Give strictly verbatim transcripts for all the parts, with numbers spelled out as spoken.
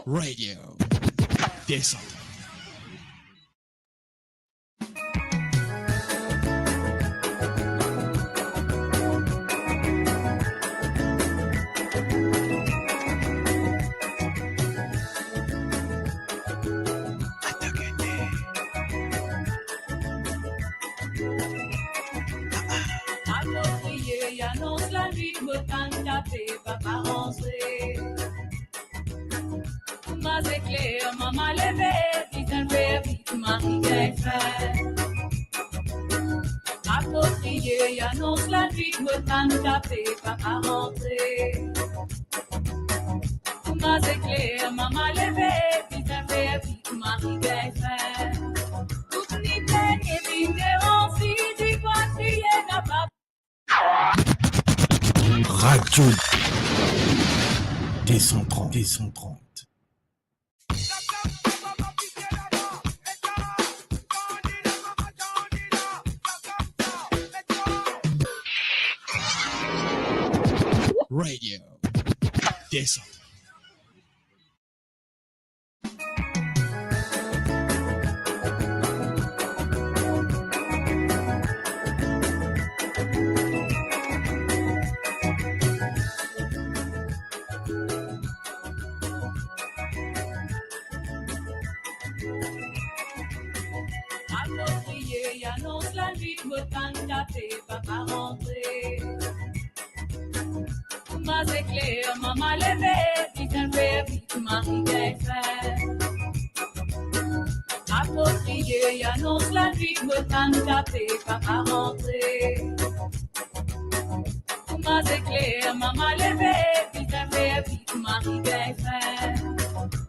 Radio. Descente. Apropriye, anons lanwit, mo tann kafe, papa rantre. Kouma zekler, mama leve, bizin fer vit, mari gagn fin. Apropriye, anons lanwit, mo tann kafe, papa rantre. Kouma zekler, mama leve, bizin fer vit, mari gagn fin. Tout ni penie vinn deranze, dikwa kriye napa. Radio deux cent trente, deux cent trente. Radio deux cent trente. Apropriye, anons lanwit, mo tann kafe, papa rantre. Kouma zekler, mama leve, bizin fer vit, mari gagn fin. Apropriye, anons lanwit, mo tann kafe, papa rantre. Kouma zekler, mama leve, bizin fer vit, mari gagn fin.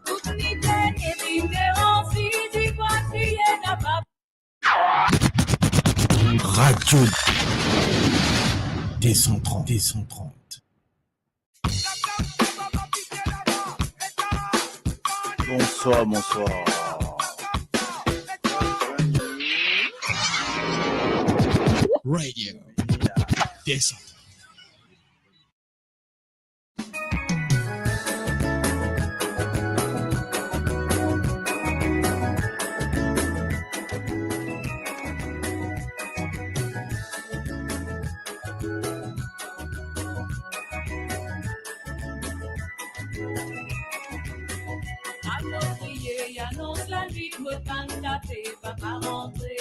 Tout ni penie vinn deranze, dikwa kriye napa. Radio deux cent trente, deux cent trente. Bonsoir, bonsoir. Radio deux cent trente. Apropriye, anons lanwit, mo tann kafe, papa rantre.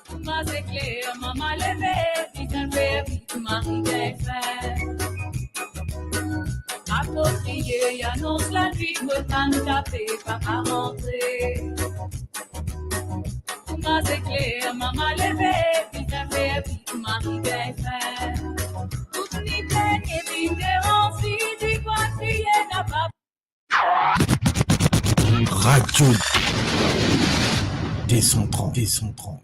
Kouma zekler, mama leve, bizin fer vit, mari gagn fin. Apropriye, anons lanwit, mo tann kafe, papa rantre. Kouma zekler, mama leve, bizin fer vit, mari gagn fin. Tout ni penie vinn deranze, dikwa kriye napa. Radio deux cent trente, deux cent trente.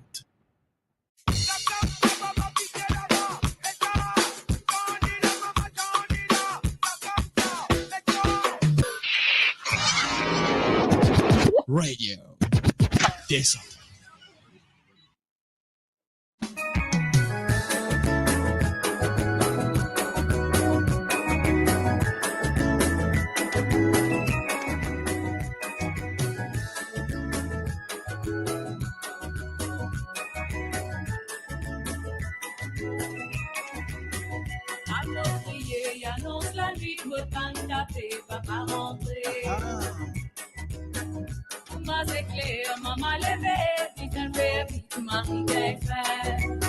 Radio deux cent trente. Apropriye, anons lanwit, mo tann kafe, papa rantre. Kouma zekler, mama leve, bizin fer vit, mari gagn fin.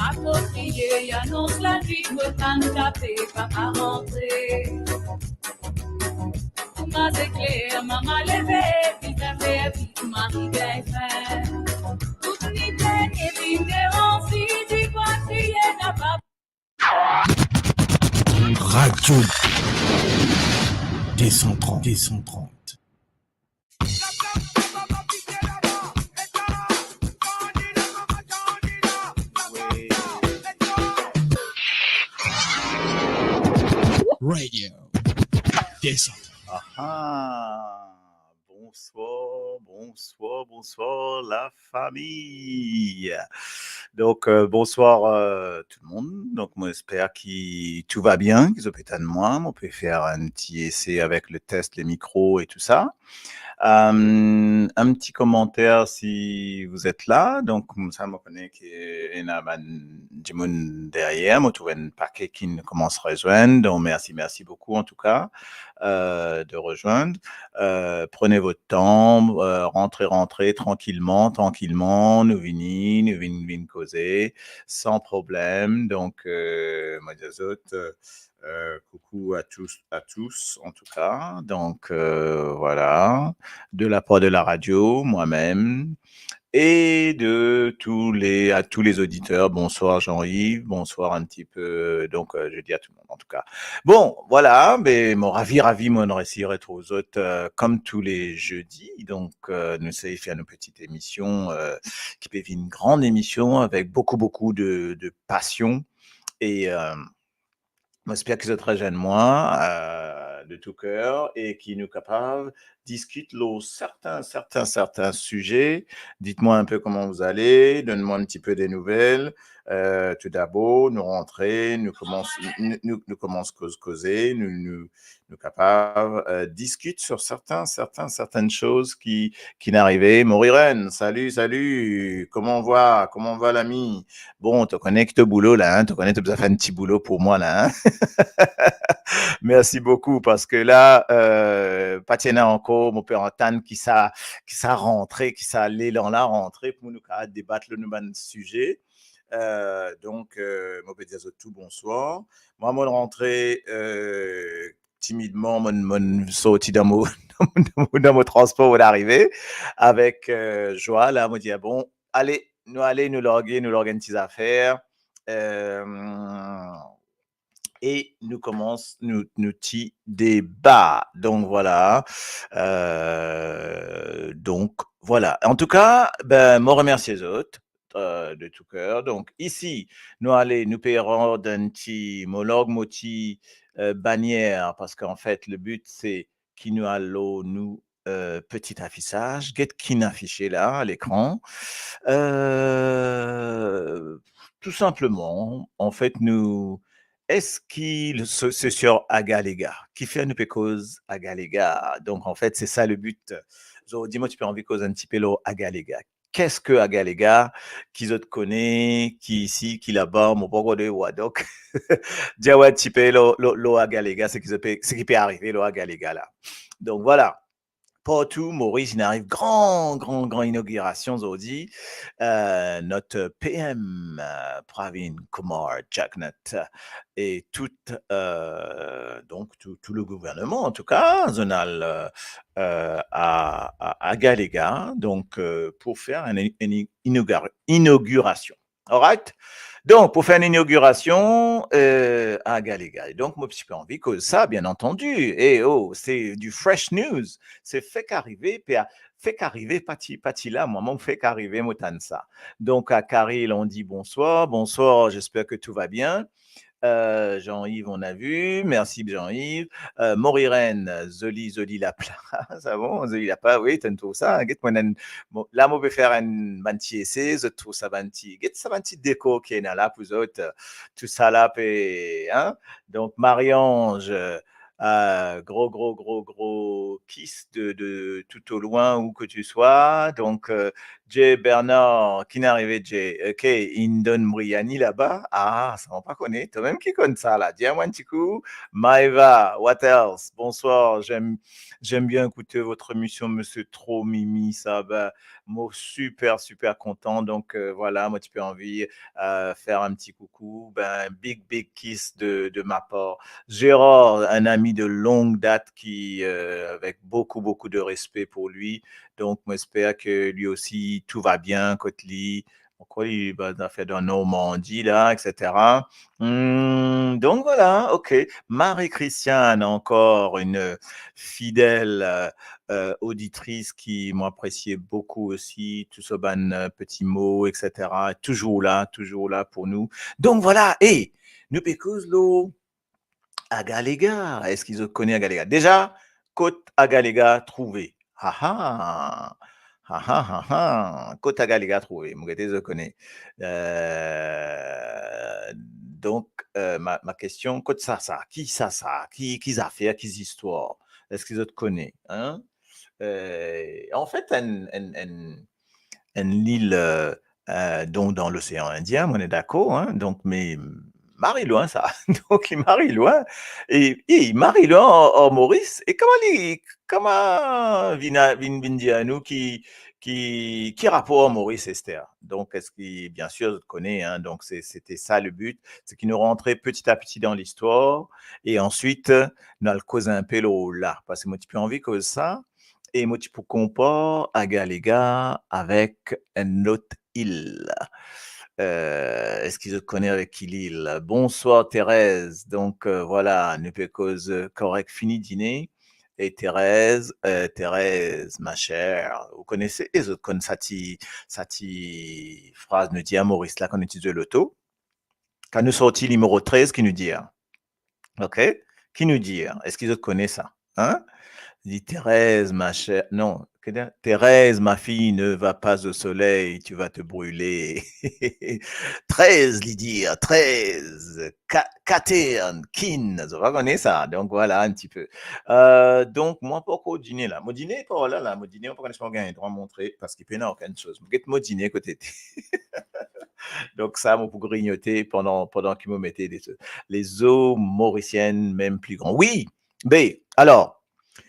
Apropriye, anons lanwit, mo tann kafe, papa rantre. Kouma zekler, mama leve, bizin fer vit, mari gagn fin. Tout ni penie vinn deranze, dikwa kriye napa. Radio deux cent trente, deux cent trente. Radio deux cent trente. Ah ah, bonsoir, Bonsoir, bonsoir la famille. Donc, euh, bonsoir euh, tout le monde. Donc, moi, j'espère que tout va bien, que vous êtes à moi. On peut faire un petit essai avec le test, les micros et tout ça. Euh, un petit commentaire si vous êtes là. Donc, comme ça, moi, je connais qu'il y en a ben, du monde derrière. Moi, je trouve un paquet qui commence à rejoindre. Donc, merci, merci beaucoup, en tout cas, euh, de rejoindre. Euh, prenez votre temps, euh, rentrez, rentrez tranquillement, tranquillement, nou vini, nou vinn, vinn koze, sans problème. Donc, euh, moi, je dis aux autres, euh, euh, coucou à tous, à tous, en tout cas. Donc, euh, voilà, de la part de la radio, moi-même, et de tous les, à tous les auditeurs. Bonsoir Jean-Yves, bonsoir un petit peu. Donc, euh, je dis à tout le monde, en tout cas. Bon, voilà, ben, mo ravi, ravi, mo resi retrouv zot, euh, comme tous les jeudis. Donc, euh, nou sey fer nou petite émission, euh, qui peut être une grande émission avec beaucoup, beaucoup de, de passion. Et, euh, mo espère que zot rejoindre moi, euh, de tout cœur et que nou kapav discuter sur certains, certains, certains sujets. Dites-moi un peu comment vous allez, donnez-moi un petit peu des nouvelles. Euh, tout d'abord, nou rantre, nou koumans, nou, nou, nou koumans koz, koze, nou, nou, nou kapav, euh, discuter sur certains, certains, certaines choses qui, qui n'arrivent. Morirène, salut, salut, comment va, comment va l'ami ? Bon, to kone ki to boulo la, hein, to kone to bizin fer enn ti boulo pou mwa la, hein. Merci beaucoup, parce que là, euh, pa ti ena ankor, mo pe antann ki sa, ki sa rantre, ki sa lelan la rantre pou nou kapav debat lor nou bann size. Euh, donc, euh, mo pe dir zot tou bonswar. Mwa, mo rantre, euh, timidman, mo, mo sorti dan mo, dan mo, dan mo transpor, mo arive avek, euh, zwa la, mo dir, ah bon, ale, nou ale, nou large, nou larg enn ti zafer, euh, e nou koumans nou, nou ti deba. Donc voilà. Euh, donc voilà. En tout cas, ben, mo remersie zot, euh, de tout cœur. Donc ici, nou ale, nou pe rod enn ti, mo larg mo ti, euh, bannière, parce qu'en fait, le but, c'est ki nou al lor nou, euh, petit affichage, get ki'nn afisie la, a lekran. Euh, tout simplement, en fait, nou, eski le, se, se sur Agalega, kifer nou pe koz Agalega. Donc, en fait, c'est ça le but. Zordi, mo ti pe anvi koz enn ti pe lor Agalega. Qu'est-ce que Agalega, ki zot kone, ki isi, ki laba, mo pankor de wa. Donc, dir mwa enn ti pe lor, lor, lor Agalega, seki pe, seki pe arive lor Agalega la. Donc voilà, partou Moris, inn ariv gran, gran, gran inogirasion zordi. Euh, notre P M, euh, Pravind Kumar Jagannath et tout, euh, donc tout, tout le gouvernement, en tout cas, zot al, euh, euh, à, à, à Agalega, donc, euh, pour faire une, une inaugura-, inauguration. All right? Donc, pour faire une inauguration, euh, à Agalega. Et donc, mo ti pe anvi koz sa, bien entendu. Et oh, c'est du fresh news. Se fek arive, pe a-, fek arive, pa ti, pa ti la, mwa, mo fek arive, mo tann sa. Donc, à Karil, on dit bonsoir. Bonsoir, j'espère que tout va bien. Euh, Jean-Yves, on a vu. Merci, Jean-Yves. Euh, Morirène, zoli, zoli laplaz. Ah bon, zoli laplaz, oui, to trouv sa, hein? Get mwa, bon, la, mo pe fer enn, bann ti ese, zot trouv sa, bann ti, get sa, bann ti dekor ki ena la pou zot, euh, tou sa la pe, hein? Donc, Marie-Ange, euh, gro, gro, gro, gro kiss de, de tout au loin, où que tu sois. Donc, euh, Jay Bernard, ki'nn arive, Jay? Ok, inn donn briani laba. Ah, sa, mo pa kone. Twa mem ki konn sa la, dir mwa enn ti kou. Maeva, what else? Bonsoir, j'aime, j'aime bien écouter votre émission, monsieur Trop Mimi, sa, ben, mo super, super kontan. Donc, euh, voilà, mo ti pe anvi, euh, fer enn ti coucou, ben, big, big kiss de, de ma part. Gérard, un ami de longue date qui, euh, avec beaucoup, beaucoup de respect pour lui. Donc, mo espère que lui aussi, tout va bien kot li. Ankor li, ben, zafer dan Normandi la, et cetera. Hmm, donc voilà, ok. Marie-Christiane, encore une fidèle, euh, euh, auditrice qui m'appréciait beaucoup aussi, tout so bann, euh, petit mo, et cetera. Toujours là, toujours là pour nous. Donc voilà, e nou pe koz lor Agalega. Eski zot kone Agalega? Deza, kot Agalega trouve? Ah ah. Ha, ha, ha, ha. Kot Agalega trouve? Mo gete zot kone. Euh, donk, euh, ma, ma kestion, kot sa, sa? Ki sa, sa? Ki, ki zafer, ki zistwar? Eski zot kone, hein? Euh, anfet, enn, enn, enn, enn lil, euh, euh, donk dan Losean Indien, mo ena dakor, hein, donk, me mari lwin sa. Donk, li mari lwin. E, e li mari lwin ar, ar Moris. E kouma li, kouma vinn, vinn, vinn dir nou ki, ki, ki rapor ar Moris, Esther? Donk, eski, bien sir, zot kone, hein, donk se, sete sa le but, se ki nou rantre peti a peti dan listwar, e answit, nou al koz inpe lor la, parski mo ti pe anvi koz sa, e mo ti pou konpar Agalega avek enn lot il. Euh, eski zot kone avek ki lil? Bonsoir Thérèse. Donk, euh, vwala, nou pe koz, euh, korek fini dine. E Thérèse, euh, Thérèse, ma chère, ou kone, e zot konn sa ti, sa ti fraz nou dir ar Moris la kan nou ti zwe loto? Kan nou sorti nimero trez, ki nou dir? Ok? Ki nou dir? Eski zot kone sa? Hein? Li dir, Thérèse, ma chère, non, ki dir? Thérèse, ma fille, ne va pas au soleil, tu vas te brûler. Trez, li dir, trez, ka-, katern, kin, zot pa kone sa. Donk, vwala, enn tipe. Euh, donk, mwa pankor dine la. Mo dine par la, la, mo dine, mo pa kone si mo gagn drwa montre, parski pena okenn soz. Mo get mo dine kote. Donk sa, mo pou grignote pandan, pandan ki mo mete de, les eaux mauriciennes, même plus grand. Wi, be, alor,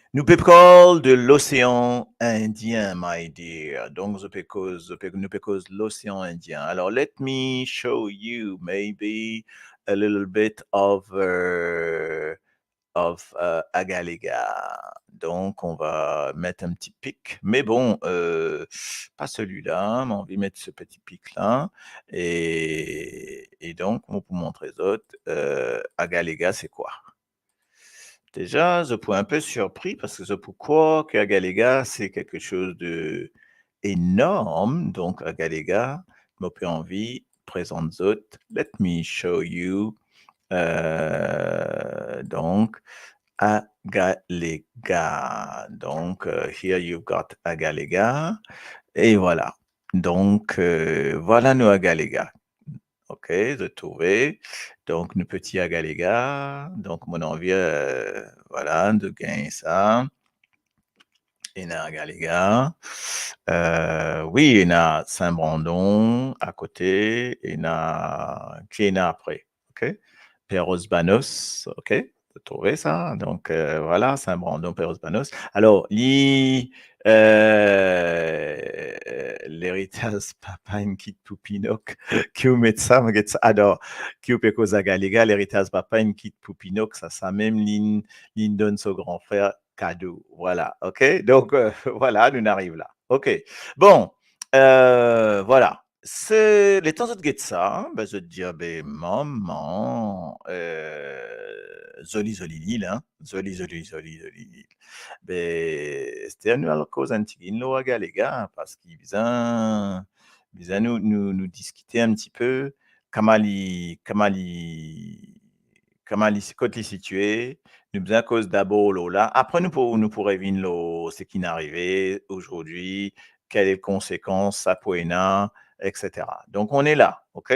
nou pe parl de Losean Indien, my dear. Donk, zot pe koz, zot pe, nou pe koz Losean Indien. Alor, let me show you maybe a little bit of, uh, of, euh, Agalega. Donk, on va met enn ti pic. Me bon, euh, pa selila, mo anvi met se peti pic la. E, e donk, mo pou montre zot, euh, Agalega, se kwa? Deza, zot pou enpe sirpri parski zot pou krwar ki Agalega, se kiksoz de enorm. Donk, Agalega, mo pe anvi prezant zot. Let me show you. Euh, donk, Agalega. Donk, euh, here you've got Agalega. E vwala. Donk, euh, vwala nou Agalega. Ok, zot trouve. Donk, nou peti Agalega. Donk, mo anvi, euh, vwala, de gagn sa. Ena Agalega. Euh, wi, ena Saint-Brandon akote. Ena, ki ena apre? Ok? Perros Banhos, ok? Zot trouve sa? Donk, euh, vwala, Saint-Brandon, Perros Banhos. Alor, li, euh, leritaz papa inn kit pou Pinok, ki ou met sa, mo get sa. Alor, ki ou pe koz Agalega, leritaz papa inn kit pou Pinok, sa, samem linn, linn donn so gran frer kado. Vwala, ok? Donk, euh, vwala, nou ariv la. Ok. Bon, euh, vwala. Se, letan zot get sa, be, zot dir, be, mama, euh, zoli, zoli lil, hein? Zoli, zoli, zoli, zoli lil. Be, Esther, nou al koz enn tigit lor Agalega, parski bizin, bizin nou, nou, nou diskite enn tipe, kouma li, kouma li, kouma li, kot li sitie, nou bizin koz dabor lor la, apre nou pou, nou pou revinn lor seki inn arive azordi, kel konsekans sa pou ena, et cetera. Donk, on est là, ok?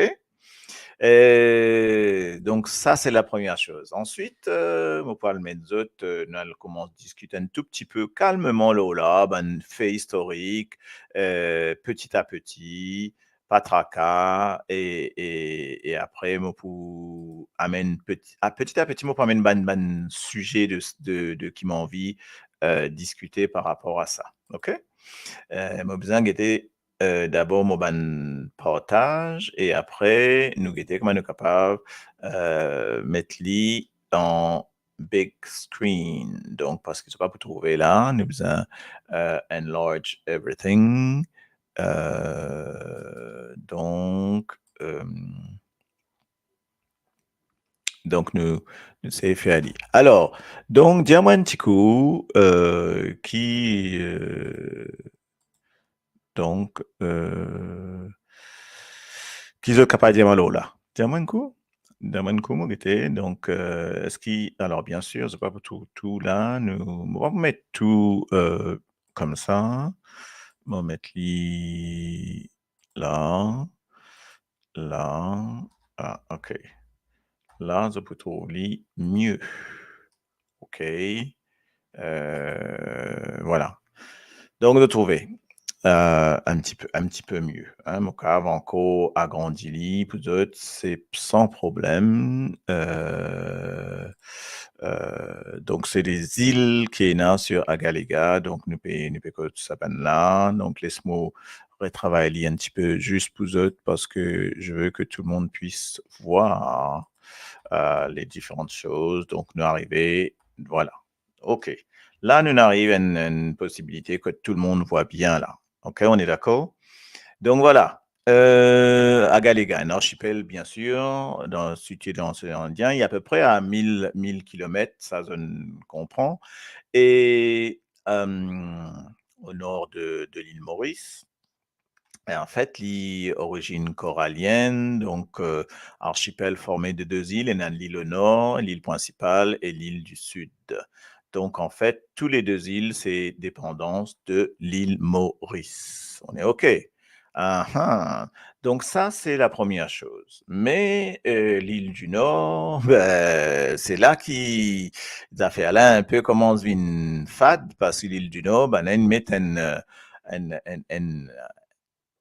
E donk, sa, se la première chose. Answit, euh, mo pou al met zot, euh, nou al koumans diskit enn tou pti pe kalmeman lor la, bann fe istorik, euh, peti a peti, pa traka, e, e, e apre, mo pou amenn peti, a, peti a peti, mo pou amenn bann, bann size de, de, de ki mo anvi, euh, diskite par rapor a sa. Ok? Euh, mo bizin gete, euh, dabor mo bann partaz, e apre, nou gete kouma nou kapav, euh, met li an big screen. Donk, parski zot pa pou trouve la, nou bizin, euh, enlarge everything. Euh, donk, euh, donk, nou, nou sey fer li. Alor, donk, dir mwa enn ti kou, euh, ki, euh, donk, euh, ki zot kapav dir mwa lor la? Dir mwa enn kou. Dir mwa enn kou, mo gete. Donk, euh, eski, alor, bien sir, zot pa pou tou, tou la, nou, mo pa pou met tou, euh, koumsa. mo met li la, la, ah, ok. La, zot pou trouv li mie. Ok. Euh, voilà. Donk, zot trouve, euh, enn tipe, enn tipe mie, hein. Mo kav ankor agrandi li pou zot, se san problem. Euh, euh, donk, se de zil ki ena sur Agalega. Donk, nou pe, nou pe kot sa bann la. Donk, les mo retravay li enn tipe zis pou zot, parce que je veux que tout le monde puisse voir, euh, les différentes choses. Donk, nou arive, voilà. Ok. La, nou arive enn, enn posibilite ke tout le monde voit bien la. Ok, on est d'accord? Donc voilà. Euh, Agalega, un archipel, bien sûr, dans, situé dans l'océan Indien, il est à peu près à mille, mille kilomètres, sa zot konpran. Et, euh, au nord de, de l'île Maurice. Et en fait, li orizinn koralienn, donk, euh, archipel forme de de zil, ena enn lil o nor, lil prinsipal e lil di sid. Donc, en fait, tous les deux îles, c'est dépendance de l'île Maurice. On est OK? Ah, ah. Donc ça, c'est la première chose. Mais, euh, l'île du Nord, ben, c'est là qui, zafer la enn pe koumans vinn fad, parce que l'île du Nord, ben, inn met enn, euh, enn, enn, enn,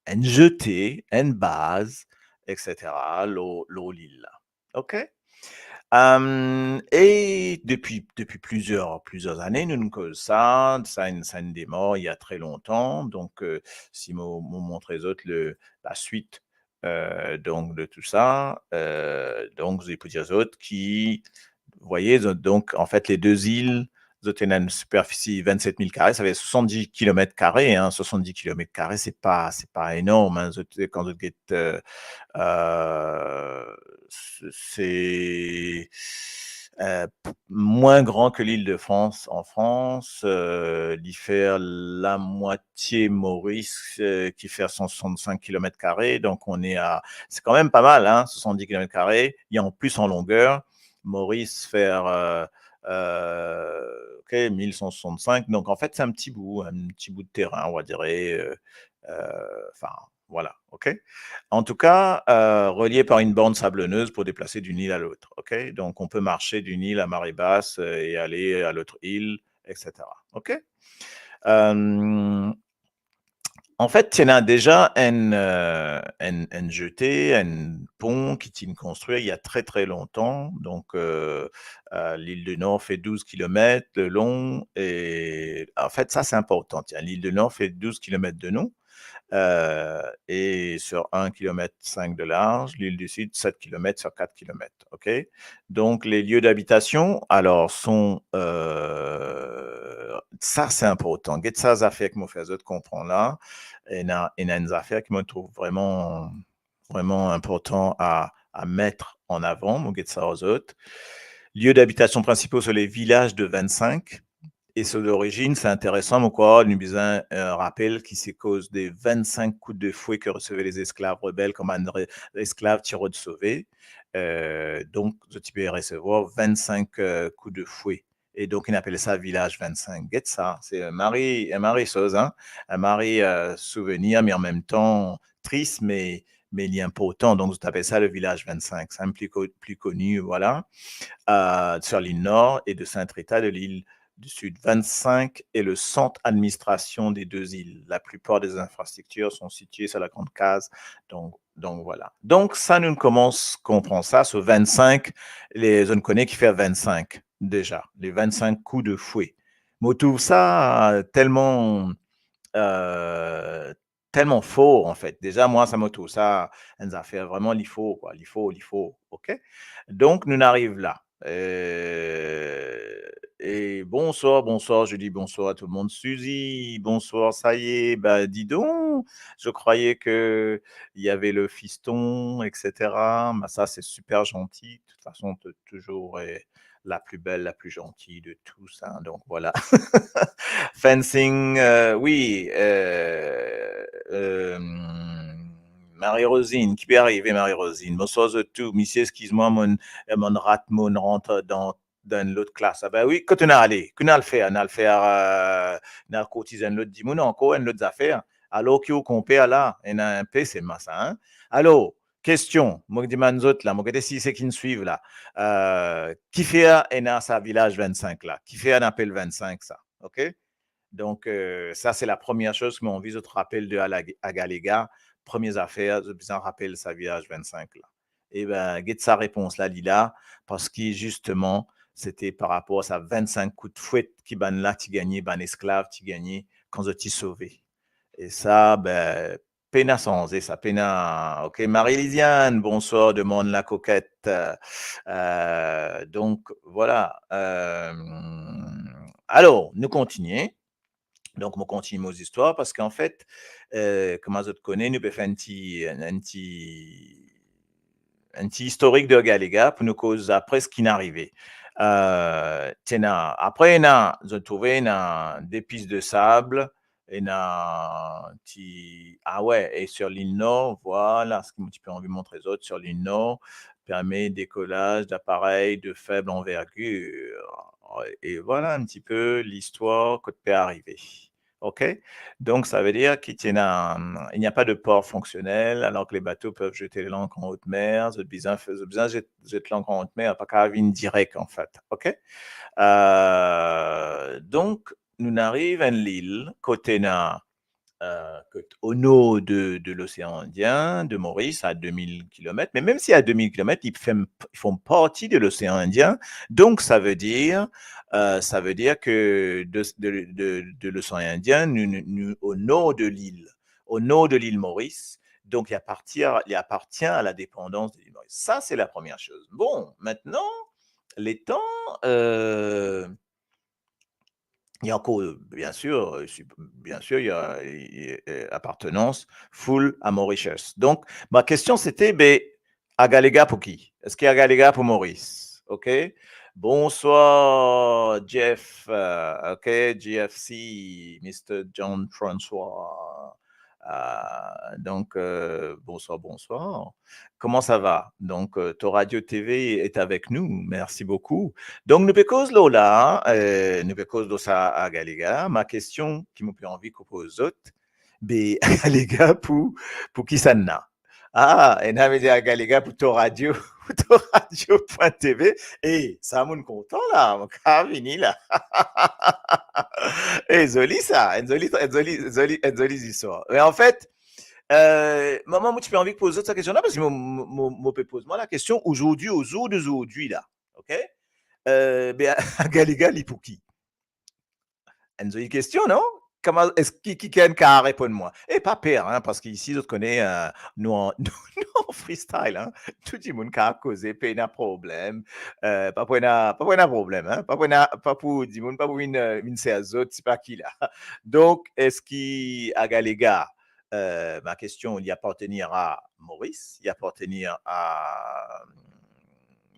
enn zete, enn baz, et cetera, lor, lor lil la. OK? Euh, e depi, depi plizier, plizier zane, nou, nou koz sa, sa inn, sa inn demar il y a très longtemps. Donk, euh, si mo, mo montre zot le, la suite, euh, donk, de tout ça, euh, donk, zot pou dir zot ki, vous voyez, zot, donk, an fet, le de zil, zot ena enn siperfisi vennset mil kare, sa ve dir swasanndis kilomet kare, hein, swasanndis kilomet kare, se pa, se pa enorm, hein, zot, kan zot get, euh, euh, se, se, euh, p-, mwin gran ke l'Île-de-France an Frans, euh, li fer lamwatie Moris, euh, ki fer san swasannsink kilomet kare, donk on est à, c'est quand même pas mal, hein, swasanndis kilomet kare, e an plis an longeur, Moris fer, euh, euh, OK, mil san swasannsink. Donk, an fet, se enn ti bout, enn ti bout de terin, on va dire, euh, euh, enfin, voilà, OK. En tout cas, euh, relié par une bande sablonneuse pour déplacer d'une île à l'autre, OK. Donc, on peut marcher d'une île à marée basse, euh, et aller à l'autre île, et cetera. OK. Euh, an fet, ti ena deza enn, euh, enn, enn zete, enn pon ki ti inn konstrir il y a très, très longtemps. Donc, euh, euh, l'île du Nord fait douze kilomètres de long. Et en fait, ça, c'est important. Tiens, l'île du Nord fait douze kilomètres de long, euh, et sur un kilomètre cinq de large, l'île du Sud, sept kilomètres sur quatre kilomètres. OK ? Donc, les lieux d'habitation, alors, sont, euh, ça, c'est important. Get sa zafer ki mo fer zot konpran la. Ena, ena enn zafer ki mo trouv vreman, vreman inportan a, a met an avan. Mo get sa ar zot. Lieux d'habitation principaux sont les villages de vingt-cinq. E so lorizinn, se interesan, mo krwar nou bizin, euh, rapel ki se akoz de vingt-cinq coups de fouet que recevaient les esclaves rebelles comme un re-, esclave ti rod sove. Euh, donk, zot ti pe resevwar vingt-cinq, euh, coups de fouet. E donk, inn apel sa vilaz vinnt-sink. Get sa, se, euh, mari, enn mari soz, hein, enn mari, euh, souvenir, me an mem tan tris, me, me li inportan. Donk, zot apel sa le vilaz vinnt-sink. C'est un pli ko-, pli koni, voilà. Euh, sur l'île Nord et de Sainte-Rita de l'île du Sud. Vingt-cinq est le centre d'administration des deux îles. La plupart des infrastructures sont situées sur la Grande Case. Donc, donc voilà. Donk, sa nou koumans konpran sa, so vinnt-sink, le, zot kone ki fer vinnt-sink deza, les vingt-cinq coups de fouet. Mo trouv sa telman, euh, telman for, an fet. Deza, mwa, sa mo trouv sa enn zafer vreman li for, kwa. Li for, li for, OK? Donk, nou ariv la. Euh, et bonsoir, bonsoir, je dis bonsoir à tout le monde. Suzy, bonsoir, ça y est, bah, dis donc, je croyais que il y avait le fiston, et cetera. Bah, ça, c'est super gentil. De toute façon, t'es toujours, euh, la plus belle, la plus gentille de tous, hein, donc voilà. Fencing, euh, oui, euh, euh, Marie-Rosine, ki pe arive, Marie-Rosine? Bonsoir zot tou. Misie, eskiz mwa, mo, mo rat, mo rant dan, dan enn lot klas. Ah ben oui, kot nou ale? Ki nou al fer? Nou al fer, euh, nou al kourtiz enn lot dimoun ankor, enn lot zafer. Alor ki ou konper la, ena inpe sema sa, hein. Alor, kestion, mo dimann zot la, mo gete si seki finn swiv la. Euh, kifer ena sa vilaz vinn-sink la? Kifer inn apel vinn-sink sa? Ok? Donk, euh, sa se la premie soz ki mo anvi zot rapel de Ala-, Agalega. Premie zafer, zot bizin rapel sa vilaz vinn-sink la. Eben, get sa repons la, li la, parski zisteman, sete par rapor a sa vinn-sink kout fwet ki bann la ti gagne, bann esklav ti gagne kan zot ti sove. E sa, be, pena sanze, sa pena, ok. Marie-Lisiane, bonswar, demann la koket. Euh, donk, vwala. Euh, alor, nou kontigne. Donk, mo kontigne mo zistwar, parski anfet, euh, kouma zot kone, nou pe fer enn ti, enn ti, enn ti istorik de Agalega pou nou koz apre seki finn arive. Euh, ti ena, apre ena, zot trouve ena de pis de sab, ena ti, ah ouais, e sur l'île Nord, vwala, seki mo ti pe anvi montre zot, sur l'île Nord, permet décollage d'appareils de faible envergure. E vwala enn tipe listwar kot pe arive. Ok? Donk, sa ve dir ki ti ena, il n'y a pas de port fonctionnel, alors que les bateaux peuvent jeter l'ancre en haute mer. Zot bizin, zot bizin zet, zet l'ancre en haute mer, pa kapav vinn direk, anfet. Ok? Euh, donk, nou ariv enn lil kot ena, euh, kot o nor de, de l'océan Indien, de Maurice, à deux mille kilomètres. Mais même si à deux mille kilomètres, ils font, ils font partie de l'océan Indien. Donc, ça veut dire, euh, ça veut dire que de, de, de, de l'océan Indien, nous, nous, nous, au nord de l'île, au nord de l'île Maurice, donc il appartient, il appartient à la dépendance de l'île Maurice. Ça, c'est la première chose. Bon, maintenant, letan, euh, il y a encore, bien sûr, euh, si, bien sûr, il y a, il y a, euh, appartenance full à Mauritius. Donc, ma question, c'était, ben, Agalega pou ki? Eski Agalega pou Maurice? Ok? Bonswar, Jeff, euh, ok, G F C, Mister John François. Euh, donc, euh, bonsoir, bonsoir. Comment ça va? Donc, euh, Toradio T V est avec nous. Merci beaucoup. Donk, nou pe koz lor la, euh, nou pe koz lor sa Agalega. Ma kestion ki mo pe anvi poz zot, be Agalega pou, pou kisannla? Ah, ena me dir Agalega pou Toradio, pou toradio point T V. E, sa mo'nn kontan la, mo kapav vini la. E, zoli sa, enn zoli, enn zoli, zoli, enn zoli zistwar. Me anfet, euh, mwa, mwa, mo ti pe anvi poz zot sa kestion la, parski mo, mo, mo, mo pe poz mwa la kestion, aujourd'hui, au jour d'aujourd'hui la, ok? Euh, be, Agalega, li pou ki? Enn zoli kestion, non? Kouma, eski ki, ki, kikenn kapav reponn mwa? E pa per, hein, parski isi, zot kone, euh, nou an, nou, nou an freestyle, hein. Tou dimoun kapav koze, pena problem. Euh, pa pou ena, pa pou ena problem, hein. Pa pou ena, pa pou dimoun, pa pou vinn, euh, vinn servi zot, sipa ki la. Donk, eski Agalega, euh, ma kestion, li apartenir a Moris, li apartenir a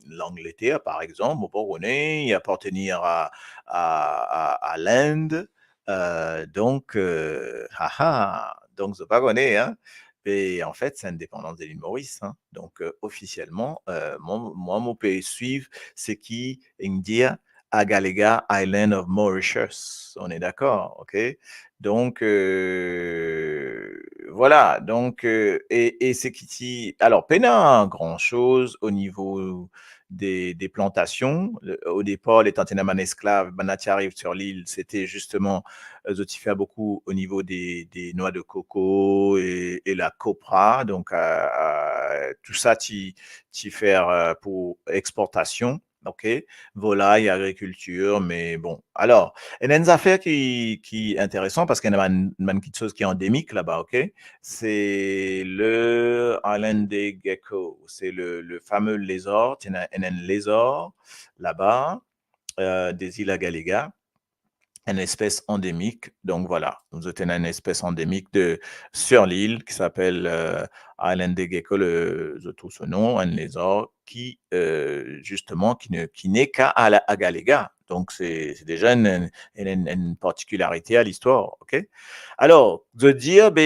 Langleter, par exanp, mo pa kone, li apartenir a, a, a, a Lind, euh, donk, euh, ha, ha, donk, zot pa kone, hein. E anfet, se indepandans de lil Moris, hein. Donk, euh, ofisielman, euh, mwa, mwa, mo pe swiv seki inn dir Agalega Island of Mauritius. On est d'accord, ok? Donk, euh, vwala. Donk, euh, e, e seki ti, alor, pena gran soz o nivo de, de plantasion. Le, o depar, letan ti ena bann esklav, bann la ti ariv sur lil, sete zisteman, euh, zot ti fer boukou o nivo de, de nwa de koko e, e la kopra. Donk, euh, euh, tou sa ti, ti fer, euh, pou exportasion. Ok, volay, agrikiltir, me bon. Alor, ena enn zafer ki, ki interesan, parski ena bann, bann kiksoz ki andemik laba, ok? Se le island gecko, se le, le fame lezar, ti ena, ena enn lezar laba, euh, de zil Agalega, enn espes andemik. Donk, vwala. Donk, zot ena enn espes andemik de, sur lil, ki apel, euh, island gecko, le, zot trouv so nom, enn lezar ki, euh, zisteman, ki ne, ki ne ka a la, Agalega. Donk, se, se deza enn, enn, enn, enn partikilarite a listwar, ok? Alor, zot dir, be,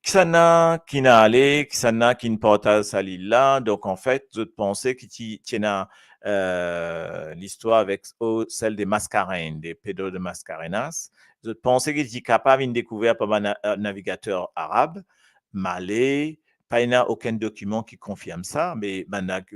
kisannla ki'nn ale, kisannla ki'nn partaz sa lil la. Donk, anfet, zot panse ki ti, ti ena, euh, listwar avek, o, sel de Mascarenhas, de Pedro de Mascarenhas, Zot panse ki ti kapav inn dekouver par bann na-, navigater arab, male, pa ena okenn dokiman ki konfirm sa, me bann nav-,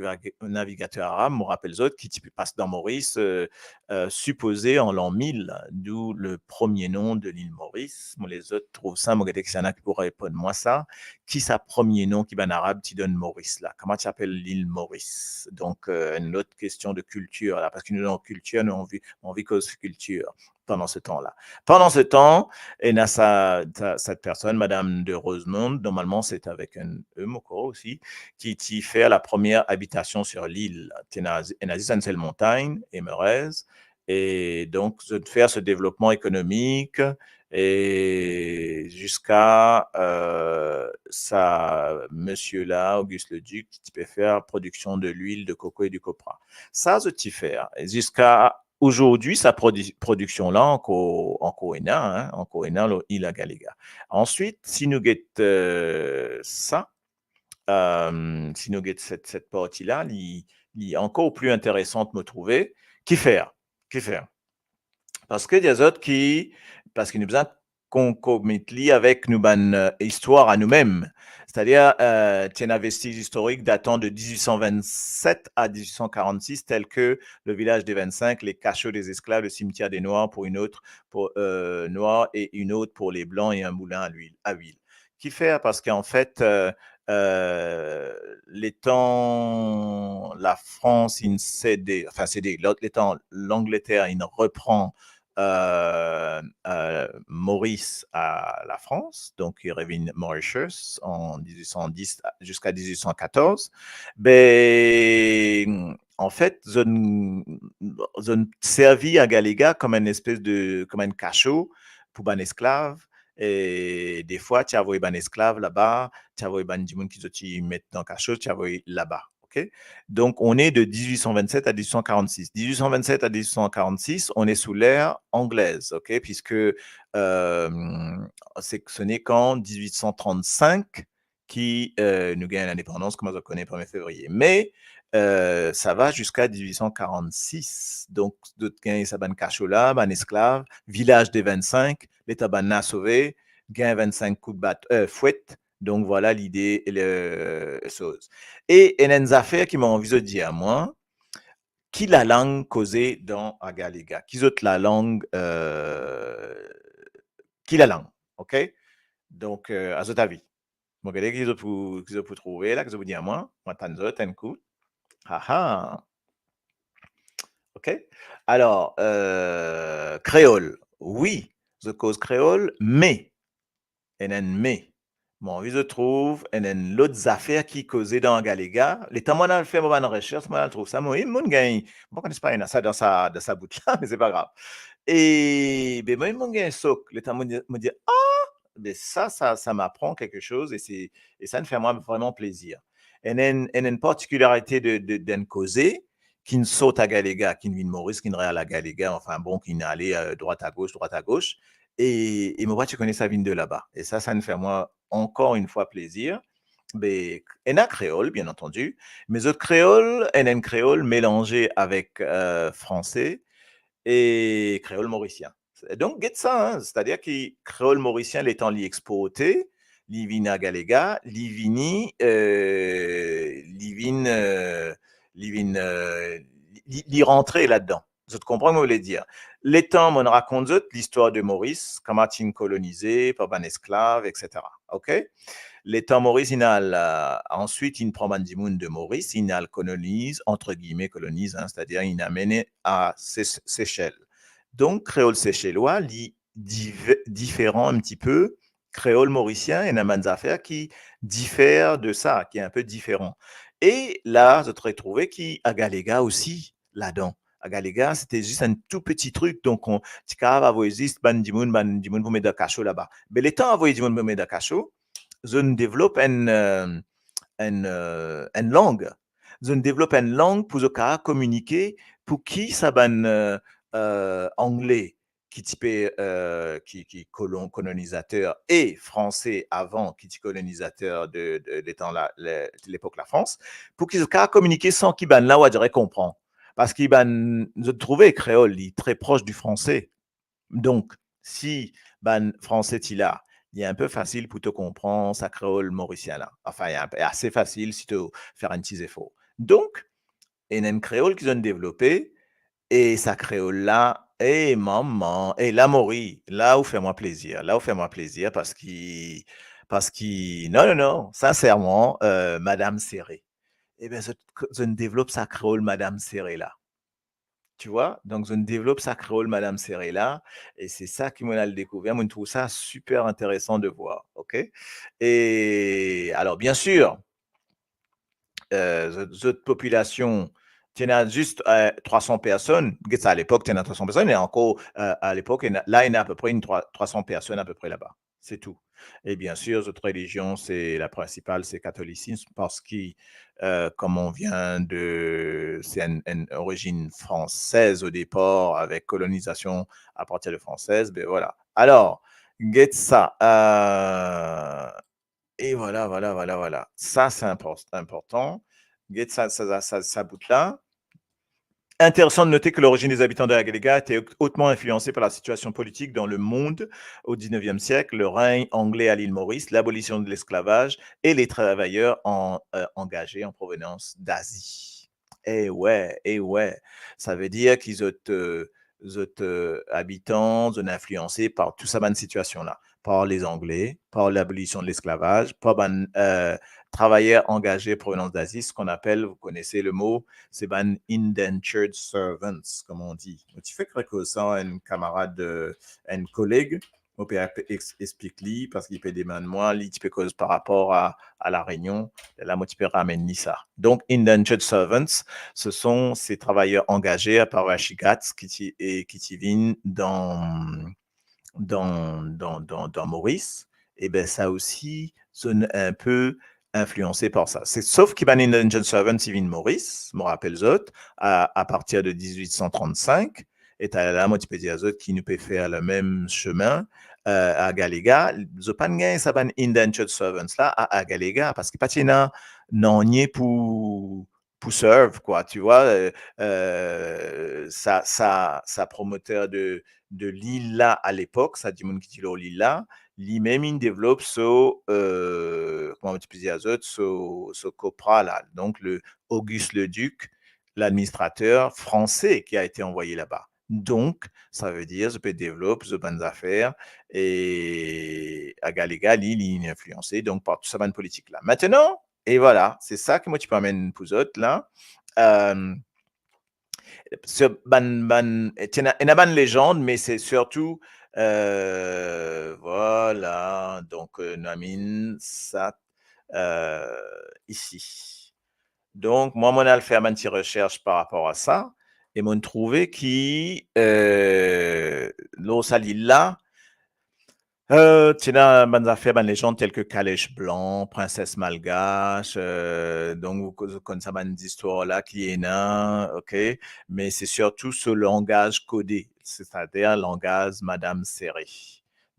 navigater arab, mo rapel zot, ki ti pe pas dan Moris, euh, euh, sipoze an lan mil, d'où le premier nom de l'île Maurice. Mo les zot trouv sa, mo gete ki sa ena ki pou reponn mwa sa. Ki sa premie nom ki bann Arab ti donn Moris la? Kouma ti apel lil Moris? Donk, euh, enn lot kestion de kiltir la, parski nou dan kiltir, nou anvi, anvi koz kiltir pandan se tan-la. Pandan se tan, ena sa, sa, cette personne, Madame de Rosemonde, normalement c'est avec un E, mo krwar osi, ki ti fer la première habitation sur l'île. Ti ena, ena zis enn sel montagn, Emerez, e donk zot fer se devlopman ekonomik, e ziska, euh, sa misie la, Auguste Leduc, ki ti pe fer prodiksion de lwil de koko e de kopra. Sa zot ti fer. Ziska azordi, sa prodi-, prodiksion la ankor, ankor ena, hein, ankor ena lor lil Galiga. Answit, si nou get, euh, sa, euh, si nou get set, set parti la, li, li ankor pli interesan, mo trouve. Kifer? Kifer? Parski dir zot ki, parski nou bizin konkomitan li avek nou bann, euh, istwar a noumem. C'est-à-dire, euh, ti ena vestiz istorik datan de dix-huit cent vingt-sept à dix-huit cent quarante-six, tel que le village des vingt-cinq, les cachots des esclaves, le cimetière des Noirs pour une autre, pour, euh, Noirs et une autre pour les Blancs et un moulin à l'huile, à huile. Kifer? Parski an fet, euh, euh, letan Lafrans inn sede, anfin sede, lot-, letan Langleter inn repran, euh, euh, Moris a Lafrans, donk li revinn Mauritius an dix-huit cent dix ziska dix-huit cent quatorze, be, an fet, zot inn, zot inn servi a Galiga kom enn espes de, kom enn kaso pou bann esklav, e defwa, ti avoy bann esklav laba, ti avoy bann dimoun ki zot ti met dan kaso, ti avoy laba, ok? Donc, on est de dix-huit cent vingt-sept à dix-huit cent quarante-six. Dix-huit cent vingt-sept à dix-huit cent quarante-six, on est sous l'ère anglaise, ok? Puisque, euh, c'est, ce n'est qu'en dix-huit cent trente-cinq ki, euh, nou gagn lindepandans, kouma zot kone, premie fevriye. Me, euh, sa va ziska dix-huit cent quarante-six. Donk, zot gagn sa bann kaso la, bann esklav, village des vingt-cinq, letan bann la sove, gagn vingt-cinq kout bat-, euh, fwet. Donk, vwala lide, le, soz. E ena enn zafer ki mo anvi zot dir mwa, ki lalang koze dan Agalega? Ki zot lalang, euh, ki lalang, ok? Donk, euh, a zot avi. Mo gete ki zot pou, ki zot pou trouve la, ki zot pou dir mwa. Mo atann zot enn kou. Aha. Ok? Alor, euh, kreol. Wi, zot koz kreol, me, ena enn me. Mo anvi zot trouv enn, enn lot zafer ki koze dan Agalega. Letan mo al fer mo bann resers, mo al trouv sa, mo, mo gagn, mo pa kone si ena sa dan sa, dan sa bout la, me se pa grav. E, be, mo, mo gagn sok. Letan mo dir, mo dir, ah, be sa, sa, ça m'apprend quelque chose, e se, e sa inn fer mwa vreman plezir. Enn, enn, enn, enn partikilarite de, de, d'enn koze, ki'nn sort Agalega, ki'nn vinn Moris, ki'nn al Agalega, anfin bon, ki'nn ale, euh, droite à gauche, droite à gauche, e, e mo pa ti kone sa vinn de laba. E sa, sa inn fer mwa ankor enn fwa plezir. Be, ena kreol, bien antandi, me zot kreol, ena enn kreol melanze avek, euh, franse e kreol morisien. Donk, get sa, hein, c'est-à-dire ki kreol morisien, letan li exporte, li vinn Agalega, li vini, euh, li vinn, euh, li vinn, euh, li, li rantre ladan. Zot konpran mo vle dir? Letan mo rakont zot listwar de Moris, kouma ti'nn kolonize par bann esklav, et cetera. Ok? Letan Moris inn al, euh, answit inn pran bann dimoun de Moris, inn al koloniz, entre guillemets, koloniz, hein, c'est-à-dire inn amene a Ses-, Sesel. Donk, kreol seselwa, li dive-, diferan enn ti pe kreol morisien, ena bann zafer ki difer de sa, ki enn pe diferan. E la, zot retrouve ki Agalega osi ladan. Agalega, se te zis enn tou peti trik, donk on ti kapav avoy zis bann dimoun, bann dimoun pou met dan kaso laba. Me letan avoy dimoun pou met dan kaso, zot inn devlop enn, euh, enn, euh, enn lang. Zot inn devlop enn lang pou zot kapav kominike, pou ki sa bann, euh, euh, Angle ki ti pe, euh, ki, ki kolon, kolonizater, e Franse avan, ki ti kolonizater de, de, letan la, le, lepok Lafrans, pou ki zot kapav kominike san ki bann la, on va dire, konpran. Parski bann, zot trouve kreol, li tre pros di franse. Donk, Si bann Franse ti la, li inpe fasil pou to konpran sa kreol morisien la. Anfin, li inpe, ase fasil si to fer enn ti zefor. Donk, ena enn kreol ki zot inn devlope, e sa kreol la, e mama, e la Mori, la ou fer mwa plezir, la ou fer mwa plezir, parski, parski, non, non, non, sinserman, euh, Madame Serré. Eben, zot, zot inn devlop sa kreol Madame Serré la. Tu vois? Donk, zot inn devlop sa kreol Madame Serré la, e se sa ki mo'nn al dekouvrir, mo'nn trouv sa siper interesan de vwar, ok? E alor, bien sir, euh, zot, zot popilasion, ti ena zis, euh, trwa san personn, get sa, alepok ti ena trwa san personn, e ankor, euh, alepok, ena, la, ena apepre enn trwa, trwa san personn apepre laba. Se tou. E bien sir, zot relizion, se, la prinsipal, se katolisism, parski, euh, comme on vient de, c'est une, une origine française au départ, avec colonisation à partir de française, ben voilà. Alor, get sa, euh, e vwala, vwala, vwala, vwala. Sa, se inpor-, inportan. Get sa, sa, sa, sa, sa bout la. Intéressant de noter que l'origine des habitants de Agalega était hautement influencée par la situation politique dans le monde au dix-neuvième siècle, le règne anglais à l'île Maurice, l'abolition de l'esclavage et les travailleurs en, euh, engagés en provenance d'Asie. E wi, e wi. Savedir ki zot, euh, zot, euh, abitan, zot inflianse par tou sa bann sitiasion la, par les Anglais, par l'abolition de l'esclavage, par bann, euh, travailleurs engagés provenance d'Asie, ce qu'on appelle, vous connaissez le mot, se bann indentured servants, comme on dit. Mo ti fer koz sa enn kamarad, euh, enn koleg, mo pe ex-, explik li, parski li pe demann mwa, li ti pe koz par rapor a, a La Réunion, la mo ti pe ramenn li sa. Donk, indentured servants, ce sont ces travailleurs engagés à part Rashigats ki ti, e ki ti vinn dan, dan, dan, dan, dan Moris, e ben, sa osi, zot inn inpe inflianse par sa. Se, sof ki bann indentured servants ti vinn Moris, mo rapel zot, a, a partir de dix-huit cent trente-cinq, e talala, mo ti pe dir zot ki nou pe fer le mem semin, euh, Agalega, zot pa'nn gagn sa bann indentured servants la, a, Agalega, parski pa ti ena nanye pou, pou serve, quoi, tu vois, euh, euh, sa, sa, sa promoter de, de lil la alepok, sa dimoun ki ti lor lil la, limem inn devlop so, euh, kouma mo ti pe dir zot, so, so kopra la. Donk, le Auguste le Duc, l'administrateur français qui a été envoyé là-bas. Donk, savedir, zot pe devlop zot bann zafer, e Agalega, li, li inn inflianse, donk, par tou sa bann politik la. Aster, e vwala, se sa ki mo ti pe amenn pou zot la. Euh, se bann, bann, ti ena, ena bann lezand, me se sirtou, euh, vwala, donk, euh, nou amenn sa, euh, isi. Donk, mwa, mo'nn al fer bann ti resers par rapor a sa, e mo'nn trouve ki, euh, lor sa lil la, euh, ti ena bann zafer, bann lezand tel ke Kalech Blan, Princesse Malgache, euh, donk, ou ko-, ou konn sa bann zistwar la ki ena, ok? Me se sirtou so langaz kode, setadir langaz Madame Serré.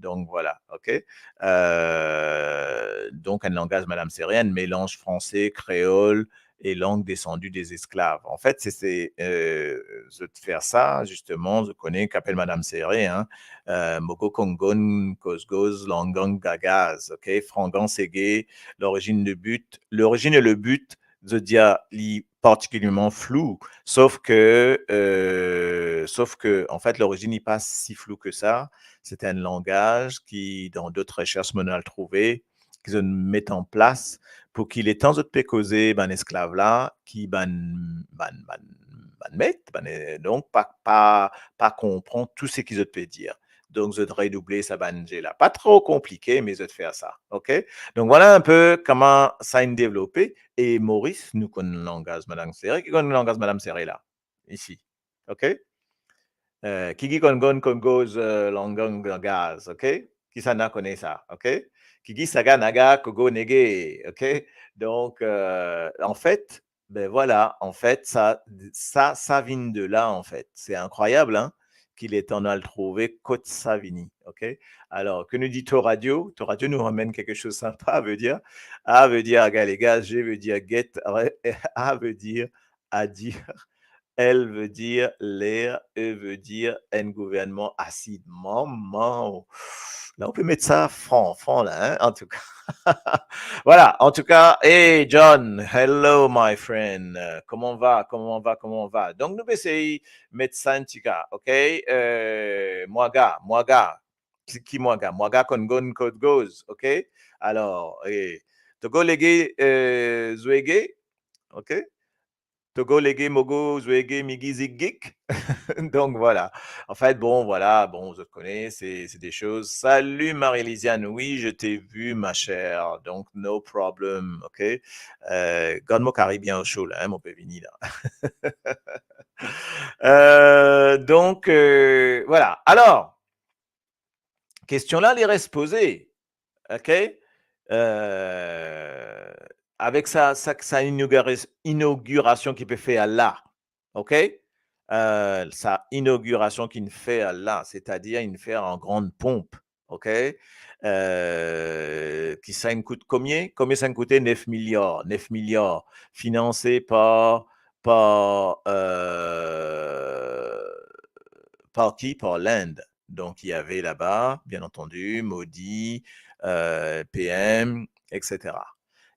Donk, vwala, ok? Euh, donk, enn langaz Madame Serré, enn melanz franse, kreol e lang desandi de zesklav. Anfet, se, se, euh, zot fer sa, zisteman, zot kone ki apel Madame Serré, hein? Euh, Mogo Kongon Kozgoz Langang Gagaz, ok? Frangan Sege, l'origine de but, l'origine et le but, zot dir li partikilierman flou, sof ke, euh, sof ke, anfet, lorizinn li pa si flou ke sa. Se enn langaz ki, dan dot resers, mo'nn al trouve, ki zot met an plas pou ki letan zot pe koze bann esklav la, ki bann, bann, bann, bann met, bann, euh, donk pa, pa, pa konpran tou seki zot pe dir. Donk, zot redouble sa bann ze la. Pa tro konplike, me zot fer sa, ok? Donk, vwala inpe kouma sa inn devlope. E Moris, nou konn langaz Madame Serré. Ki konn langaz Madame Serré la? Isi. Ok? Euh, ki ki konn, konn, konn koz, euh, langang gaz, ok? Kisannla kone sa, ok? Ki ki saga naga kogo nege, ok? Donk, euh, anfet, ben vwala, anfet, sa, sa, sa vinn de la, anfet. Se inkrwayab, hein, ki letan nou al trouve kot sa vini, ok? Alor, ki nou dir to radio, to radio nou ramenn kiksoz sinpa, vedir, A vedir Agalega, G vedir get, R, A vedir adir, L veut dire l'air, E veut dire enn gouvernman asid. Manman, la, on peut mettre ça franc, franc là, hein, en tout cas. Voilà, en tout cas, hey John, hello my friend. Euh, comment va, comment va, comment va? Donc, nou pe esey met sa enn ti ka, ok? Euh, mwaga, mwaga. Ki, ki mwaga? Mwaga konn gonn kot goz, ok? Alors, eh, togo lege, euh, zwege, ok? Togo lege mogo zwege migi zig gik. Donc voilà. En fait, bon, voilà, bon, zot kone, c'est, c'est des choses. Salut Marie-Lisiane, oui, je t'ai vu, ma chère. Donc, no problem, ok? Euh, gard mo karibien o sho la, hein, mo pe vini la. Euh, donc, euh, voilà. Alors, kestion la, li res poze, ok? Euh, avek sa, sa, sa inaugura-, inaugurasion ki pe fer la, ok? Euh, sa inaugurasion ki'nn fer la, setadir inn fer an gran ponp, ok? Euh, ki sa inn kout komie? Komie sa inn koute? Nef miliar, nef miliar, finanse par, par, euh, par ki? Par L'Inde. Donc, il y avait là-bas, bien entendu, Modi, euh, P M, et cetera.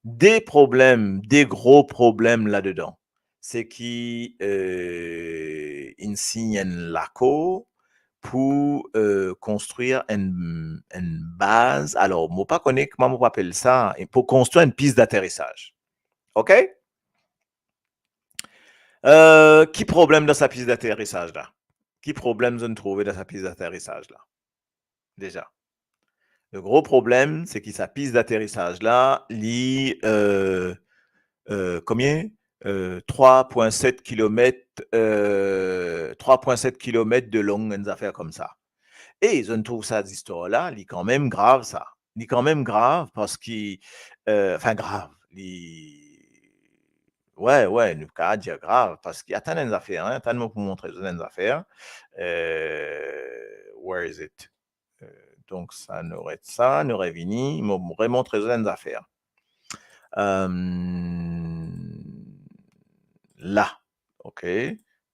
De problem, de gro problem ladedan, se ki, euh, inn sign enn lakor pou, euh, konstrir enn, enn baz. Alor, mo pa kone kouma mo pou apel sa, e pou konstrir enn pis daterisaz. Ok? Euh, ki problem dan sa pis daterisaz la? Ki problem zot trouve dan sa pis daterisaz la? Deza. Le gro problem, se ki sa pis daterisaz la, li, euh, euh, komie? Euh, trwa pwin set kilomet, euh, trwa pwin set kilomet de long, enn zafer koumsa. E zot trouv sa zistwar la, li kanmem grav sa. Li kanmem grav parski, euh, anfin grav, li, we, we, nou kapav dir grav, parski atann enn zafer, hein, atann mo pou montre zot enn zafer. Euh, where is it? Euh, donk sa, nou aret sa, nou revini, mo, mo remontre zot enn zafer. Euh, la, ok,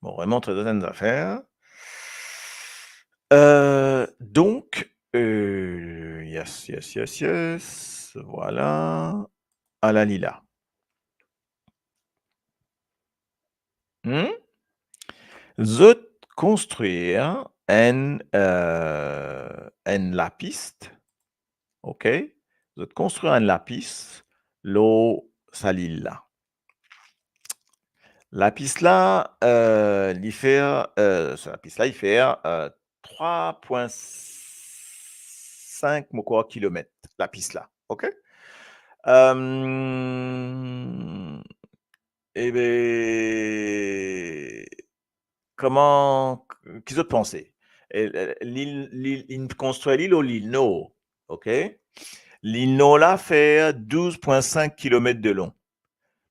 mo remontre zot enn zafer. Euh, donk, euh, yes, yes, yes, yes, voilà. Ala li la. Hmm? Zot konstrir enn, euh, enn lapis, ok? Zot konstrir enn lapis lor sa lil la. Lapis la, euh, li fer, euh, sa lapis la, li fer, euh, trwa pwin sink, mo krwar, kilomet, lapis la, ok? Euh, ebe, kouma, ki zot panse? E, e, li, li, inn konstrir li lor lil Nor, ok? Lil Nor la fer douz pwin sink kilomet de long.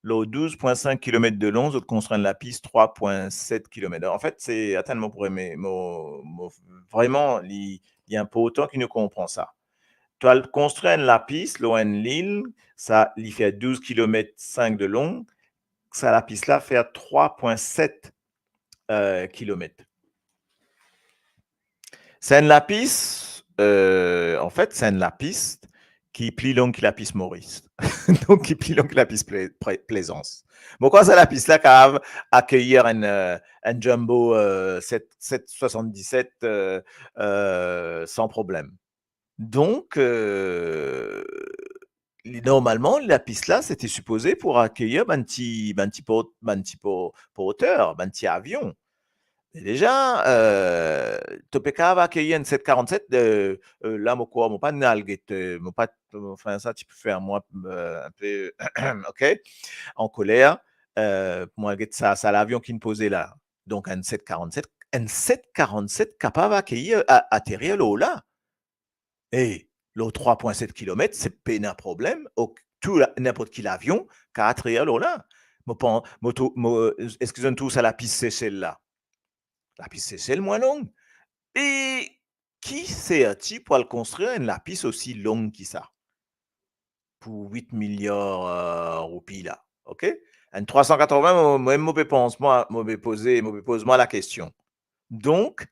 Lor douz pwin sink kilomet de long, zot konstrir enn lapis trwa pwin set kilomet. Anfet, se, atann, mo pou reme-, mo, mo, vreman, li, li inportan ki nou konpran sa. To al konstrir enn lapis lor enn lil, sa, li fer douz kilomet sink de long, sa lapis la fer trwa pwin set, euh, kilomet. Se enn lapis, euh, anfet, se enn lapis ki pli long ki lapis Moris. Donk, ki pli long ki lapis Pla-, Pla-, Plaisance. Mo krwar sa lapis la kapav akeir enn, euh, enn jumbo, euh, set, set swasanndiset, euh, euh, san problem. Donk, euh, li, normalman, lapis la, se ti sipoze pou akeir bann ti, bann ti port-, bann ti por-, porter, bann ti avion. Me deza, euh, to pe kapav akeir enn set karannset, euh, euh, la, mo krwar, mo pa'nn al get, euh, mo pa, anfin, sa ti pe fer mwa, euh, inpe, ok, ankoler, euh, mo al get sa, sa lavion ki'nn poze la. Donk, enn set karannset, enn set karannset kapav akeir, a-, aterir lor la. E lor trwa pwin set kilomet, se pena problem, ok, tou la, ninport ki lavion kapav aterir lor la. Mo pan-, mo trou-, mo, eski zot trouv sa lapis Sesel la? Lapis Sesel mwin long. E ki serti pou al konstrir enn lapis osi long ki sa? Pou wit miliar, euh, roupi la. ok? Enn trwa san katrovin, mo, mo, mo pe pans mwa, mo pe poze, mo pe poz mwa lakestion. Donk,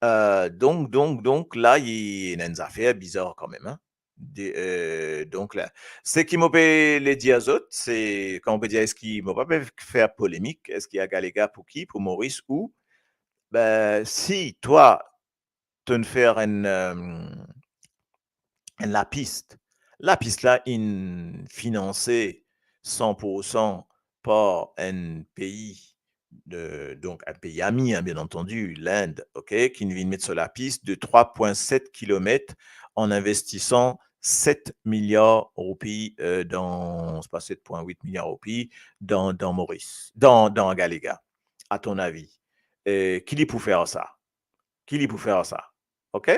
euh, donk, donk, donk, la, li ena enn zafer bizar kanmem, hein. De, euh, donk la, seki mo pe le dir zot, se, kouma mo pe dir, eski mo pa pe fer polemik, eski Agalega pou ki, pou Moris ou, ben, si twa, to'nn fer enn, euh, enn lapis. Lapis la inn finanse san pou san par enn pei, de, donk enn pei ami, hein, bien antandi, Lind, ok, ki vinn met so lapis de trwa pwin set kilomet an investisan set miliar roupi, euh, dan, se pa set pwin wit miliar roupi, dan, dan Moris, dan, dan Agalega. A ton avi, euh, ki li pou fer sa? Ki li pou fer sa? Ok?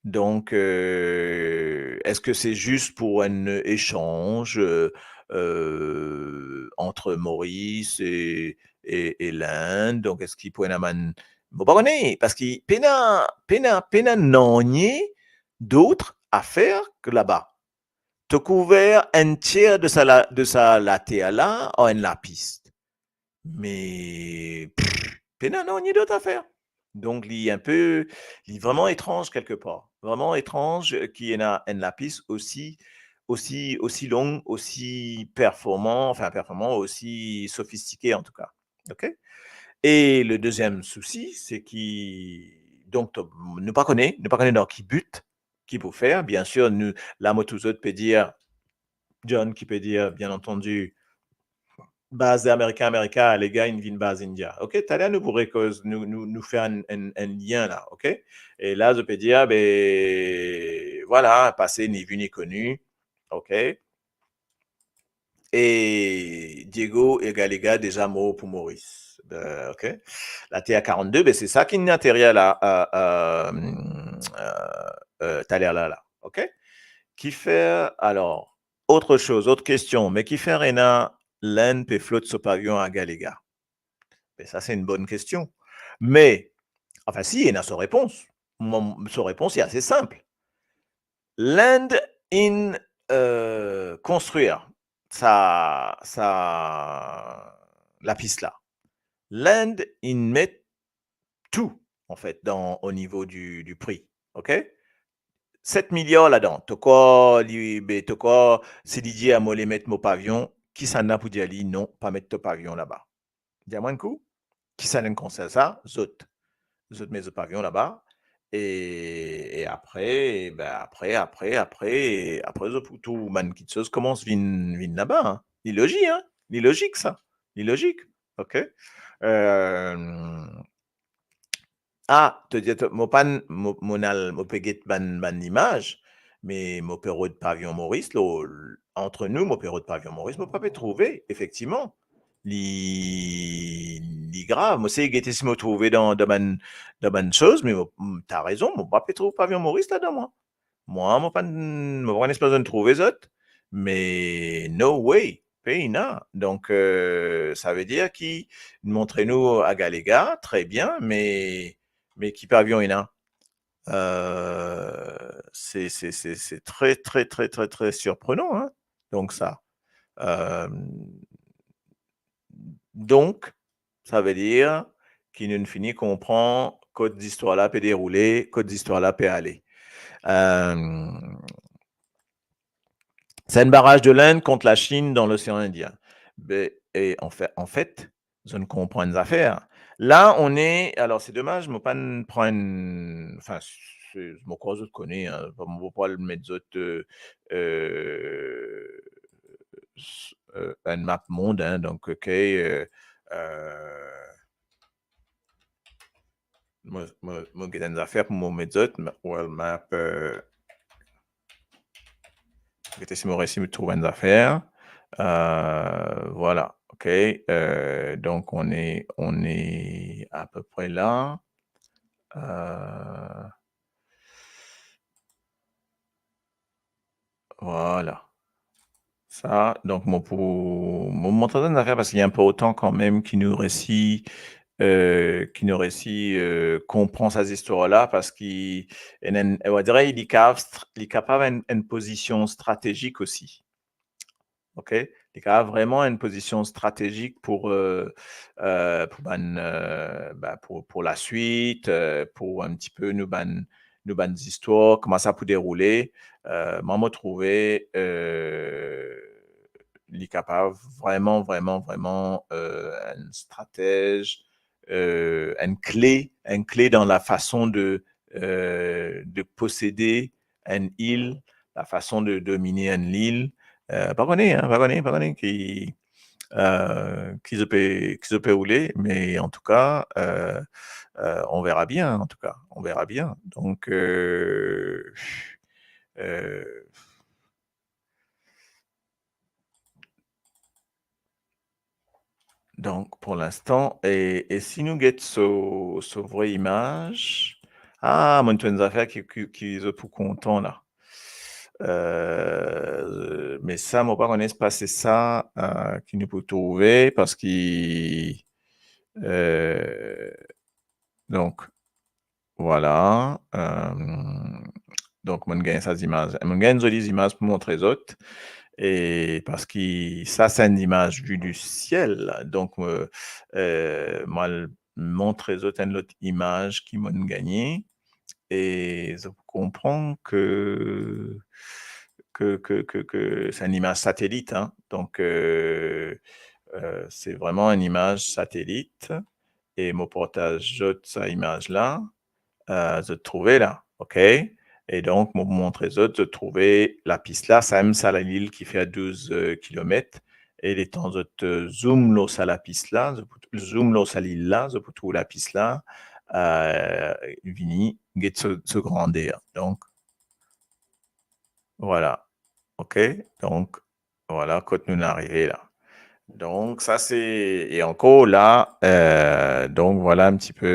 Donk, euh, eski se zis pou enn esanz, euh, euh, ant Moris e, e, e Lind? Donk, eski pou ena bann, mo pa kone, parski pena, pena, pena nanye dot a fer ke laba. To kouver enn tier de sa la, de sa later la ar enn lapis. Me, pff, pena nanye dot a fer. Donk, li enpe, li vreman etranz kelkepar. Vreman etranz, euh, ki ena enn lapis osi, osi, osi long, osi performan, anfin, performan, osi sofistike, antouka. Ok? E le deziem sousi, se ki, donk, to-, nou pa kone, nou pa kone dan ki but ki pou fer. Biensir, nou, la, mo touzour pe dir, John ki pe dir, bien antandi, baz Amerika, Amerika, Agalega inn vinn baz India. Ok, taler nou pou rekoz, nou, nou, nou fer enn, enn, enn lien la, ok? E la, zot pe dir, be, vwala, pase ni vi ni koni, ok? E Diego e Agalega deza mor pou Moris. Be, ok? Later karannde, be, se sa ki inn aterir la, euh, euh, euh, euh, taler la, la, ok? Kifer, alor, autre chose, autre question, me kifer ena Lind pe flot so pavion Agalega? Be, sa, se enn bonn kestion. Me, anfin, si, ena so repons. Mo, so repons, li ase sinp. Lind inn, euh, konstrir sa, sa lapis la. Lind inn met tou, anfet, dan, o nivo di, di pri, ok? Set miliar ladan, to krwar li, be, to krwar si li dir, mo le met mo pavion, kisannla pou dir li, non, pa met to pavion laba? Dir mwa enn kou, kisannla inn konsert sa? Zot. Zot met zot pavion laba, e, e apre, be, apre, apre, apre, apre, zot pou trouv bann kitsoz koumans vinn, vinn laba, hein. Li lozik, hein? Li lozik, sa. Li lozik. Ok? Euh, ah, to dir, to, mo pann, mo, mo'nn al, mo pe get bann, bann imaz, me mo pe rod pavion Moris, lo, ant nou, mo pe rod pavion Moris, mo pa pe trouve, efektivman. Li, li grav. Mo sey gete si mo trouve dan, dan bann, dan bann soz, me mo, ta rezon, mo pa pe trouv pavion Moris ladan mwa. Mwa, mo pann, mo pann espere zot trouve zot, me no way, pena. Donk, euh, savedir ki montre nou Agalega, tre bien, me, me ki pavion ena? Euh, se, se, se, se tre, tre, tre, tre, tre sirprenan, hein. Donk sa, euh, donk, savedir ki nou fini konpran kot zistwar la pe deroule, kot zistwar la pe ale. Euh, c'est un barrage de l'Inde contre la Chine dans l'océan Indien. Be, e anfe-, anfet, zot konpran enn zafer. La, on est, alors, c'est dommage, mo pann pran, anfin, se, mo krwar zot kone, hein, mo pa al met zot, euh, euh, s-, euh, enn map mond, hein, donk, ok, euh, euh, mo, mo, mo get enn zafer pou mo met zot, ma-, world map, euh, gete si mo resi trouv enn zafer. Euh, vwala, ok. Euh, donk, on est, on est à peu près là. Euh, vwala. Sa, donk, mo pou, mo montre enn zafer parski li inportan kanmem ki nou resi, euh, ki nou resi, euh, konpran sa zistwar la, parski ena enn, on va dire, li kav-, li kapav enn, enn pozision stratezik osi. ok? Li kapav vreman enn pozision stratezik pou, eh, eh, pou bann, eh, ba, pou, pou laswit, eh, pou enn tipe nou bann, nou bann zistwar, kouma sa pou deroule. Eh, mwa, mo trouve, eh, li kapav vreman, vreman, vreman, eh, enn stratez, eh, enn kle, enn kle dan lafason de, eh, de posede enn il, lafason de domine enn il. Eh, pa kone, hein, pa kone, pa kone ki, eh, ki zot pe, ki zot pe roule, me antouka, eh, eh, on verra bien, antouka, on verra bien. Donk, eh, eh, Donk, pou linstan, e, e si nou get so, so vre imaz, ah, mo trouv enn zafer ki, ki, ki zot pou kontan la. Eh, me sa, mo pa kone si se pa sa, eh, ki nou pou trouve, parski, eh, donk, vwala, eh, donk, mo gagn sa zimaz. Mo gagn zoli zimaz pou montre zot. E parski sa, se enn imaz vue du ciel. Donk, eh, eh, mo al montre zot enn lot imaz ki mo gagne. E zot pou konpran ke, ke, ke, ke, ke se enn imaz satelit, hein. Donk, eh, eh, se vreman enn imaz satelit. E mo partaz zot sa imaz la, eh, zot trouve la, ok? E donk, mo montre zot, zot trouve lapis la, samem sa lalil ki fer douz, eh, kilomet. E letan zot, eh, zoom lor sa lapis la, zot pou, zoom lor sa lil la, zot pou trouv lapis la, eh, vini, get so, so grander. Donk, vwala, ok? Donk, vwala kot nou arive la. Donk, sa se, e ankor la, eh, donk, vwala enn tipe,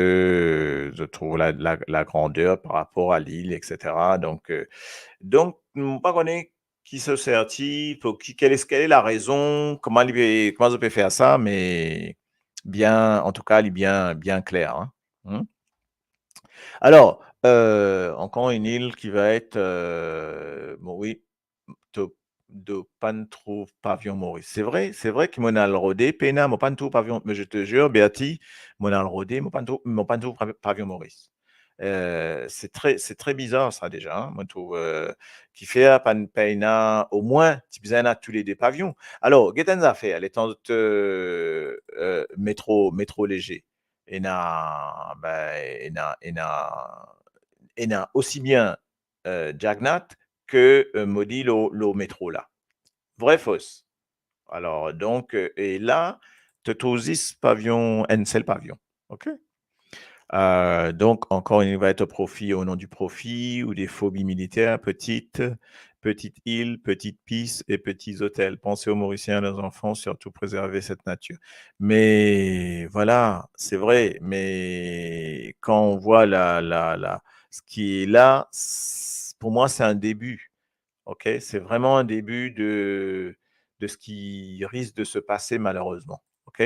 zot trouv la, la, lagrander par rapor a lil, et cetera. Donk, eh, donk, mo pa kone ki so serti, pou ki, quelle est, quelle est la raison, kouma li pe, kouma zot pe fer sa, me bien, antouka, li bien, bien kler, hein. Hmm? Alor, eh, ankor enn il ki va et, eh, bon, wi, to, to pa'nn trouv Pavion Moris. Se vre, se vre ki mo'nn al rode, pena, mo pa'nn trouv Pavion, me je te jure, Bertie, mo'nn al rode, mo pa'nn trouv, mo pa'nn trouv Pav-, Pavion Moris. Eh, se tre, se tre bizar sa deza, hein. Mo trouv, eh, kifer pa'nn, pena omwin, ti bizin ena toulede pavion. Alor, get enn zafer, letan zot, eh, eh, metro, metro leger, ena, be, ena, ena, ena osi bien, eh, Jagannath ke, eh, Modi lor, lor metro la. Vre, fos? Alor, donk, eh, e la, to trouv zis pavion, enn sel pavion. Ok? Eh, donk, ankor, il va être profit au nom du profit ou des phobies militaires, petite, petite île, petite piste et petits hôtels. Pensez aux Mauriciens, à leurs enfants, surtout préserver cette nature. Me vwala, se vre, me kan on vwa la, la, la, ce qui est là, s-, pour moi, c'est un début. Ok? C'est vraiment un début de, de ce qui risque de se passer malheureusement. Ok?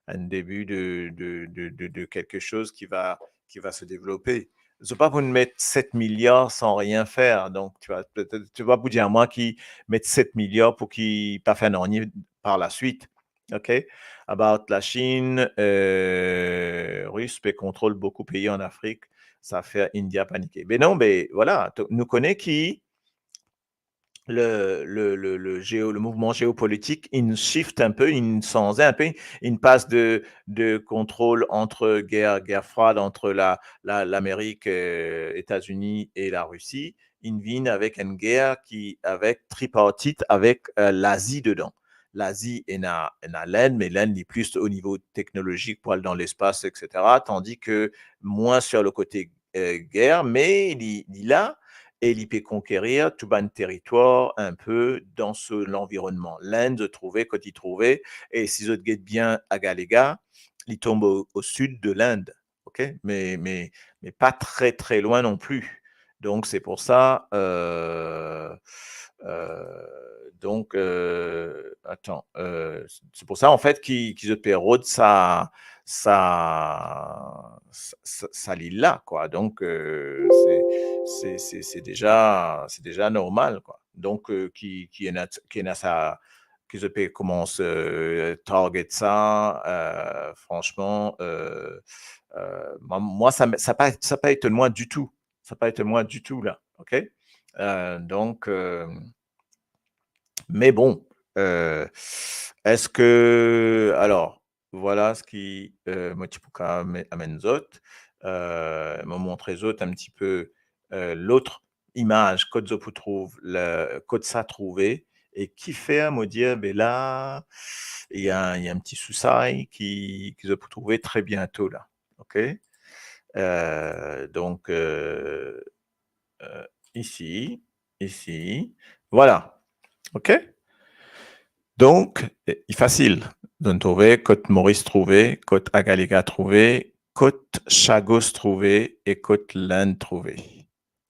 Un début de, de, de, de, de quelque chose qui va, qui va se développer. Zot pa pou met set miliar san rien fer. Donk, tu vois, peut-être, tu vois, pou dir mwa ki met set miliar pou ki pa fer nanye par la suite. Ok? About la Chine, eh, Ris pe kontrol boukou pei an Afrik, sa fer India panike. Be non, be vwala, to-, nou kone ki le, le, le, le géo-, le mouvement géopolitique, il shift un peu, il change un peu, il passe de, de contrôle entre guerre, guerre froide entre la, la, l'Amérique, euh, États-Unis et la Russie, il vient avec une guerre qui, avec tripartite, avec, euh, l'Asie dedans. L'Asie, ena, ena l'Inde, mais l'Inde est plus au niveau technologique pour aller dans l'espace, et cetera. Tandis que moins sur le côté eh, guerre, me li, li la, e li pe konkerir tou bann teritwar inpe dan so lanvironnman. L'Inde, zot trouve kot li trouve, e si zot get bien Agalega, li tom o, o sid de l'Inde, ok? Me, me, me pa tre, tre lwin non pli. Donk, se pou sa, euh, euh, donk, euh, atann, euh, se pou sa, an fet, ki, ki zot pe rod sa, sa, sa, sa, sa lil la, kwa. Donk, euh, se, se, se, se deza, se deza normal, kwa. Donk, euh, ki, ki ena, ki ena sa, ki zot pe koumans, euh, target sa, euh, franchman, euh, euh, mwa, mwa, sa, sa pa, sa pa etonn mwa ditou. Sa pa etonn mwa ditou la, ok? Euh, donk, euh, me bon, euh, eski, alor, vwala seki, euh, mo ti pou kapav ame-, amenn zot, euh, mo montre zot enn tipe, euh, lot imaz, kot zot pou trouv le, kot sa trouve, e kifer mo dir, be la, ena, ena enn ti sousay ki, ki zot pou trouve tre biento la. Ok? Euh, donk, euh, euh, isi, isi, vwala. Ok? Donk, eh, li fasil. Zot trouve kot Moris trouve, kot Agalega trouve, kot Chagos trouve e kot Lind trouve.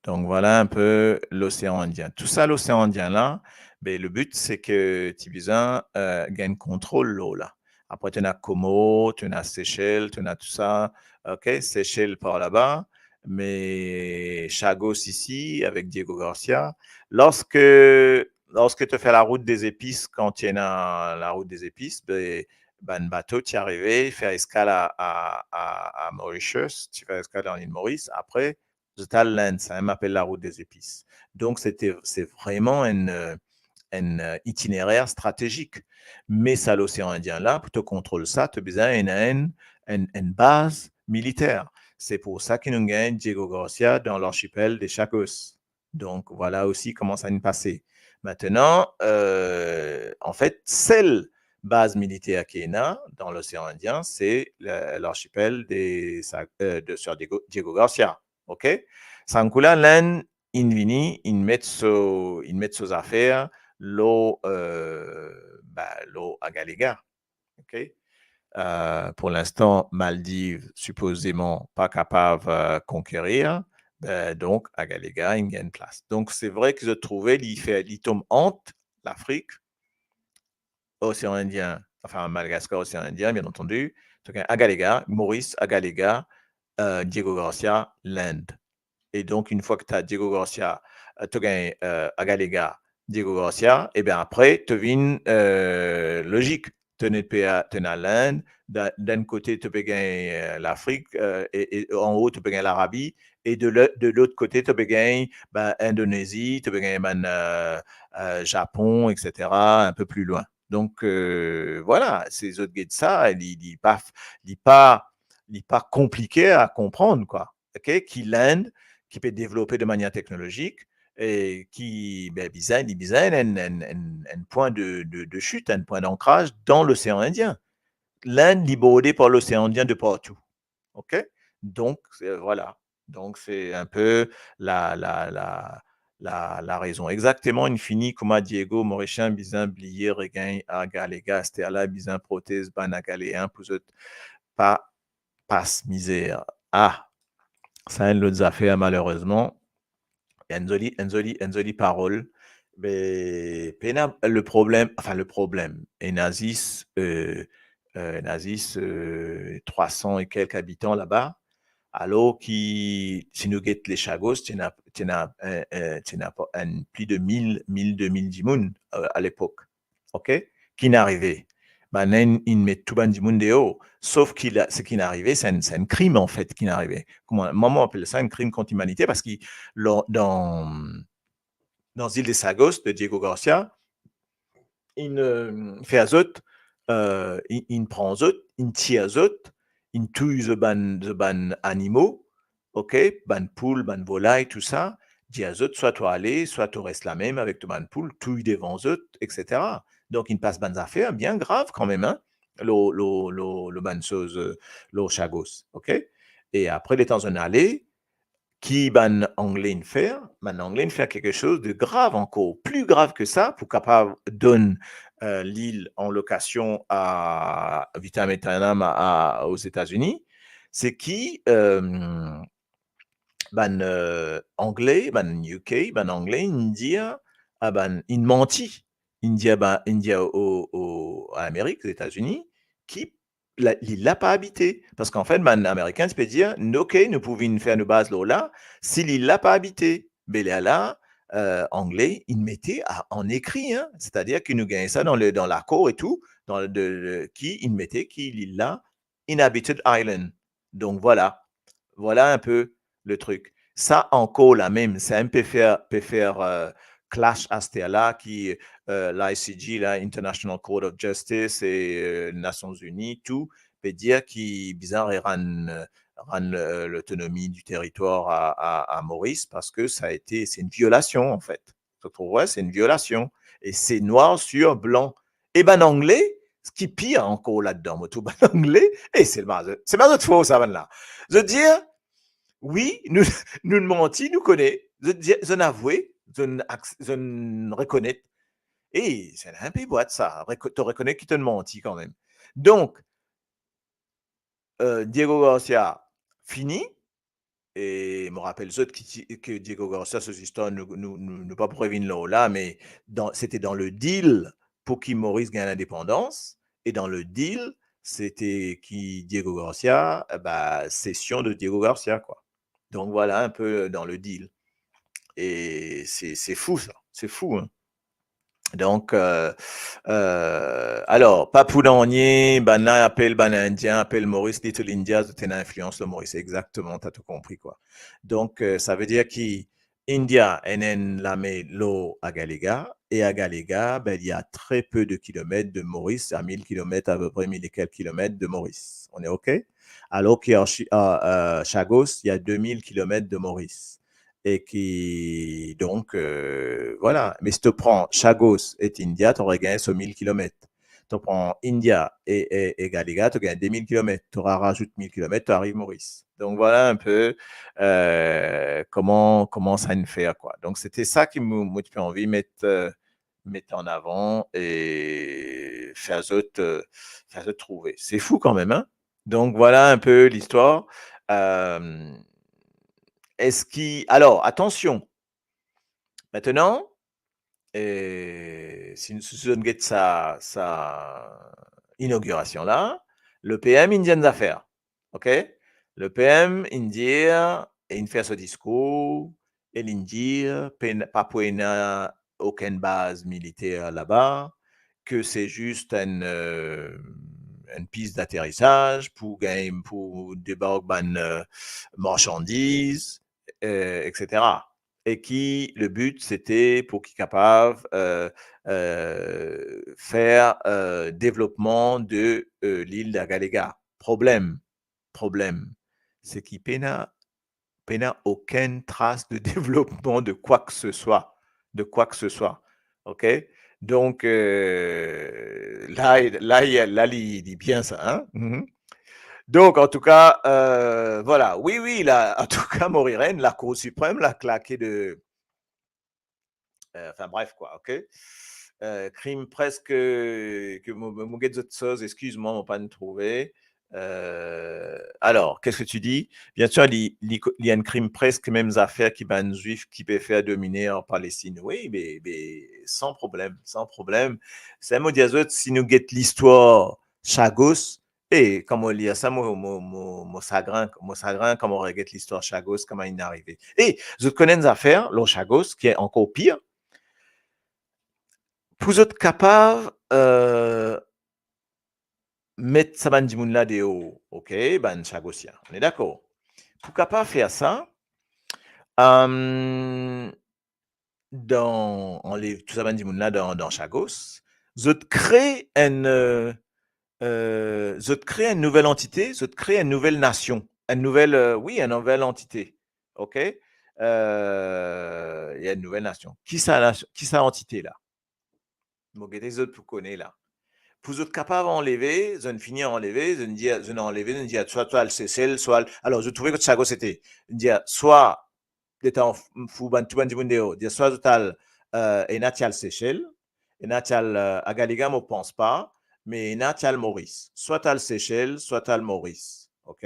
Donk, vwala enn pe Losean Indien. Tousa, Losean Indien la, be, le but, se ke ti bizin, euh, gagn kontrol lor la. Apre, to ena Komor, to ena Sesel, to ena tousa. Ok, Sesel par laba, me Chagos isi, avek Diego Garcia. Lorske, lorske to fer larout de zepis, kan ti ena larout de zepis, be, bann bato ti arive, fer eskal a, a, a, a Mauritius, ti fer eskal an lil Moris. Apre, zot al Lind, samem apel larout de zepis. Donk, se te, se vreman enn, euh, enn, euh, itinerer stratezik. Me sa Losean Indien la, pou to kontrol sa, to bizin ena enn, enn, enn baz militer. Se pou sa ki nou gagn Diego Garcia dan larsipel de Chagos. Donk, vwala osi kouma sa inn pase. Aster, euh, anfet, sel baz militer ki ena dan Losean Indien, se le, larsipel de Sa-, euh, de Sir Diego, Diego Garcia. Ok? Sa kou la, Lind inn vini, inn met so, inn met so zafer lor, euh, be, lor Agalega. Ok? Euh, pou linstan, Maldiv, sipozeman, pa kapav, euh, konkerir. Be, donk, Agalega inn gagn plas. Donk, se vre ki zot trouve, li fer, li tom ant Lafrik, Osean Indien, anfin, Madagaskar, Osean Indien, bien antandi. To gagn Agalega, Moris, Agalega, euh, Diego Garcia, Lind. E donk, enn fwa ki to ena Diego Garcia, euh, to gagn, euh, Agalega, Diego Garcia, e bien apre, to vinn, euh, lozik. To ena pe, to ena Lind, da-, d'enn kote, to pe gagn, euh, Lafrik, euh, e, e anlor, to pe gagn Larabi, e de le-, de lot kote, to pe gagn, be, Indonezi, to pe gagn bann, euh, euh, Japon, et cetera, enn pe pli lwin. Donk, euh, vwala, se zot get sa, li, li pa f-, li pa, li pa konplike a konprann, kwa. Ok? Ki Lind, ki pe devlope de manier teknolozik, e ki, be, bizin, li bizin enn, enn, enn, enn pwin de, de, de chit, enn pwin d'ankraz dan Losean Indien. Lind, li borde par Losean Indien de partou. Ok? Donk, euh, vwala. Donk, se enn pe la, la, la, la, larezon. Exakteman, inn fini kouma Diego, Morisien bizin bliye regagn Agalega, aster la, bizin protez bann Agaleen pou zot pa pas mizer. Ah, sa enn lot zafer, malerezman. Enn zoli, enn zoli, enn zoli parol. Me pena le problem, anfin, le problem, ena zis, euh, euh, ena zis, euh, trwa san e kelk abitan laba, alor ki, si nou get le Chagos, ti ena, ti ena, euh, euh, ti ena pa, enn pli de mil, mil, de mil dimoun, euh, alepok. Ok? Ki'nn arive? Bann inn, inn met tou bann dimoun deor. Sof ki la, seki inn arive, se enn, se enn krim, anfet, ki'nn arive. Kouma, mwa, mo apel sa enn krim kont limanite, parski lor, dan, dan zil de Chagos, de Diego Garcia, inn, euh, fer zot, euh, inn, inn pran zot, inn tir zot, inn touy zot bann, zot bann animo, ok, bann poul, bann volay, tousa, dir zot, swa to ale, swa to res lamem avek to bann poul, touy devan zot, et cetera. Donk, inn pas bann zafer bien grav kanmem, hein, lor, lor, lor, lor bann soz, euh, lor Chagos, ok? E apre, letan zot inn ale, ki bann Angle inn fer? Bann Angle inn fer kiksoz de grav ankor, pli grav ki sa, pou kapav donn, euh, lil an lokasion a vitam aeternam a, a, Ozetazini, se ki, euh, bann, euh, Angle, bann U K, bann Angle, inn dir, a bann, inn manti, inn dir, ba, inn dir o, o, Amerik, Ozetazini, ki la, lil la pa abite. Parski anfet, bann Amerikin ti pe dir, ok, nou pou vinn fer nou baz lor la, si lil la pa abite. Be lerla, euh, angle, inn mete a, an ekri, hein, c'est-à-dire ki nou gagn sa dan le, dan lakor e tou, dan le, de, de, ki inn mete ki lil la inhabited island. Donc voilà, voilà un peu le truc. Sa ankor la mem, sa mem pe fer, pe fer, euh, clash aster la ki, euh, l'I C J, la International Court of Justice e, euh, Nations Unies, tou, pe dir ki bizin rann, rann, euh, l'autonomie du territoire à, à, à Maurice parce que ça a été, c'est une violation, en fait. Zot trouve, c'est une violation. E se noir sur blanc. E bann Angle, ki pir ankor ladan, mo trouv bann Angle, e se ma, se ma zot for sa, bann la. Zot dir, wi, nou, nou manti, nou kone. Zot dir, zot avoue, zot, zot rekonet. E se inpe bwat sa, reko-, to rekonet ki to manti kanmem. Donk, euh, Diego Garcia fini, e mo rapel zot ki ti, ke Diego Garcia, so zistar, nou, nou, nou, nou pa pou revinn lor la, me dan, sete dan le deal pou ki Moris gagn lindepandans, e dan le deal, sete ki Diego Garcia, eh ben, cession de Diego Garcia, quoi. Donc voilà un peu dans le deal. E se, se fou sa, se fou, hein. Donk, euh, euh, alor, pa pou nanye, bann la apel bann Indien, apel Moris Little India, zot ena inflians lor Moris. Exactement, t'as tout compris, quoi. Donk, euh, sa ve dir ki India ena enn lame lor Hagalega, e Hagalega, ben, il y a très peu de kilomètres de Maurice, à mille kilomètres à peu près, mille et quelques kilomètres de Maurice. On est OK ? Alors que Archi-, à, à Chagos, il y a deux mille kilomètres de Maurice. E ki, donk, euh, voilà. Me si to pran Chagos et India, to ora gagn so mil kilomet. To pran India e, e, e Hagalega, to gagn de mil kilomet. To ora razout mil kilomet, to ariv Moris. Donc voilà un peu, euh, comment, comment ça inn fer, quoi. Donc c'était ça ki mo, mo ti pe anvi met, euh, met an avan e fer zot, euh, fer zot trouve. Se fou kanmem, hein ? Donc voilà un peu l'histoire. Euh, eski, alor, atansion. Maintenant, eh, si, si zot get sa, sa inogirasion la, le P M inn dir enn zafer, OK ? Le P M inn dir, e inn fer so diskour, e linn dir, pena, pa pou ena okenn baz militer laba, ke se zis enn, euh, enn pis d'aterisaz pou gagn, pou debark bann, euh, marsandiz, euh, et cetera. E ki le but, sete pou ki kapav, euh, euh, fer, euh, devlopman de, euh, lil Hagalega. Problem, problem, se ki pena, pena okenn tras de devlopman de quoi que ce soit, de quoi que ce soit. OK ? Donc, euh, la, la, la, li, li bien sa, hein ? Mhm. Donc, en tout cas, euh, voilà. Oui, oui, la, en tout cas, Moriren, la Cour suprême, la claqué de, euh, enfin, bref, quoi, OK ? Euh, krim preske, ke mo, mo get zot soz, excuse-moi, mo pa'nn trouve. Euh, alors, qu'est-ce que tu dis ? Bien sûr, li, li, li enn krim preske mem zafer ki bann Zwif ki pe fer domine ar Palestinn. Oui, be, be, san problem, san problem. Sa mo dir zot, si nou get listwar Chagos, e kan mo lir sa, mo, mo, mo, mo sagrin, mo sagrin kan mo reget listwar Chagos, kouma inn arive. E zot konn enn zafer lor Chagos ki ankor pir. Pou zot kapav, euh, met sa bann dimoun la deor, OK, bann Chagosien, on est d'accord. Pou kapav fer sa, euh, dan, anlev tou sa bann dimoun la dan, dan Chagos, zot kre enn, euh, euh, zot kre enn nouvel antite, zot kre enn nouvel nasion, enn nouvel, euh, wi, enn nouvel antite, OK ? Euh, il y a une nouvelle nation. Ki sa nasion, ki sa antite la ? Mo gete zot pou kone la. Pou zot kapav anleve, zot fini anleve, zot dir, zot anleve, zot dir, swa to al Sesel, swa al, alor, zot trouve kot Chagos ete. Zot dir, swa, letan f-, fou bann, tou bann dimoun deor, dir, swa zot al, euh, ena ti al Sesel, ena ti al, euh, Hagalega, mo pans pa, me ena ti al Moris. Swa to al Sesel, swa to al Moris. OK ?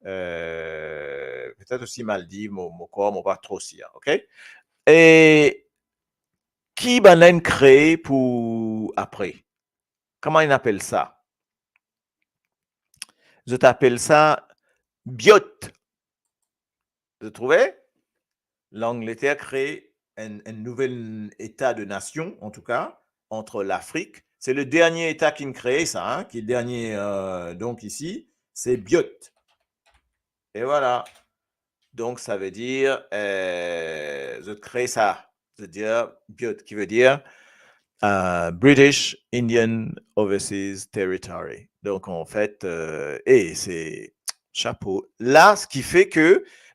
Euh, petet osi Maldiv, mo, mo krwar, mo pa tro sir. OK ? E ki bann la inn kree pou apre? Kouma inn apel sa? Zot apel sa biot. Zot trouve? Langleter kree enn, enn nouvel eta de nasion, an tou ka, ant Lafrik. Se le dernie eta ki'nn kree sa, hein, ki le dernie, euh, donk isi, se Biot. E vwala. Donk, savedir, euh, zot kree sa, savedir Biot, ki vedir, euh, British Indian Overseas Territory. Donk, anfet, euh, e se chapo. La, seki fer ke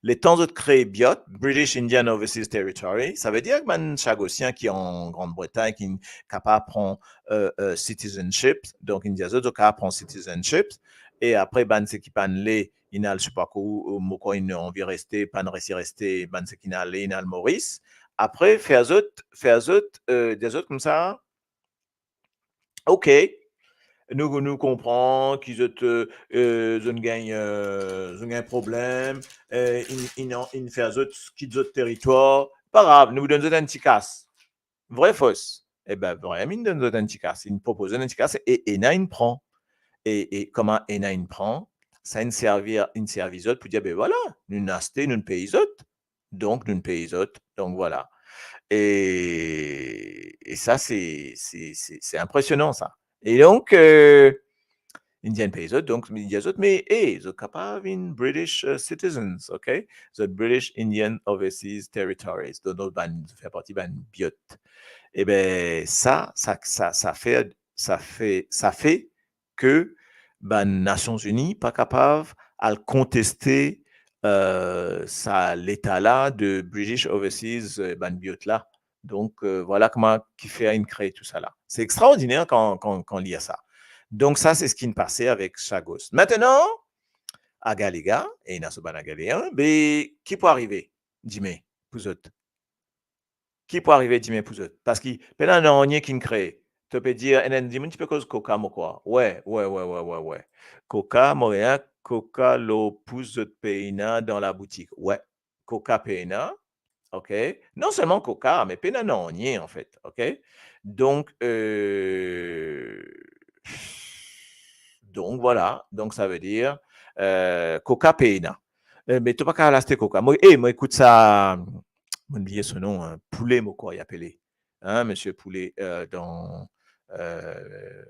letan zot kree Biot, British Indian Overseas Territory, savedir bann Chagosien ki an Grandbretagn, ki kapav pran, euh, euh, citizenship, donk, inn dir zot, zot kapav pran citizenship, e apre, bann seki pa'nn le, inn al, sepa kou, mo krwar inn anvi reste, pa'nn resi reste, bann seki inn ale, inn al Moris. Apre, fer zot, fer zot, euh, dir zot koumsa, ok, nou, nou konpran ki zot, euh, euh, zot gagn, euh, zot gagn problem, euh, inn, inn, inn fer zot kit zot teritwar, pa grav, nou donn zot enn ti kas. Vre, fos? E ben, vremem, inn donn zot enn ti kas, inn propoz enn ti kas, e ena inn pran. E, e kouma ena inn pran, sa inn servi, inn servi zot pou dir, be vwala, nou aste, nou pey zot. Donk, nou pey zot. Donk, vwala. E, e sa, se, se, se, se inpresionan, sa. E donk, euh, Indian pey zot, donk, inn dir zot, me, e, zot kapav vinn British, euh, citizens, ok? Zot British Indian Overseas Territories. Donk, donk, bann, fer parti bann Biot. E ben, sa, sa, sa, sa fer, sa fer, sa fer ke bann Nasion Ini pa kapav al konteste, euh, sa leta la de British Overseas, euh, bann Biot la. Donk, euh, vwala kouma ki fer inn kree tousala. Se extraordiner kan, kan, kan lir sa. Donk, sa, se seki inn pase avek Chagos. Aster, Agalega, e ena so bann Agalean, be ki pou arive dime pou zot? Ki pou arive dime pou zot? Parski pena nanye ki'nn kree. To pe dir, enn, enn dimoun ti pe koz koka, mo krwar. Wi, wi, wi, wi, wi, wi. Koka, mo ena koka lor pous zot pena dan laboutik. Wi, koka pena, ok? Non selman koka, me pena nanye, anfet, ok? Donk, euh, donk, vwala. Donk, savedir, euh, koka pena. Euh, me to pa kapav aste koka. Mo, e, mo ekout sa, mo'nn bliye so nom, hein, Poule, mo krwar, li apele. Hein, Misie Poule, euh, dan, euh,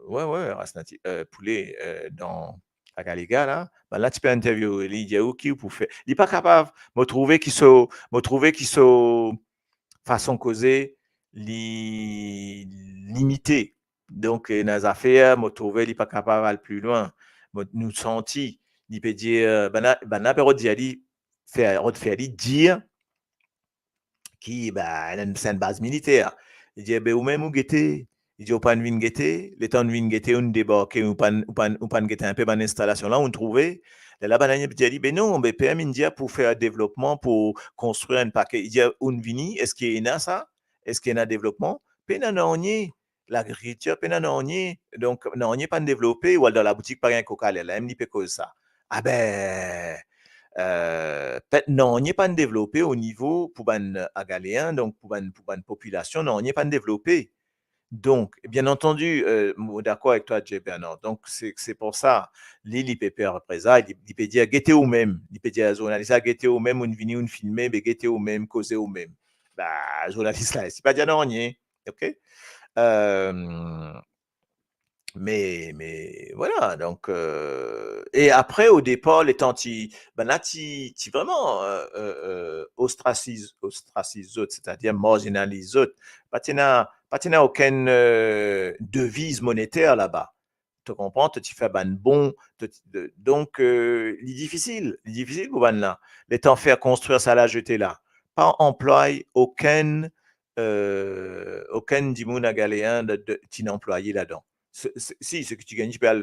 wi, wi, Ras Nati, euh, Poule, euh, dan Agalega la, bann la ti pe interview li, dir ou ki ou pou fer. Li pa kapav, mo trouve ki so, mo trouve ki so fason koze, li limite. Donk, euh, ena zafer, mo trouve li pa kapav al pli lwin. Mo, nou santi, li pe dir, euh, bann la, bann la pe rod dir li, fer, rod fer li dir ki, be, enn, se enn baz militer. Li dir, be, oumem ou gete? Li dir, ou pa'nn vinn gete? Letan ou'nn vinn gete, ou'nn debarke, ou pa'nn, ou pa'nn, ou pa'nn gete inpe bann instalasion la, ou'nn trouve? Lerla bann la dir li, be non, be, PM inn dir pou fer devlopman, pou konstrir enn pake. Li dir, ou'nn vini, eski ena sa? Eski ena devlopman? Pena nanye. Lagrikiltir, pena nanye. Donk, nanye pa'nn devlope, ou al dan laboutik, pa gagn koka, lerla mem li pe koz sa. Ah ben, euh, pe-, nanye pa'nn devlope o nivo pou bann Agalean, donk pou bann, pou bann popilasion, nanye pa'nn devlope. Donk, bien antandi, euh, mo dakor avek twa, Jay Bernard. Donk, se, se pou sa, li, li pe per reprezay, li, li pe dir, gete oumem, li pe dir zournalis la, gete oumem, ou'nn vini, ou'nn filme, be gete oumem, koze oumem. Be, zournalis la, li pa dir nanye, ok? Euh, me, me, vwala, donk, euh, e apre, o depar, letan ti, bann la ti, ti vreman, euh, euh, euh, ostrasiz, ostrasiz zot, setadir marzinaliz zot. Pa ti ena, pa ti ena okenn, euh, deviz moneter laba. To konpran, to ti fer bann bon, to ti, de, donk, euh, li difisil, li difisil pou bann la. Letan fer konstrir sa lazete la, pa anplway okenn, euh, okenn dimoun Agalean de, de, ti'nn anplwaye ladan. Se, se, si, seki ti gagn, ti pe al,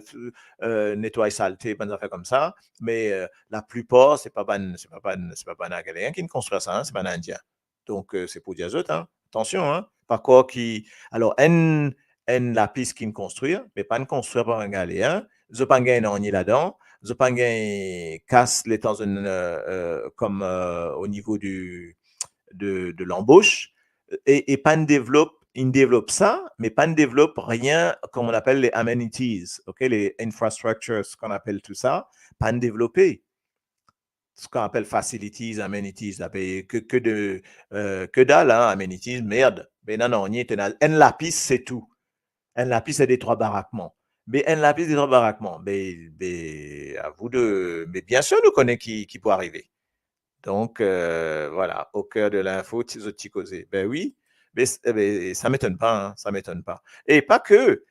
euh, netway salte, bann zafer koumsa, me, euh, laplipar, se pa bann, se pa bann, se pa bann Agalean ki'nn konstrir sa, hein, se bann Indien. Donk, euh, se pou dir zot, hein, atansion, hein, pa krwar ki, alor, enn, enn lapis ki'nn konstrir, me pa'nn konstrir par bann Agalean, hein, zot pa'nn gagn nanye ladan, zot pa'nn gagn kas letan zot, euh, euh, kom, euh, o nivo di, de, de lanbos, e, e pa'nn devlop, inn devlop sa, me pa'nn devlop rien, comme on appelle les amenities, ok, les infrastructures, qu'on appelle tout ça, pa'nn devlope. ce qu'on appelle facilities, amenities la, be, ke, ke de, euh, ke dal, hein, amenities, merde. Be nanye, to ena enn lapis, se tou. Enn lapis, se de trwa barakman. Be enn lapis, de trwa barakman. Be, be, à vous de, be bien sûr, nou kone ki, ki pou arive. Donc, euh, voilà, au cœur de l'info, ti, zot ti koze. Ben oui, be, s-, be, ça m'étonne pas, hein, ça m'étonne pas. Et pas que,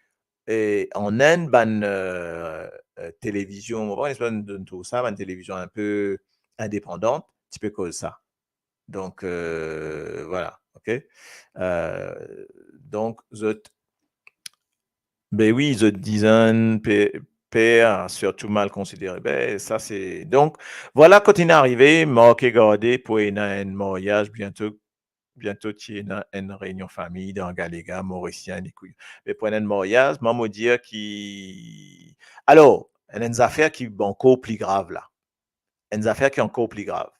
e an Inde, bann, euh, euh, televizion, mo pa kone si bann, bann trouv sa, bann televizion un peu indépendante, ti pe koz sa. Donc, euh, voilà, ok? Euh, donc, zot, ben oui, zot dizann pe-, per, sirtou mal konsidere. Ben, sa se, donc, voilà, kot inn arive, manke garde pou ena enn maryaz biento, biento ti ena enn reynion fami dan Galega, Morisien, les couilles. Me pou ena enn maryaz, mwa mo dir ki, alor, ena enn zafer ki ankor pli grav la. Enn zafer ki ankor pli grav.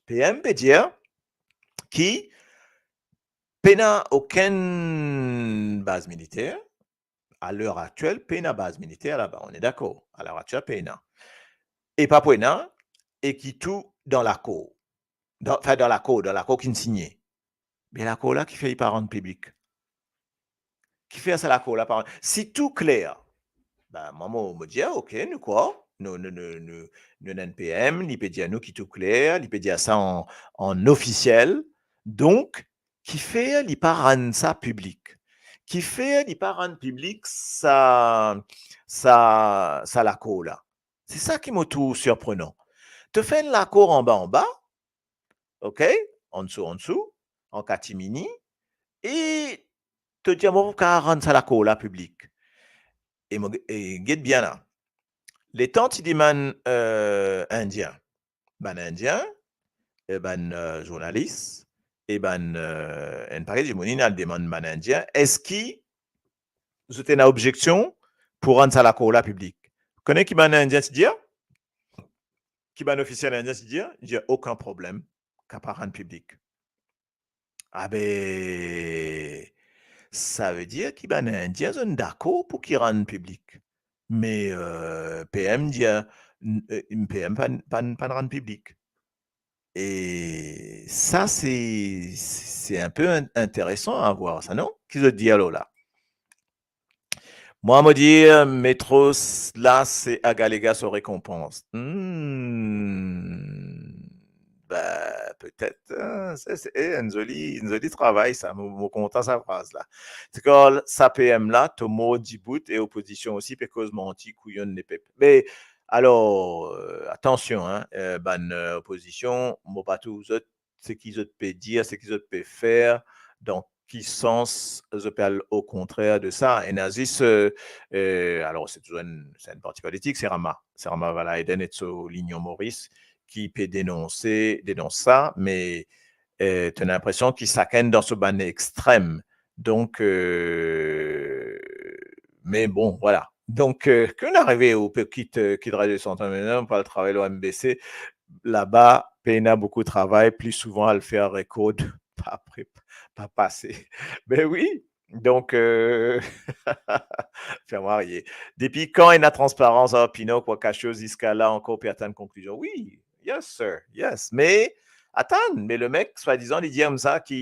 P M pe dir ki pena okenn baz militer, à l'heure actuelle, pena baz militer laba, on est d'accord. À l'heure actuelle, pena. E pa pou ena, e ki tou dan lakor. Dan, anfin, dan lakor, dan lakor ki'nn signe. Me lakor la, kifer li pa rann piblik? Kifer sa lakor la pa rann? Si tou kler, ben, mwa, mo, mo dir, ok, nou krwar, nou, nou, nou, nou, nou ena enn P M, li pe dir nou ki tou kler, li pe dir sa an, an ofisiel. Donk, kifer li pa rann sa piblik? Kifer li pa rann piblik sa, sa, sa lakor la? Se sa ki mo trouv sirprenan. To fer enn lakor anba, anba, ok, ansou, ansou, an katimini, e to dir, mo pou kapav rann sa lakor la piblik. E mo, e get bien la. Letan ti demann, euh, Indien, bann Indien, e bann, euh, zournalis, e bann, euh, enn pakete dimoun inn al demann bann Indien, eski zot ena obzeksion pou rann sa lakor la piblik? Kone ki bann Indien ti dir? Ki bann ofisiel Indien ti dir? Dir, okenn problem, kapav rann piblik. Abe, sa ve dir ki bann Indien, zot dakor pou ki rann piblik. Me, euh, P M dir, n-, euh, P M pa'nn, pa'nn, pa'nn rann piblik. E sa, se, se un peu in-, interesan a vwar sa, non? Ki zot dir alor la? Mwa, mo dir, metro s-, la, se a Galega so rekonpans. Hmm. Be, petet, hein, se, se, e, enn zoli, enn zoli travay sa, mo, mo kontan sa fraz la. Akoz sa P M la, to mor dibout e opozision osi pe koz manti, kouyon lepep. Me, alor, euh, atansion, hein, euh, bann, euh, opozision, mo pa trouv zot seki zot pe dir, seki zot pe fer, dan ki sans zot pe al o kontrer de sa. Ena zis, euh, euh, alor, se touzour enn, se enn parti politik, se Rama. Se Rama Valaiden ek so Linion Moris ki pe denonse, denons sa, me, euh, to ena linpresion ki sakenn dan so bann extrem. Donk, euh, me bon, vwala. Donk, euh, ki nou arive, ou pe kit, euh, kit Radio Cent Anne, me nou pou al travay lor M B C. Laba, pena boukou travay, pli souvan al fer rekord, pa pre-, pa pase. Be wi, donk, euh, fer mwa riye. Depi kan ena transparans ar Pinocchio, Wakashio, ziska la ankor pe atann konklizion? Wi, yes sir, yes. Me, atann, me le mek, swadizan, li dir koumsa ki,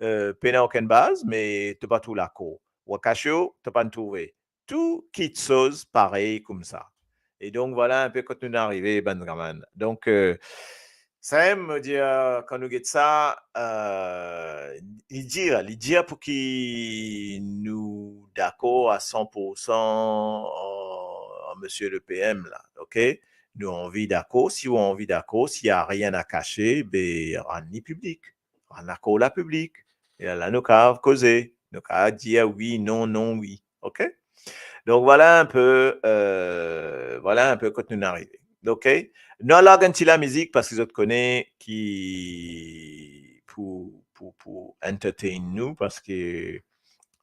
euh, pena okenn baz, me to pa trouv lakor. Wakashio, to pa'nn trouve. Tou kitsoz parey koumsa. E donk, vwala inpe kot nou arive, bann kamarad. Donk, euh, samem, mo dir, kan nou get sa, euh, li dir, li dir pou ki nou dakor a san pour san ar, ar misie le P M la, ok? Nou anvi dakor, si ou anvi dakor, si a rien a kase, be, rann li piblik. Rann lakor la piblik. E la, la nou kapav koze, nou kapav dir wi, non, non, wi. Ok? Donk, vwala inpe, euh, vwala inpe kot nou arive. Ok? Nou al larg enn ti lamizik, parski zot kone ki pou, pou, pou entertain nou, parski,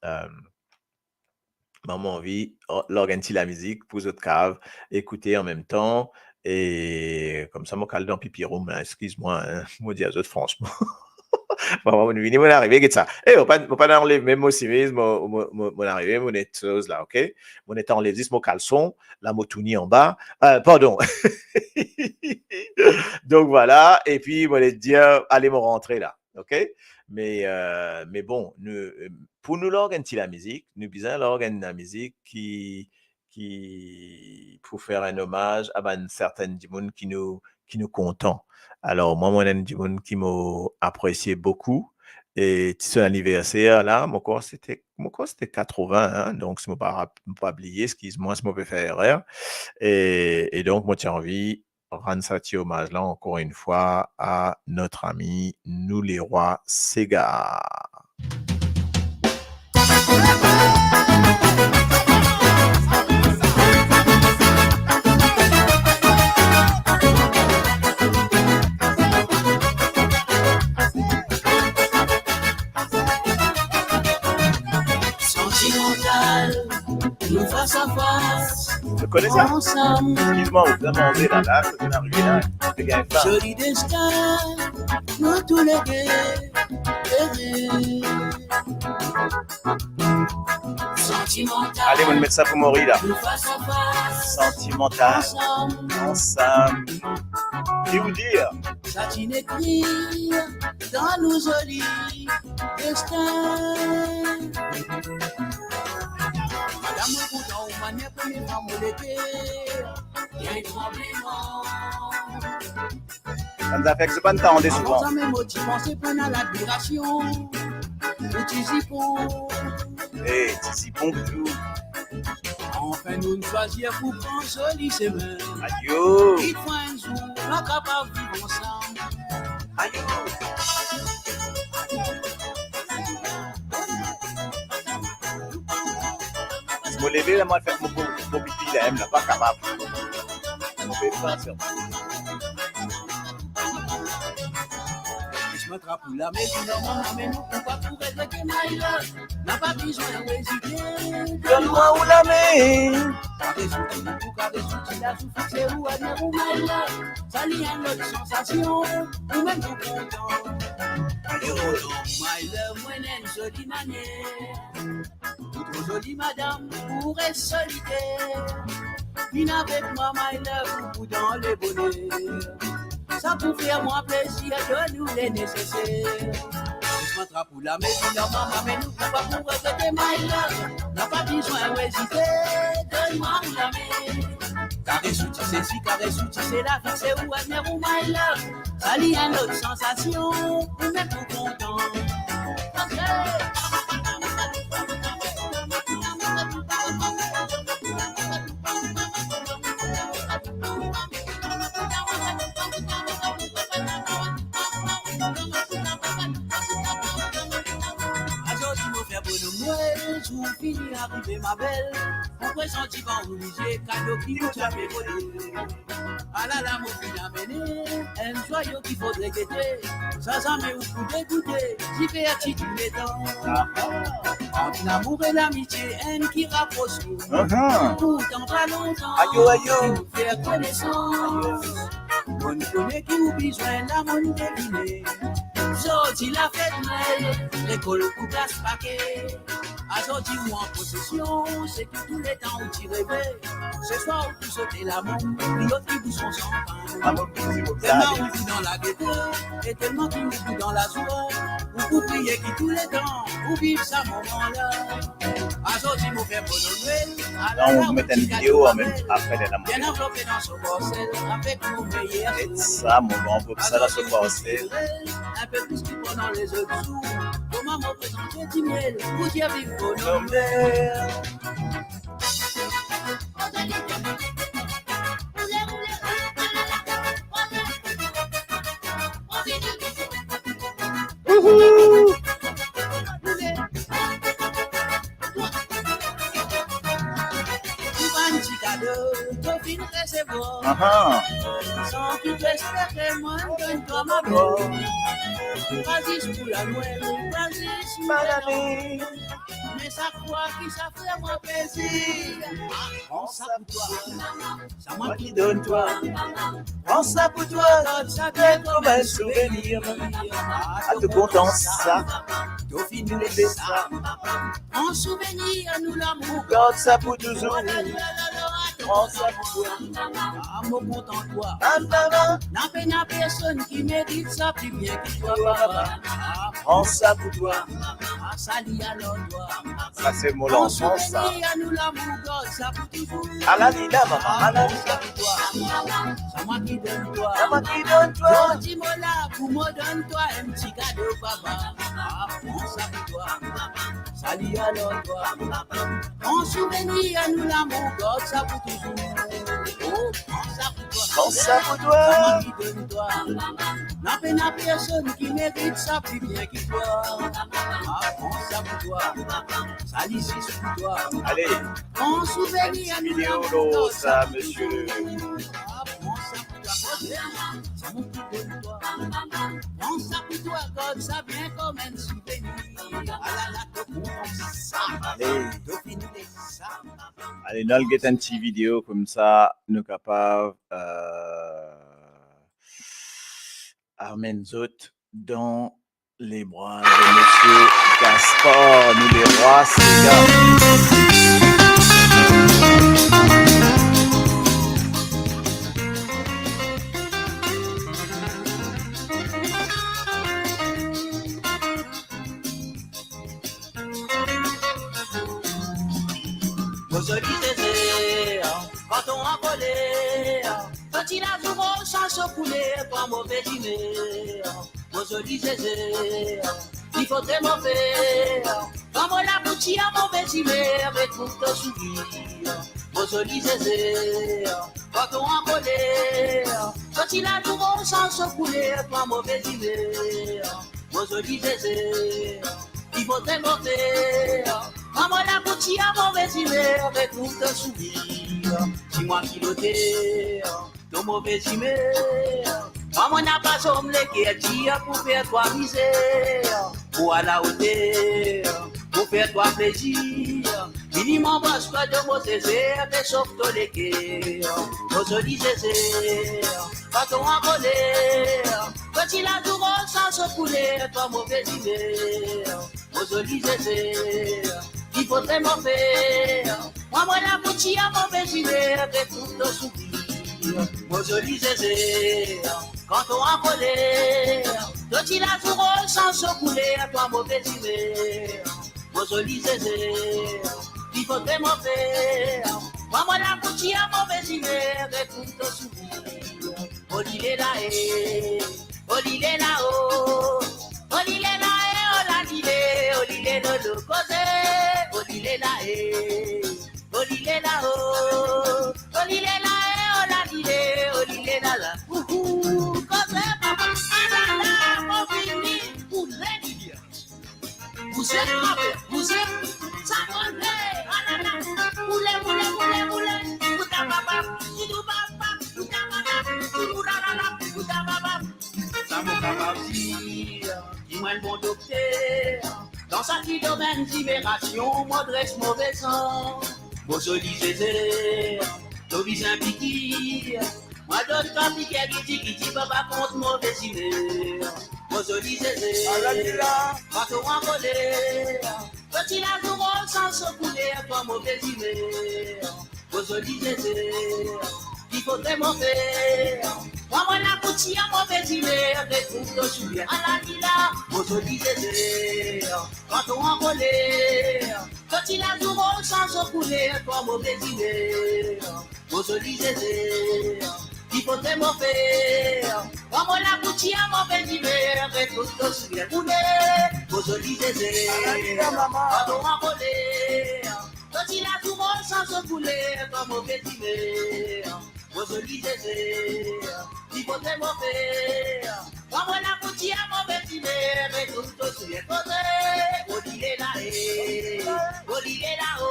euh, mwa, mo anvi, euh, larg enn ti lamizik pou zot kapav ekoute anmemtan. E koumsa, mo kale dan pipi roum la, eskiz mwa, hein, mo dir zot fransman. Bon, mo vini, mo arive, get sa. Eh, mo pa, mo pa anlev mem mo simiz, mo, mo, mo, mo arive, mo net soz la, ok? Mo net anlev zis mo kalson, la mo touni anba. Euh, pardon. Donk vwala, epi mo net dir, ale mo rantre la, ok? Me, euh, me bon, nou, euh, pou nou larg enn ti lamizik, nou bizin larg enn lamizik ki, ki pou fer enn omaz a bann sertenn dimoun ki nou, ki nou kontan. Alor, mwa, mo enn dimoun ki mo apresie boukou, e ti so laniverser la, mo krwar sete, mo krwar sete katrevin, hein, donk si mo pa rap-, mo pa bliye, eskiz mwa si mo pe fer erer. E, e donk, mo ti anvi rann sa ti omaz la ankor enn fwa a notre ami, nou lerwa Sega. Santimantal, nou fas a fas, nou kone sa? Ansam. Eskiz mwa, ou bizin manze la, la, kot nou arive la, pe gagn fam. Zoli destin, nou toulede ere. Santimantal. Ale, mo met sa pou mori la. Nou fas a fas. Santimantal. Ansam. Ansam. Ki ou dir? Sa ti ekrir dan nou zoli destin. Madam, mo kontan ou manier, premie fwa mo leve, gagn tranbleman. Bann zafer ki zot pa'nn tande souvan. Avan zame mo ti panse pran ladmirasion pou ti zipon. Eh, ti zipon pou tou. Anfin, nou'nn swazir pou pran zoli semin. Ayo. Kikfwa enn zour, nou kapav viv ansam. Ayo. Si mo leve la, mo al fer mo, mo, mo pipi la, mem la, pa kapav. Mo pe fer sa. Kikfwa trap ou lame, vinn dan mo lame, nou pou pa pou regrete, my love. Napa bizin ezite, donn mwa ou lame. Kares ou ti, pou kares ou ti, lazour fixe ou, admire ou, my love. Sa li enn lot sansasion, ou mem tou kontan. Ayo, my love, mwa enn zoli manier. Ou tro zoli, madam, pou res soliter. Vinn avek mwa, my love, ou pou dan leboner. Sa pou fer mwa plezir, donn nou le neseser. Kikfwa trap ou lame, vinn dan mo lame, nou pou pa pou regrete, my love. Napa bizin ezite, donn mwa ou lame. Kares ou ti sesi, kares ou ti sela, fixe ou, admire ou, my love. Sa li enn lot sansasion, ou mem pou kontan. Azordi mo fer bonom Nwel, zour fini arive, ma belle. Ou prezan divan ou lizie, kado ki nou ti pe vole. Alala, mo finn amene enn zwayo ki fodre gete, sa zame ou pou degoute, dife a ti touletan. Ant lamour e lamitie, enn ki rapros nou, pourtan pa lontan, ayo, ayo, ki nou fer konesans. Mo'nn kone ki ou bizin la, mo'nn devine. Zordi lafet Nwel, lekol pou klas pake. Azordi ou an posesion seki touletan ou ti reve. Seswar ou pou sote lamour, li ot ki bous kontan. Telman ou pou dan lagete, e telman ki ou pou dan lazwa, ou pou priye ki touletan ou viv sa moman la. Azordi mo fer bonom Nwel. Non, ou met enn video an mem apre, li ena bien anvlope dan so parsel, avek mo meyer sourir. Sa, mo anvlope sa dan so parsel. Enn pe plis ki pandan lezot zour. Kouma mo prezante dimiel, pou dir viv bonom Nwel. Ou bann ti kado to finn resevwar. Aha. San ki to espere, mwa donn twa, ma belle. Pa zis pou Lanwel, pa zis pou Lanwel. Sak fwa ki sa fer mwa plezir. Pran sa pou twa, sa mwa ki donn twa. Pran sa pou twa, gard sa bien kouma enn souvenir. A to kontan sa, to finn les sa. An souvenir nou lamour, gard sa pou touzour. Pran sa pou twa, a mo kontan twa. Papa, na pena personn ki merit sa pli bien ki twa, papa. Pran sa pou twa. A sali alor twa. Sa se mo lanfans sa. An souvenir nou lamour, gard sa pou touzour. Ala li la, mama, ala li la. Sa mwa ki donn twa. Sa mwa ki donn twa. Zordi mo la pou mo donn twa enn ti kado, papa. Pran sa pou twa. Sali alor twa. An souvenir nou lamour, gard sa pou touzour. Oh, pran sa pou twa. Pran sa pou twa. Sa mwa ki donn twa. Na pena personn ki merit sa pli bien ki twa. Pran sa pou twa. Sali zis pou twa. Ale. An souvenir nou lamour, gard sa pou touzour. Pran sa pou twa. Sa mwa ki donn twa. Pran sa pou twa, gard sa bien kouma enn souvenir. Alala, to kontan sa. Ale. To finn les sa. Ale, nou al get enn ti video, koumsa nou kapav, euh, amenn zot dan lebra de Misie Gaspard, nou lerwa sega. Mo zoli zeze, kan to ankoler, to ti lazour, o sanso kouler, twa move zimer. Mo zoli zeze, ki kote mo fer, kan mo labouti an move zimer, retrouv to sourir. Mo zoli zeze, kan to ankoler, to ti lazour, o sanso kouler, twa move zimer. Mo zoli zeze, ki kote mo fer, kan mo labouti an move zimer, retrouv to sourir. Ti mwa ki loter to move zimer, kan mo napa zom leker dir pou fer twa mizer, pou alaoter, pou fer twa plezir. Minimem anbras twa dan mo zeze, pe sof to leker. Mo zoli zeze, kan to ankoler, to ti lazour, o sanso kouler, twa move zimer. Mo zoli zeze, ki kote mo fer, kan mo labouti an move zimer, retrouv to sourir. Mo zoli zeze, kan to ankoler, to ti lazour, o sanso kouler, twa move zimer. Mo zoli zeze, ki kote mo fer, kan mo labouti an move zimer, retrouv to sourir. Oli lela e, oli lela o, oli lela e, ola lile, oli lelo lo koze, oli lela e, oli lela o, oli lela e, ola lile, oli lela la. Ouhou, koze papa, ala la, mo fini pou lemilie. Bouze, bouze, sa konn, alala. Boule, boule, boule, boule. Bouta baba, doudou baba, bouta baba, doudou rarara, bouta baba. Sa mo kapav dir, dir mwa enn bon dokter. Dan sa ki domenn zimerasion, mo dres move san. Mo zoli zeze, to bizin pikir. Mwa donn twa pikir, gidi gidi, papa kont move zimer. Mo zoli zeze, ala li la, pa to ankoler. To ti lazour, o sanso kouler, twa move zimer. Mo zoli zeze, ki kote mo fer, mwa mo labouti an move zimer, retrouv to soulir. Ala li la, mo zoli zeze, pa to ankoler. To ti lazour, o sanso kouler, twa move zimer. Mo zoli zeze, ki kote mo fer, kan mo labouti an move zimer, retrouv to soulir. Boule, mo zoli zeze, pa to ankoler. To ti lazour, o sanso kouler, twa move zimer. Mo zoli zeze, ki kote mo fer, kan mo labouti an move zimer, retrouv to soulir. Koze, oli lela e, oli lela o.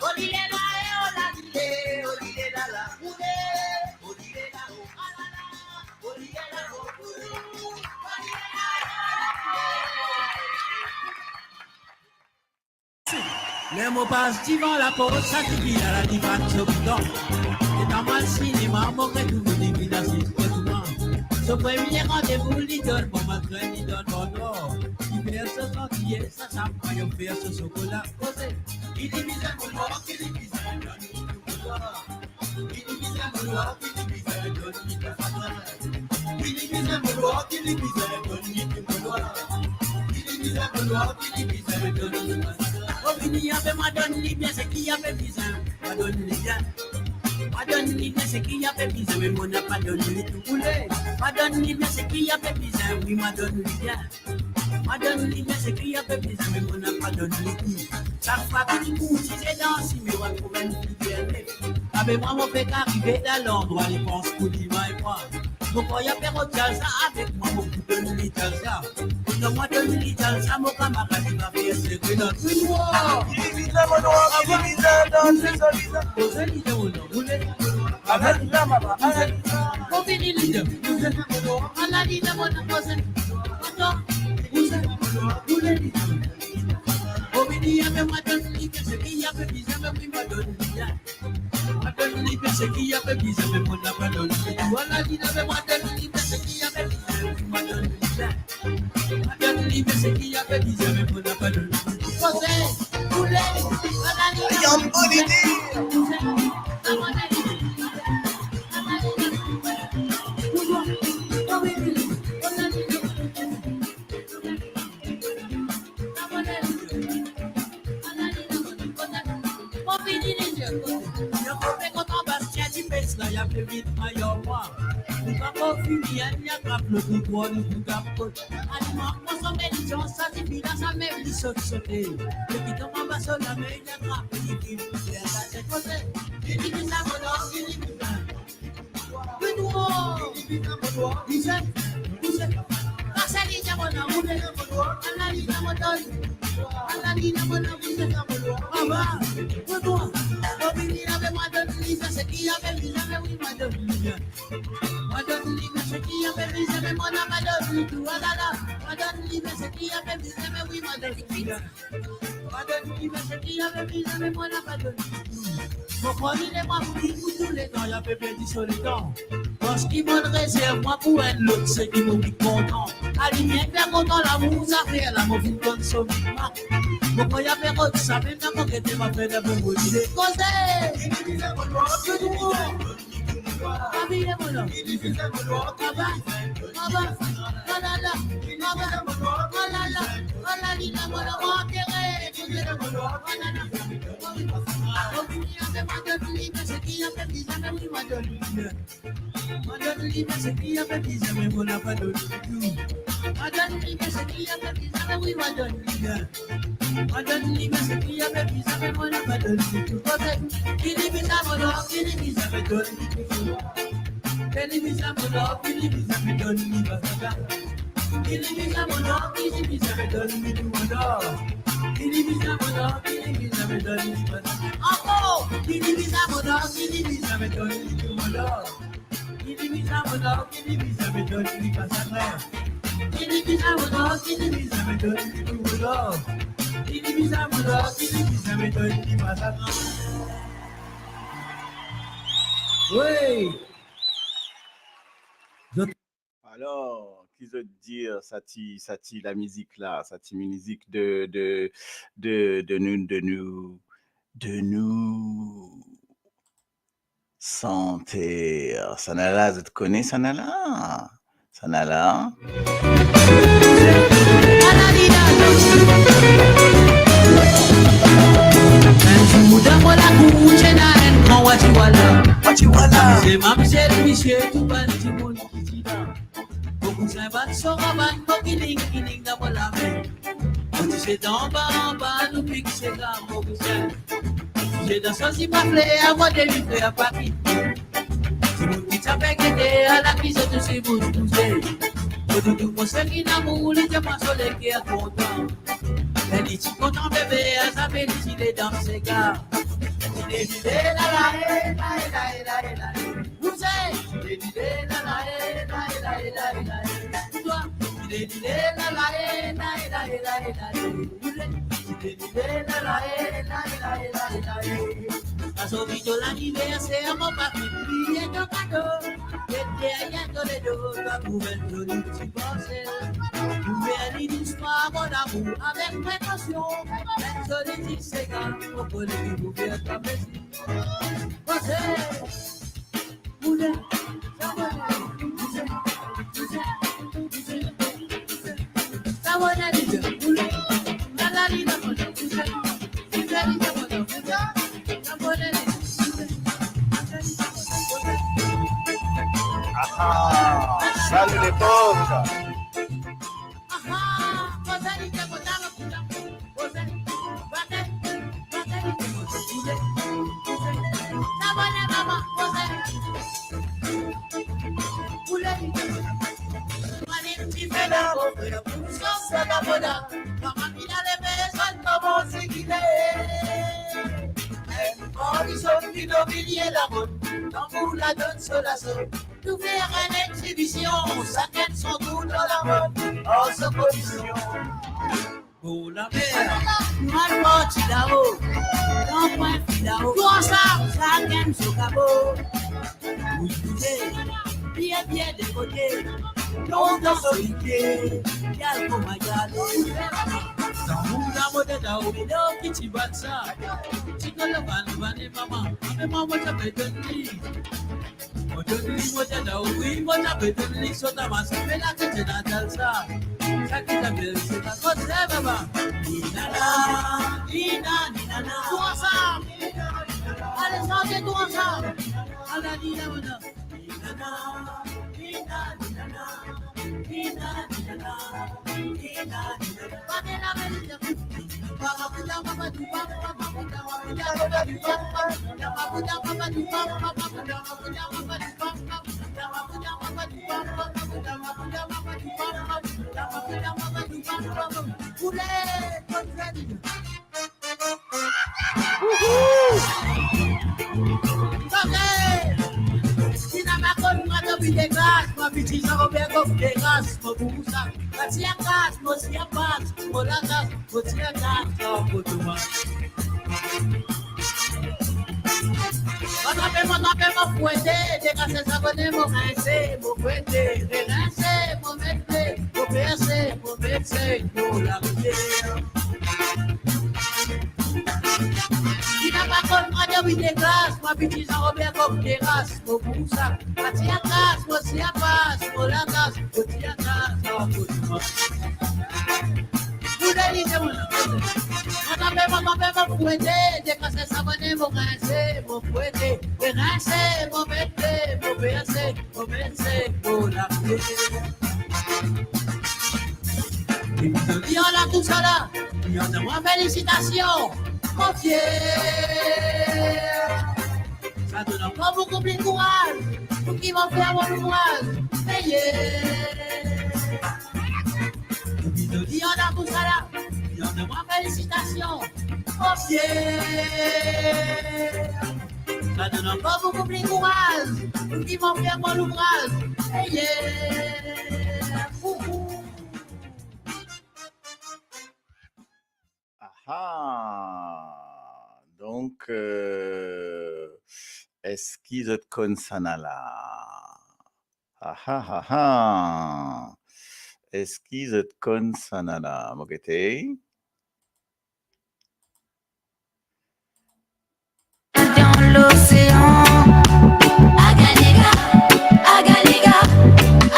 Oli lela e, ola lile, oli lela la, boule, oli lela o, alala, oli lela o, boule, oli lela e, ola lile. Mo pas divan laport, sa tifi la, la divan so bidon. Letan mo al sinema, mo retrouv li vinn asiz kot mwa. So premie randevou li donn mwa, mo grenn li donn mwa lor. Li fer so santiye, sa sam mayo fer so sokola. Koze, li bizin mo lor, li bizin donn li tou mo lor. Li bizin mo lor, li bizin donn li tou mo lor. Li bizin mo lor, li bizin donn li tou mo lor. Li bizin mo lor, li bizin donn li tou mo lor. Mo vini ave, mo donn li bien seki ave bizin, mo donn li bien. Mo donn li bien seki ave bizin, me mo napa donn li tou boule. Mo donn li bien seki ave bizin, wi, mo donn li bien. Mo donn li bien seki ave bizin, me mo napa donn li tou. Sak fwa ki li kourtize dan sime, mo trouv enn figir nef. Ave mwa, mo fek arive dan landrwa, li pans pou li may mwa. Mo krwar li pe rod salsa avek mwa, mo pou donn li salsa. Letan mo donn li salsa, mo kamarad li pa fer sere dan trou nwar. Li bizin mo lor, li bizin donn li so bizin. Koze li donn, boule. Amen, la, mama, amen. Mo vini li donn. Ala li donn, mo donn, koze. Atann, koze, boule li donn. Mo vini ave, mo donn li seki ave bizin, me wi, mo donn li bien. Mo donn li seki ave bizin, me mo napa donn li tou. Ala li donn, mo donn li seki ave bizin, me wi, mo donn li bien. Mo donn li seki ave bizin, me mo napa donn li tou. Koze, boule, ala li donn. Yam bonidi. Mo vini li donn. Yo kope kontan Bastien ti pes la, li ape vinn mayo mwa. Li pa ankor fini, li atrap lot, li krwar li pou gap kot. Aliman, mo sonn li, sa tifi la, sa mem li sot sote. Li kitan anba so lame, li atrap, li vinn, li atrap, koze. Li bizin mo lor, li bizin. Benoit. Bizin, bizin. Pase li, diamona, boule. Ala li, diamona. Ala li, diamona, boule. Aba, Benoit. Mo vini ave, mo donn li seki ave bizin, me wi, mo donn li bien. Mo donn li seki ave bizin, me mo napa donn li tou. Alala, mo donn li seki ave bizin, me wi, mo donn li bien. Mo donn li seki ave bizin, me mo napa donn li tou. Mo krwar li ena mwa pou li pou tou letan, li ape perdi so letan. Parski mo rezerv mwa pou enn lot, seki mo ki kontan. Ali bien fer kontan lamour zafer la, mo finn konn so mik mak. Mo krwar li ape rod sa, mem dan mo gete, mo fer enn bon lide. Koze! Benoit. Abiye mo la. Aba, aba, alala, aba, alala, alala, li la mo la, mo antere. Alala. Mo vini ave, mo donn li seki ave bizin, me wi, mo donn li bien. Mo donn li seki ave bizin, me mo napa donn li tou. Mo donn li seki ave bizin, me wi, mo donn li bien. Mo donn li seki ave bizin, me mo napa donn li tou. Koze, ki li bizin mo lor, ki li bizin, me donn li tou. Ki li bizin mo lor, ki li bizin, me donn li bazaka. Ki li bizin mo lor, ki li bizin, me donn li tou mo lor. Ki li bizin mo lor, ki li bizin, me donn li bazaka. Ankor, ki li bizin mo lor, ki li bizin, me donn li tou mo lor. Ki li bizin mo lor, ki li bizin, me donn li bazaka. Ki li bizin mo lor, ki li bizin, me donn li tou mo lor. Ki li bizin mo lor, ki li bizin, me donn li bazaka. Wey! Alor, ki zot dir, sa ti, sa ti lamizik la, sa ti mizik de, de, de, de nou, de nou, de nou santer. Sannla, zot kone sannla? Sannla. Enn zour dan mo lakour, ti ena enn gran watiwala. Watiwala. Se mamzel, misie, tou bann dimoun ki ti la. Mo kousin bann sora, bann mo kiling kiling dan mo lame. Mo ti se dan anba, anba, nou pik sega, mo kousin. Ti se dan so sipafle, a mo demi frer pa kite. Dimoun ki ti ape gete, ala ki zot osi bouz bouze. Mo doudou, mo seki lamour, li dir mwa so leker kontan. Me li ti kontan bebe, a zame li ti le dans sega. Li le, li le, la, la, e, la, e, la, e, la, e, la, e. Bouze. Li le, li le, la, la, e, la, e, la, e, la, e, la, e. Pou twa. Li le, li le, la, la, e, la, e, la, e, la, e, la, e. Bouze. Azour to laniverser, mo pa finn bliye to kado. Get deryer to ledo, to trouv enn zoli ti parsel. Ouver li dousman, mon amour, avek prekosion. Enn zoli ti sega, mo kone ki pou fer twa plezir. Koze! Ah, ah, salut les pauvres. Nou fer enn exibision, sakenn son tour dan lamod, ar so kondision. Pou lamer, nou al parti lao, dan kwin filao. Tou ansam, sakenn so kabo. Wi, wi, bie, bie dekote. Lontan solite, al kouma gade. Dan nou lamod dan, wi, dan ki ti bat sa. Ti kolo bann, bann mama, ame mama, sa pe donn li. Mo donn li, mo donn li, wi, mo donn li, so ta mas, me la tete dan salsa. Sa ki ta bel, se ta koze, baba. Ni nana, ni na, ni nana. Tou ansam. Ale, sante tou ansam. Ala, ni na, ni na. Ni nana, ni na, ni nana. Ni nana, ni na, ni nana. Ti na pa konn mwa, dopi de gras, mwa piti Jean Robert Coq de ras, mo pou sa. Pati a kas, mo si a pas, mo la kas, mo ti a kas, mo pou twa. Mo trape, mo trape, mo fwete, dekase sa bone, mo rinse, mo fwete, rerense, mo mete, mo perse, mo mete, mo large. Ti na pa konn mwa, dopi de gras, mwa piti Jean Robert Coq de ras, mo pou sa. Pati a kas, mo si a pas, mo la kas, mo ti a kas, mo pou twa. Pou delize mo la. Mo trape, mo trape, mo fwete, dekase sa bone, mo rinse, mo fwete, rerense, mo mete, mo perse, mo mete, mo large. Epi zot dir la tousala, li antann mwa felisitasion, mo fier. Sa donn ankor boukou plis kouraz pou ki mo fer mo louvraz. Eye. Epi zot dir la tousala, li antann mwa felisitasion, mo fier. Sa donn ankor boukou plis kouraz pou ki mo fer mo louvraz. Eye. Aha. Donk, euh, eski zot konn sannla? Aha, aha. Eski zot konn sannla? Mo gete. Dan losean. Agalega, agalega,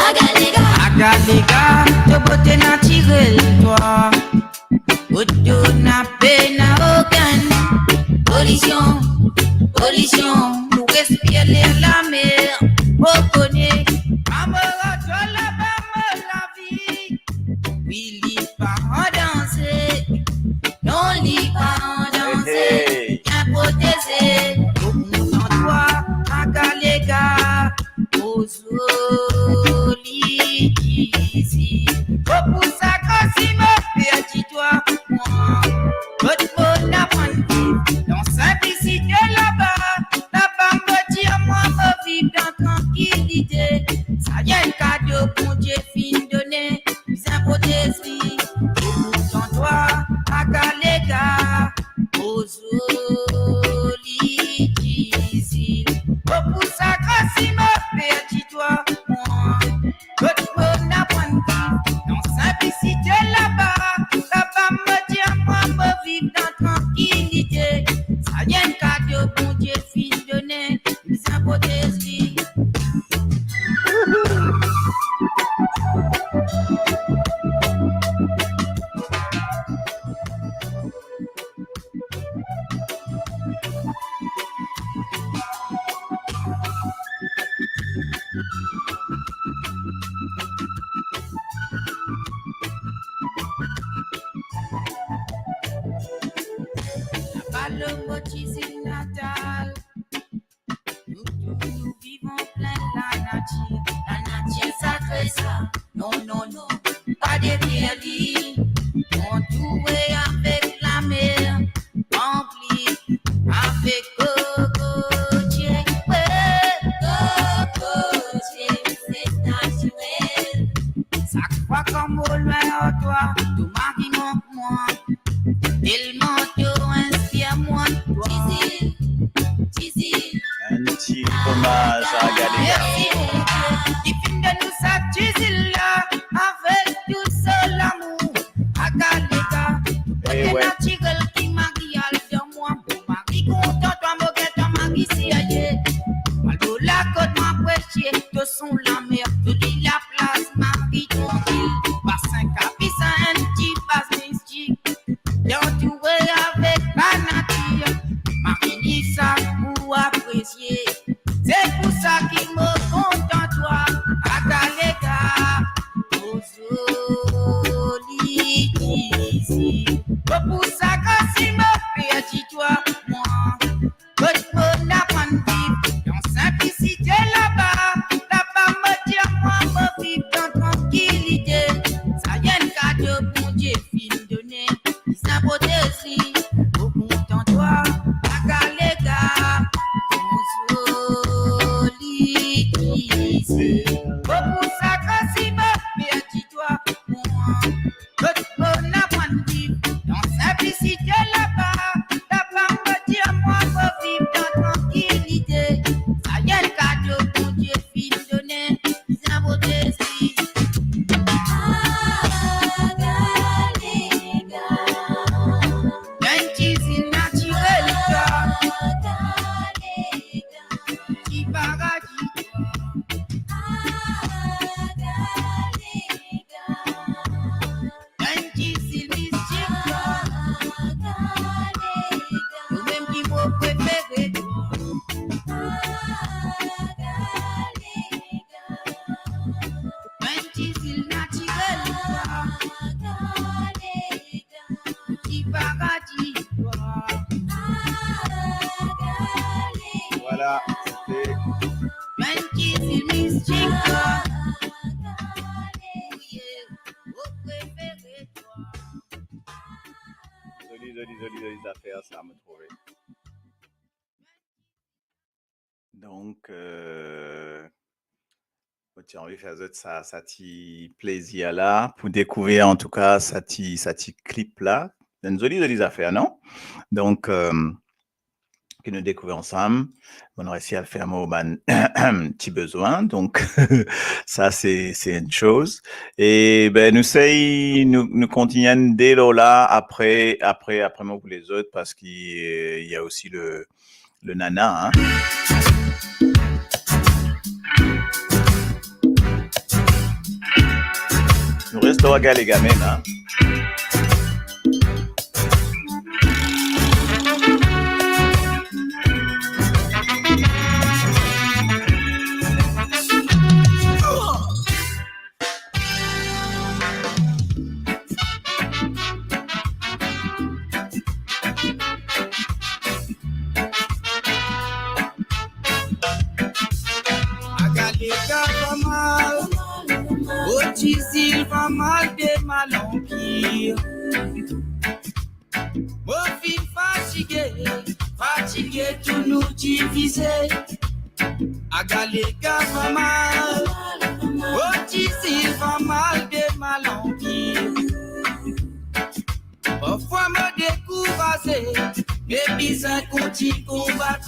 agalega. Agalega, to bote natirel twa. Kot to na pena okenn polision, polision. Nou respire ler lamer, mo kone. Amour, to laba mo lavi. Wi, li pa an danze. Non, li pa an danze. Hey, hey. Bien proteze. Mo kontan twa, Agalega. Mo zoli Kizzy. Mo pou sa kan si mo perdi twa, mwa. Kot mo aprann viv dan sinplisite laba. Laba mo dir mwa mo viv dan trankilite. Sa enn kado Bondie finn done. Bizin protez li, mo kontan twa, Agalega. Bondie finn done, bizin protez li. Laba lor mo ti zil natal, nou tou nou viv anplin lanatir. Lanatir sakre sa, non, non, non, pa deryer li. Antoure avek lamer, anpli avek kokotie. We, kokotie, se natirel. Sak fwa kan mo lwin ar twa, to mari mank mwa. Telman to inspir mwa, twa. Tizil, Tizil. Enn ti omaz a Galega. Mersi Bondie, ki finn donn nou sa Tizil la, avek tou so lamour. Agalega, eh kote we. Natirel ki mari al dan mwa. Mo mari kontan twa, mo get twa mari serye. Al mo lakot mwa apresie, to son lamer, to li laplas mari trankil. Basin kapi sa enn ti baz mistik, li antoure avek lanatir. Mari li sa pou apresie. Se pou sa ki mo kontan twa, Agalega, mo zoli Tizil. Mo pou sa kan si mo perdi twa, mwa, kot mo aprann viv dan sinplisite laba, laba mo dir mwa mo viv dan trankilite. Sa enn kado Bondie finn done, bizin protez li. Mo kontan twa, Agalega, mo zoli Tizil. Mo pou sa kan si mo perdi twa, mwa, kot mo aprann viv dan sinplisite laba, laba mo dir mwa mo viv dan trankilite. Sa enn kado Bondie finn done, bizin protez li. Enn ti zil natirel, ti paradi. Enn ti zil mistik, twa. Ou mem ki mo prefere, twa. Enn ti zil natirel, twa. Ti paradi, twa. Voilà, c'était Enn ti zil mistik, twa. Mo prefere, twa. Zoli, zoli, zoli, zoli zafer sa, mo trouve. Donk, euh, mo ti anvi fer zot sa, sa ti plezir la, pou dekouver antouka sa ti, sa ti klip la. Enn zoli, zoli zafer, non? Donk, euh, ki nou dekouver ansam. Mo resi al fer mo bann ti bezwin. Donk, sa se, se enn soz. E, be, nou sey, nou, nou kontign enn de lor la, apre, apre, apre mo pou lezot, parski, euh, il y a aussi le, le nana, hein. Nou res lor Agalega mem, hein. Agalega pa mal, mo ti zil pa mal de malanpir. Mo finn fatige, fatige tou nou divize. Agalega pa mal, mo ti zil pa mal de malanpir. Parfwa mo dekouraze, me bizin kontign konbat.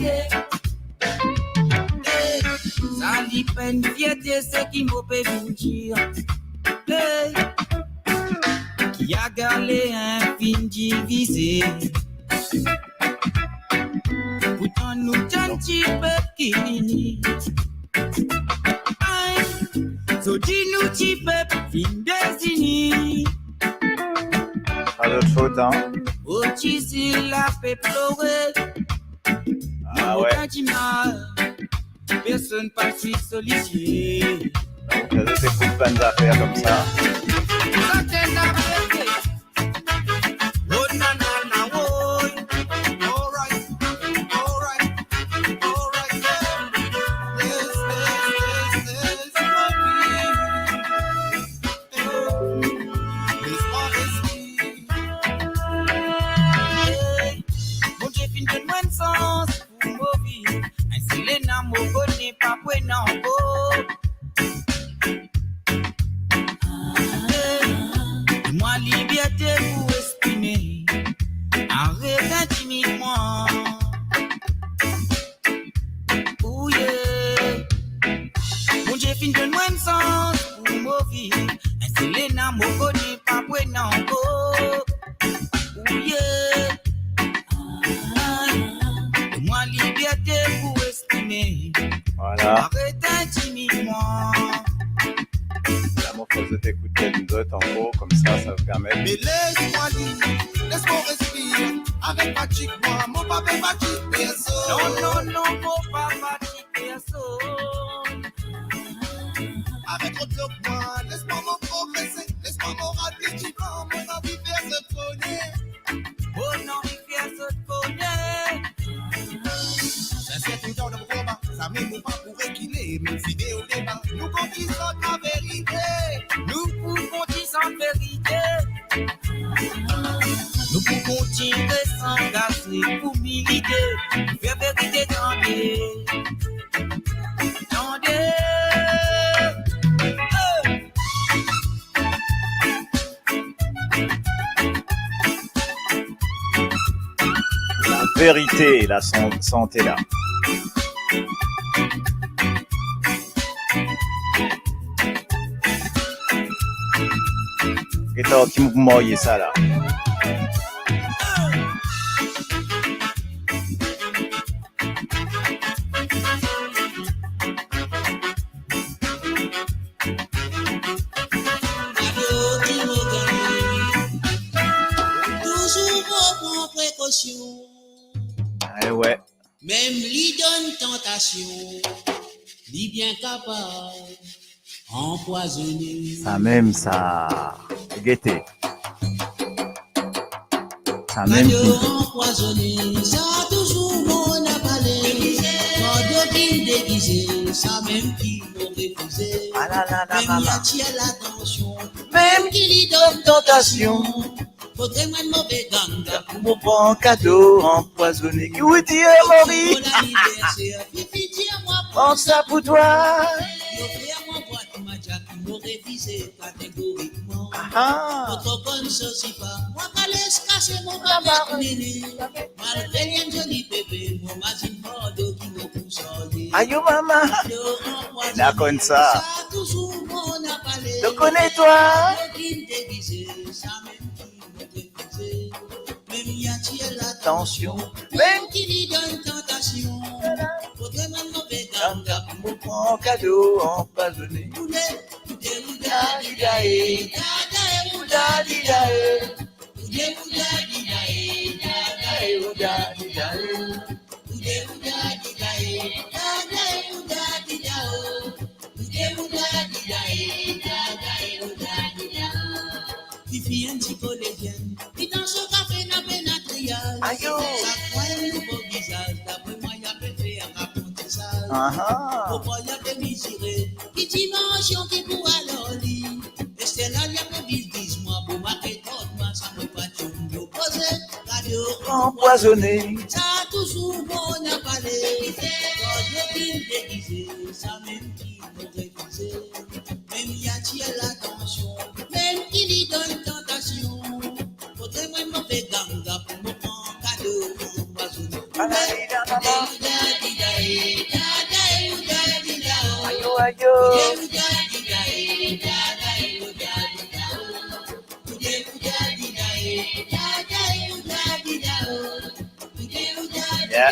Hey, sa li pa enn fierte seki mo pe vinn dir. Hey, ki Agalega finn divize. Pourtan Nou tann ti pep ki ini. Ay, zot dir nou ti pep finn dezini. Pa zot fot, an? Oti si la pe plore. Ah ouais. Personn pa swiv solision. Donk, zot ekout bann zafer koumsa. Sa ti ena verite. Oh, na, na, na, woy. Alright, alright, alright, yeah. Yes, yes, yes, yes, my queen. Les pa respir. Hey, Bondie finn donn mwa enn sans pou mo viv. Enn sel ena mo kone, pa pou ena ankor. Donn mwa liberte pou exprime. Aret intimid mwa. Ooh, yeah. Bondie finn donn mwa enn sans pou mo viv. Enn sel ena mo kone, pa pou ena ankor. Ooh, yeah. Donn mwa liberte pou exprime. Voilà. Aret intimid mwa. La, mo fer zot ekout enn lot ankor, koumsa, sa va permet. Me les mwa li, les mo respir. Avek fatig mwa, mo pa pe fatig personn. Non, non, non, mo pa fatig personn. Avek tro blok mwa, les mwa mo progrese, les mwa mo al pli divan, mo anvi fer zot kone. Mo anvi fer zot kone. Sa se tou dan le konba, samem mo pa pou rekile, mem si de o deba, nou pou dir zot laverite. Nou pou dir zot laverite. Nou pou kontign res angage pou milite, fer verite tande. Tande. Hey! Laverite, la san-, sante la. Get ar ki mo pou marye sa la. Touzour pran prekosion. Eh ouais. Mem li donn tantasion, li bien kapav anpwazone. Samem sa. Gete. Samem ki anpwazone, sa touzour mo napa le. Kado ki degize, samem ki mo refize. Ah la la la la la. Mem li atir latansion, mem ki li donn tantasion. Fodre mwa enn move ganga pou mo pran kado anpwazone. Ki ou dir, Mori? Mo laniverser, Fifi dir mwa pran sa pou twa. Li ofrir mwa bwat madja ki mo refize kategorikman. Aha. Mo tro konn so sipa, mwa pa les kase mo babet nene. Malgre li enn zoli bebe, mo mazinn fardo ki mo pou sarye. Ayo mama. Kado anpwazone, la konn sa. Sa touzour mo napa le. To kone twa. Kado ki degize, samem ki Tansion. Mem ki li donn tantasion. Fodre mwa enn move ganga pou mo pran kado anpwazone. Oude, oude, ouda, didae, dadae, ouda, didae. Oude, oude, didae, dadae, ouda, didae. Fifi enn ti kolezienn, li dan so kafe, na pena triyaz. Ayo. Sak fwa enn nouvo vizaz, dapre mwa, li pe fer aprantisaz. Aha. Mo krwar li pe mezire ki dimansion ki pou al ar li. Ester la, li pe viz, viz mwa, pou marke kot mwa, sa mo pa ti propoze. Kado anpwazone. Sa touzour mo napa le. Kado ki degize, samem ki mo refize. Mem li atir latansion, mem ki li donn tantasion. Fodre mwa enn move ganga pou mo pran kado anpwazone. Ayo, ayo. Yeah.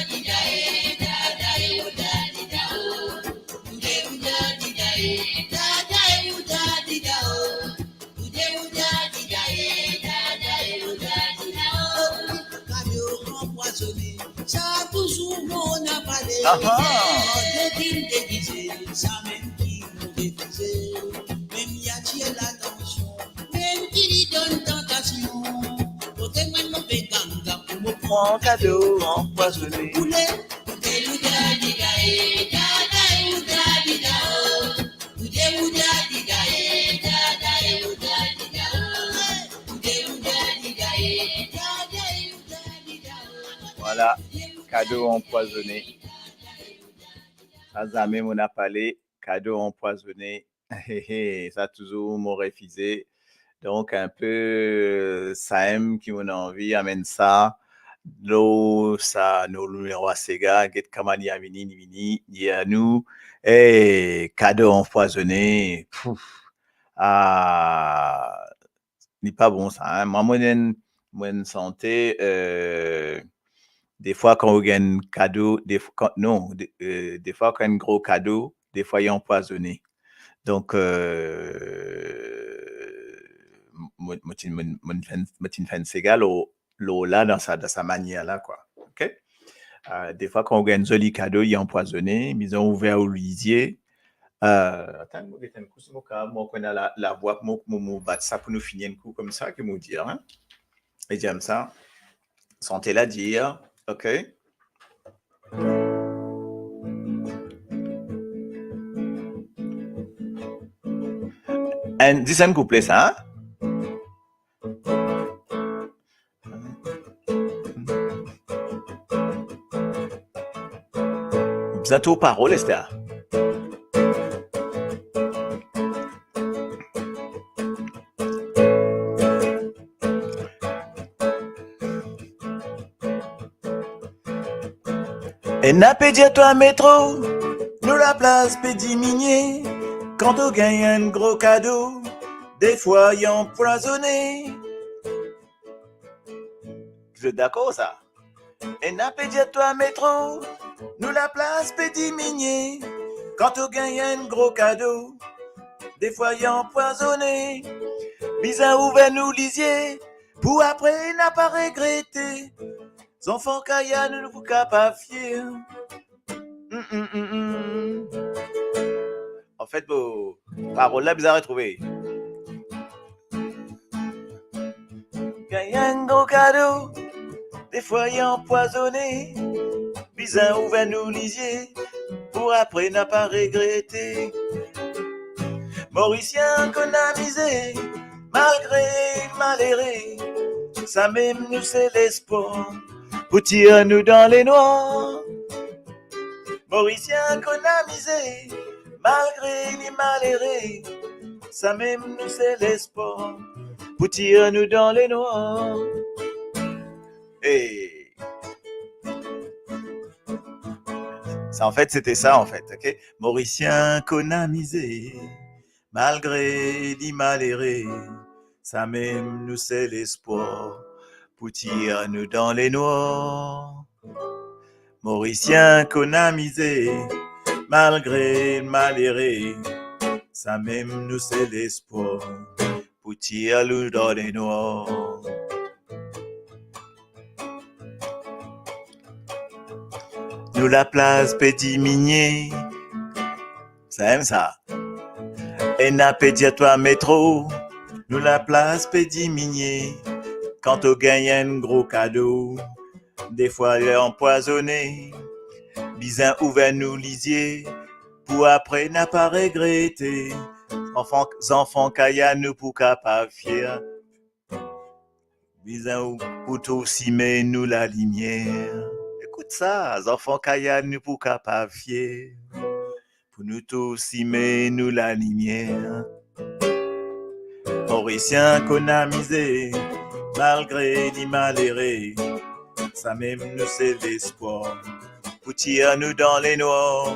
Kado anpwazone, sa touzour mo ena pale. Aha. Kado ki degize, sa mem ki mo refize. Mem li atir latansion, mem ki li donn tantasion. Kote mwa mo pe ganga pou mo pran kado anpwazone. Koule, koute ou dadi gaye, dada ou dadi dao. Vwala, kado anpwazone. Sa zame mo ena pale, kado anpwazone. Sa touzour mo refize. Donk, inpe, samem ki mo ena anvi amenn sa, lor sa, nou, nou lerwa sega, get kouma li a vini, li vini, li dir nou, eh, kado anpwazone, pouf, ah, li pa bon sa, hein. Mwa, mo enn, mo enn sante, eh, defwa kan ou gagn kado, def-, kan, non, de-, eh, defwa kan enn gro kado, defwa li anpwazone. Donk, eh, mo, mo ti, mo, mo ti fer enn, mo ti fer enn sega lor, lor la dan sa, dan sa manier la, kwa. Ok? Eh, defwa kan ou gagn enn zoli kado, li anpwazone, bizin ouver ou lizie. Eh, atann, mo get enn kou, si mo kapav, mo konn la, lavwa, mo, mo, mo bat sa pou nou fini enn kou koumsa, ki mo dir, hein? E dir sa, sante la dir, ok? Enn, zis enn kouple sa, hein? Bizin trouv parol, ester. Ena pe dir twa me tro, nou laplas pe diminie. Kan to gagn enn gro kado, defwa li anpwazone. Zot dakor sa? Ena pe dir twa me tro, nou laplas pe diminie. Kan to gagn enn gro kado, defwa li anpwazone. Bizin ouver nou lizie, pou apre napa regrete. Zanfan Kaya, nou, nou pou kapav fier. Mm, mm, mm, mm. Anfet, bon, parol la bizin retrouve. Gagn enn gro kado, defwa li anpwazone. Bizin ouver nou lizie, pou apre napa regrete. Morisien konn amize, malgre malere. Samem nou se lespwar pou tir nou dan lenwar. Morisien konn amize, malgre li malere. Samem nou se lespwar pou tir nou dan lenwar. Hey. Sa, anfet, sete sa, anfet, ok? Morisien konn amize, malgre li malere, samem nou se lespwar pou tir nou dan lenwar. Morisien konn amize, malgre malere, samem nou sel espwar pou tir nou dan lenwar. Nou laplas pe diminie, samem sa. Ena pe dir twa me tro, nou laplas pe diminie. Kan to gagn enn gro kado, defwa li anpwazone. Bizin ouver nou lizie, pou apre napa regrete. Zanfan, zanfan Kaya, nou pou kapav fier. Bizin ou pou tou sime nou lalimier. Ekout sa, zanfan Kaya, nou pou kapav fier. Pou nou tou sime nou lalimier. Morisien konn amize, malgre li malere, samem nou sel espwar pou tir nou dan lenwar.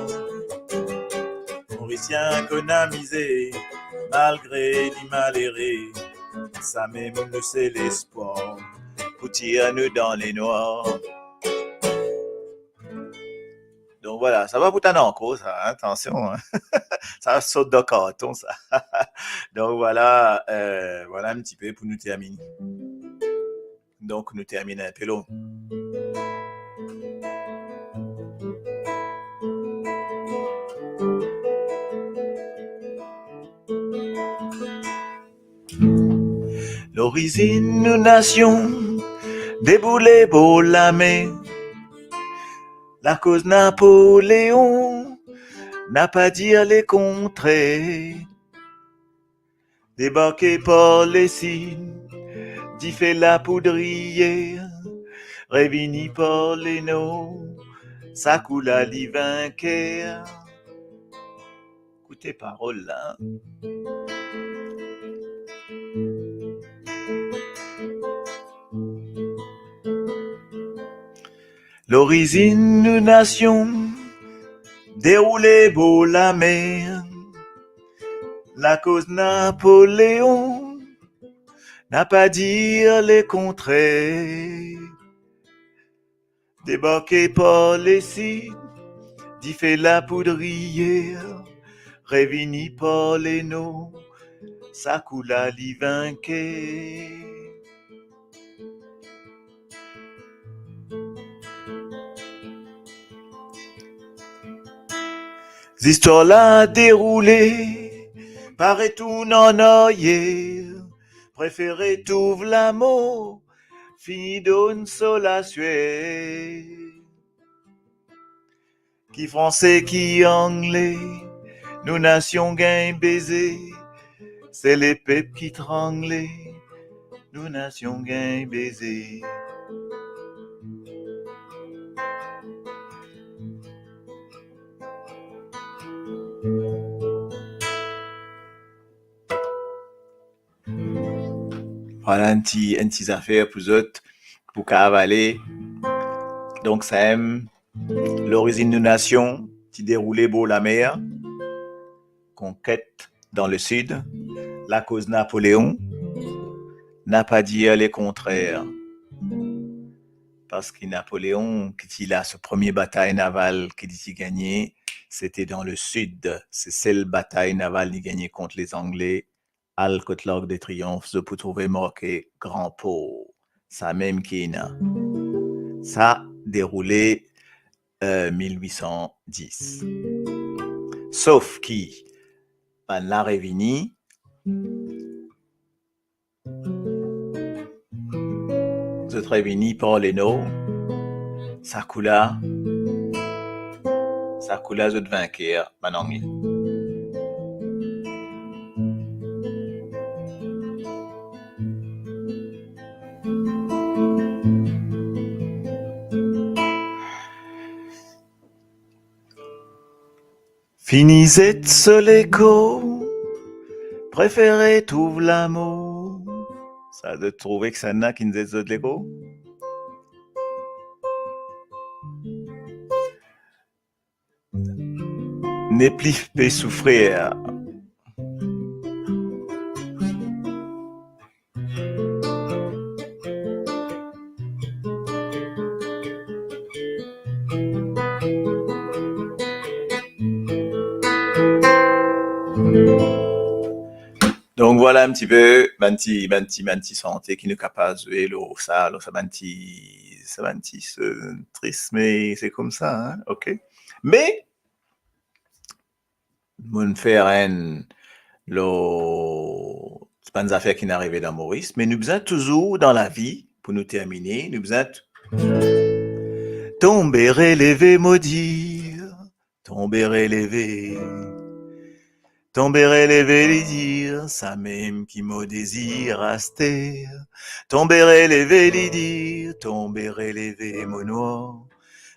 Morisien konn amize, malgre li malere, samem nou sel espwar pou tir nou dan lenwar. Donk vwala, sa pa pou tann ankor sa, hein, atansion, hein. Sa sot dan karton sa. Donk vwala, euh, vwala enn tipe pou nou termine. Donk nou termine enpe lor. Lorizinn nou nasion, deboule bor lamer. Lakoz Napoleon, napa dir lekontrer. Debarke par lesid, dife lapoudriyer, revini par lenor, sa kou la li vinker. Ekoute parol la. Lorizinn nou nasion, deroule bor lamer. Lakoz Napoleon, napa dir lekontrer. Debarke par lesid, dife lapoudriyer, revini par lenor, sa kou la li vinker. Zistwar la deroule, pa retourn an aryer, prefere trouv lamor, fini donn so laswet. Ki Franse, ki Angle, nou nasion gagn beze, se lepep ki trangle, nou nasion gagn beze. Vwala enn ti, enn ti zafer pou zot, pou kapav ale. Donk, samem, lorizinn nou nasion ti deroule bor lamer, konket dan lesid, lakoz Napoleon, napa dir lekontrer. Parski Napoleon, ki ti la so premie batay naval ki li ti gagne, sete dan lesid. Se sel batay naval li gagne kont Lezangle, al kot Larc de Triomphe, zot pou trouve marke Gran Por. Samem ki ena. Sa deroule, euh, mil wi san dis. Sof ki bannla revini, zot revini par lenor, sa kou la, sa kou la zot vinker, bann Angle. Fini zet so lekor, prefere trouv lamor. Sa zot trouve ki sa ena ki zet zot lekor? Nepli pe soufrir. Donk, vwala enn tipe, bann ti, bann ti, bann ti sante ki nou kapav zwe lor sa, lor sa bann ti, sa bann ti, eh, tris, me se koumsa, hein, ok? Me, mo'nn fer enn lor bann zafer ki'nn arive dan Moris, me nou bizin touzour dan lavi, pou nou termine, nou bizin t-, tonbe, releve, mo dir, tonbe, releve. Tonbe, releve, li dir, samem ki mo dezir aster. Tonbe, releve, li dir, tonbe, releve, mo nwar.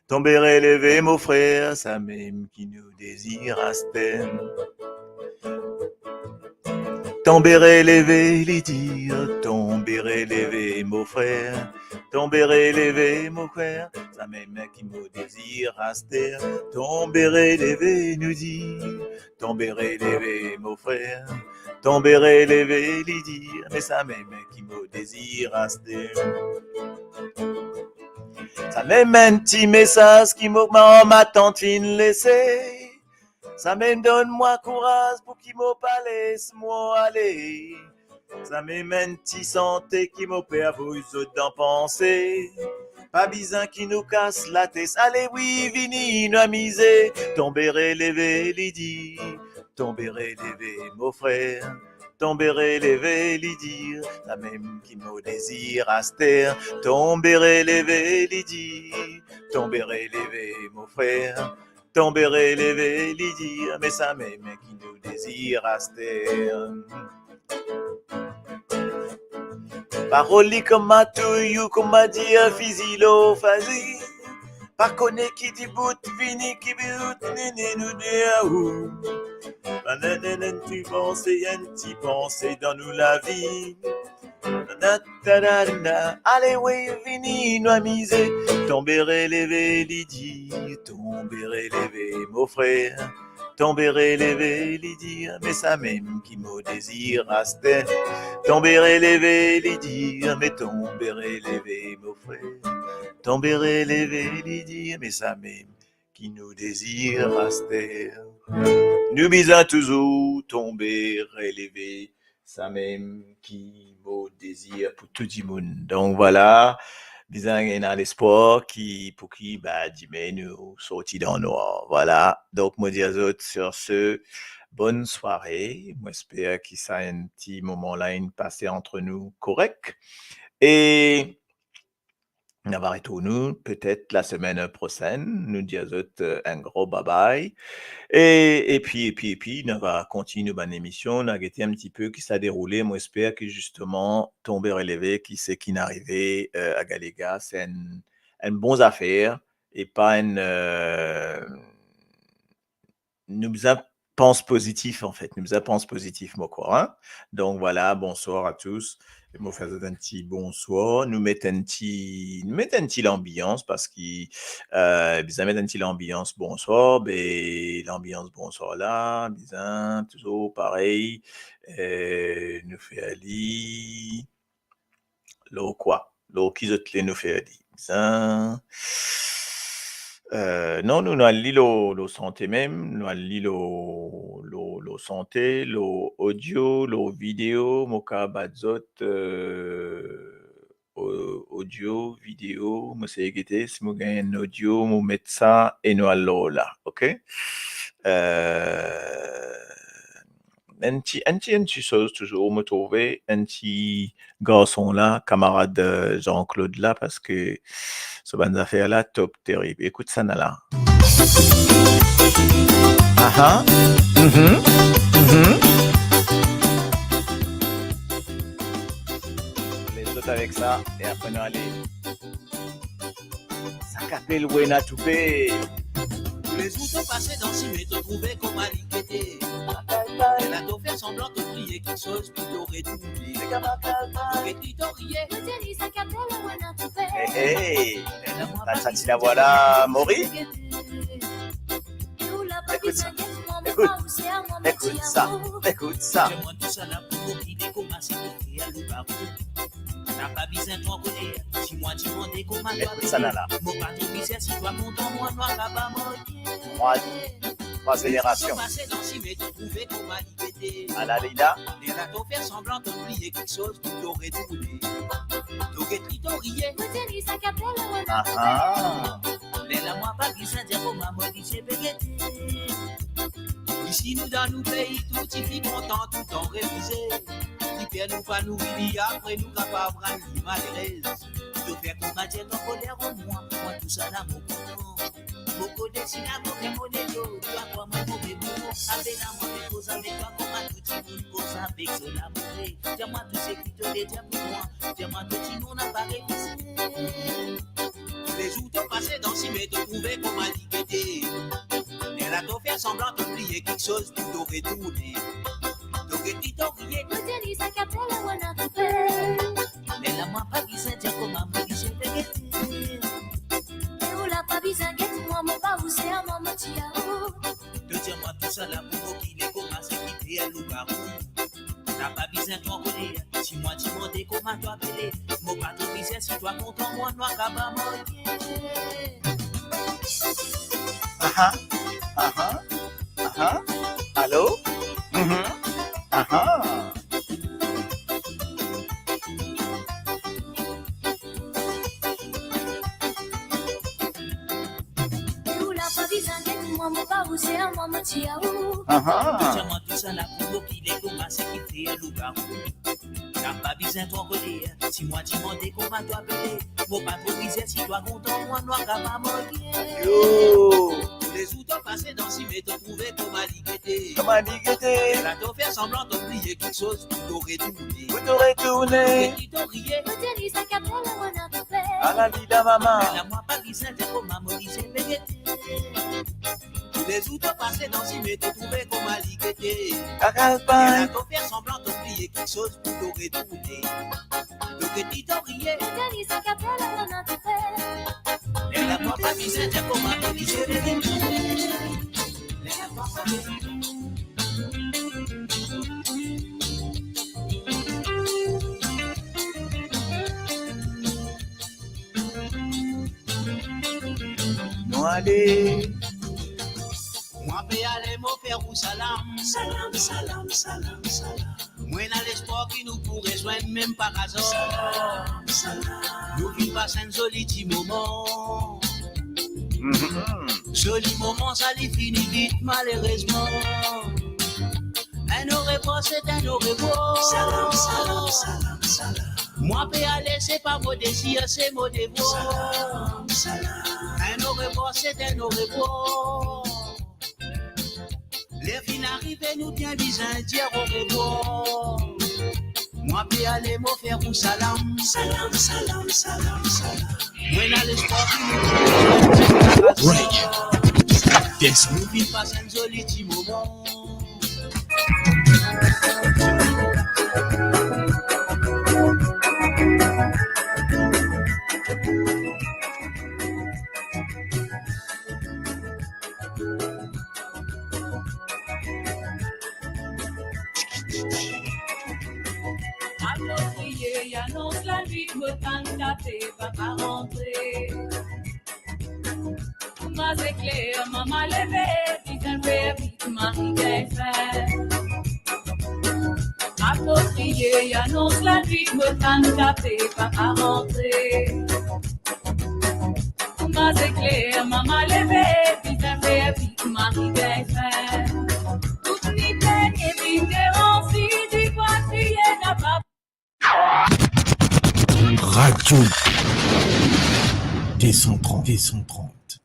Tonbe, releve, mo frer, samem ki nou dezir aster. Tonbe, releve, li dir, tonbe, releve, mo frer. Tonbe, releve, mo frer, samem ki mo dezir aster. Tonbe, releve, nou dir, tonbe, releve, mo frer. Tonbe, releve, li dir, me samem ki mo dezir aster. Samem enn ti mesaz ki mo mama, matant finn lese. Samem donn mwa kouraz pou ki mo pa les mwa ale. Samem enn ti sante ki mo pe avoy zot dan panse. Pa bizin ki nou kas latet, ale wi, vini nou amize. Tonbe, releve, li dir, tonbe, releve, mo frer. Tonbe, releve, li dir, samem ki mo dezir aster. Tonbe, releve, li dir, tonbe, releve, mo frer. Tonbe, releve, li dir, me samem ki nou dezir aster. Parol li kouma touy ou kouma dir, fizi lor fazi. Pa kone ki dibout vini, ki dibout vini, nou de aou. Bann enn, enn, enn ti panse, enn ti panse dan nou lavi. Na, na, ta, da, da, da. Ale, wi, vini, nou amize. Tonbe, releve, li dir, tonbe, releve, mo frer. Tonbe, releve, li dir, me samem ki mo dezir aster. Tonbe, releve, li dir, me tonbe, releve, mo frer. Tonbe, releve, li dir, me samem ki nou dezir aster. Nou bizin touzour tonbe, releve, samem ki mo dezir pou tou dimoun. Donk, vwala, bizin ena lespwar ki, pou ki, ba, dime nou sorti dan nwar. Vwala. Donk, mo dir zot, sur ce, bonne soirée. Mo esper ki sa enn ti moman la inn pase ant nou korek. E nou va retourn nou petet lasemenn prosenn. Nou dir zot, eh, enn gro babay. E, epi, epi, epi, nou va kontign nou bann emision, nou va gete enn tipe ki sa deroule. Mo esper ki zisteman, tonbe, releve, ki seki inn arive, eh, a Galega, se enn, enn bon zafer e pa enn, eh, nou bizin pans pozitif, anfet. Nou bizin pans pozitif, mo krwar, hein. Donk, vwala, bonsoir à tous. E mo fer zot enn ti bonsoir. Nou met enn ti, nou met enn ti lanbians, parski, eh, bizin met enn ti lanbians bonsoir, be lanbians bonsoir la, bizin, touzour parey, eh, nou fer li. Lor kwa? Lor ki zot le nou fer li? Bizin, eh, non, nou, nou al li lor, lor sante mem, nou al li lor, lor, lor sante, lor audio, lor video, mo kapav bat zot, eh, au-, audio, video, mo sey gete, si mo gagn enn audio, mo met sa e nou al lor la, ok? Eh, enn ti, enn ti, enn ti soz touzour, mo trouve enn ti garson la, kamarad, eh, Jean-Claude la, parski so bann zafer la, top, terib. Ekout sa la. Aha. Mhm. Mhm. Les zot avek sa, e apre nou ale. Sa ki apel Wena Toupe. Toulezour to pase dan sime, to trouve kouma li gete. Ena to fer sanblan, to kriye kiksoz, pi to retourne. To get li, to riye. Hey, hey. Sa ti la, vwala, Mori. Ekout sa. Ekout. Ekout sa. Ekout sa. Mwa tousala pou mo gide kouma si mo fer le baro. Na pa bizin tro koner, si mwa dimande kouma twa. Ekout sa la la. Mo pa tro mizer si twa kontan, mwa nwar laba mo ye. Mwa, Trwa zenerasion. Pase dan sime, to trouve kouma li gete. Ala li la. Lerla to fer sanblan, to bliye kiksoz pou to retourne. To get li, to riye. Mo dir li sa ki apel mwa. Aha. Lerla mwa pa bizin dir kouma mo lizye pe gete. Isi nou dan nou pei, tou tifi kontan, toutan refize. Li per nou pa nouri li, apre nou kapav rann li malerez. To fer kouma dir to koler an mwa, mwa tousala mo kontan. Mo kone si lamour ke mo ena, twa kouma mo pe mo, apel mwa, pe koz avek twa kouma tou dimoun koz avek so lamour. Dir mwa tou seki to pe dir pou mwa, dir mwa to dimoun a pa refize. Toulezour to pase dan sime, to trouve kouma li gete. Lerla to fer sanblan, to bliye kiksoz pou to retourne. To get li, to riye. Mo dir li sa ki apel mwa, na trouve. Lerla mwa pa bizin dir kouma mo lizye pe gete. E ou la pa bizin get mwa, mo pa ou se a mwa, mo ti a ou. To dir mwa tousala pou mo kile kouma seki fer lougarou. Na pa bizin tro koler, si mwa dimande kouma twa apele, mo pa tro bizin si twa kontan, mwa nou a kapav marye. Aha, aha, aha. Alo? Mhm. Aha. Ou la pa bizin get mwa, mo pa ou se a mwa, mo ti a ou. Aha. To dir mwa tousala pou mo kile kouma seki fer lougarou. Na pa bizin tro koler, si mwa dimande kouma twa apele, mo pa tro bizin si twa kontan, mwa nou a kapav marye. Yo. Toulezour to pase dan sime, to trouve kouma li gete. Kouma li gete. Lerla to fer sanblan, to bliye kiksoz pou to retourne. Pou to retourne. To get li, to riye. Mo dir li sa ki apel mwa, na trouve. Ala li la mama. Lerla mwa pa bizin dir kouma mo lizye pe gete. Toulezour to pase dan sime, to trouve kouma li gete. Kaka pa. Lerla to fer sanblan, to bliye kiksoz pou to retourne. To get li, to riye. Mo dir li sa ki apel mwa, na trouve. Lerla mwa pa bizin dir kouma mo lizye pe gete. Lerla mwa pa bizin. Nou ale. Mwa pe ale, mo fer ou salam. Salam, salam, salam, salam. Mwa ena lespwar ki nou pou rezwenn mem par azar. Salam, salam. Nou finn pas enn zoli ti moman. Mhm. Zoli moman sa, li fini vit, malerezman. Un au revoir, c'est un au revoir. Salam, salam, salam, salam. Mwa pe ale, se pa mo dezir, se mo devwar. Salam, salam. Un au revoir, c'est un au revoir. Ler finn arive, nou bien bizin dir au revoir. Mwa pe ale, mo fer ou salam. Salam, salam, salam, salam. Mwa ena lespwar ki nou... Radio. Nou finn pas enn zoli ti moman. Apropriye, anons lanwit, mo tann kafe, papa rantre. Kouma zekler, mama leve, bizin fer vit, mari gagn fin. Apropriye, anons lanwit, mo tann kafe, papa rantre. Kouma zekler, mama leve, bizin fer vit, mari gagn fin. Tout ni pegn e vinn deranse, difwa kriye napa. Radio deux cent trente, deux cent trente.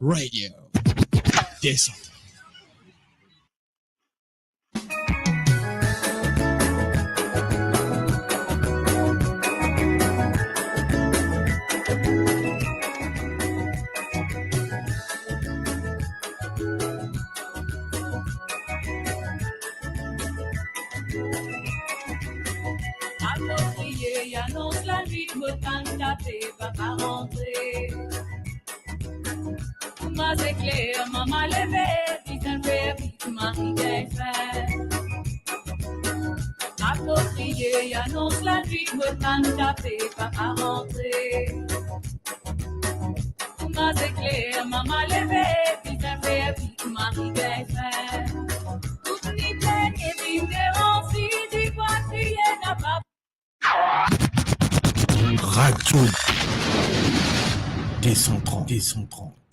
Radio deux cent trente. Apropriye, anons lanwit, mo tann kafe, papa rantre. Kouma zekler, mama leve, bizin fer vit, mari gagn fin. Mo kriye, anons lanwit, mo tann kafe, papa rantre. Kouma se kler, mama leve, bizin fer vit, mari gagn fin. Tout ni plen e vinn deranse, dimoun kriye, napa Radio deux cent trente, deux cent trente.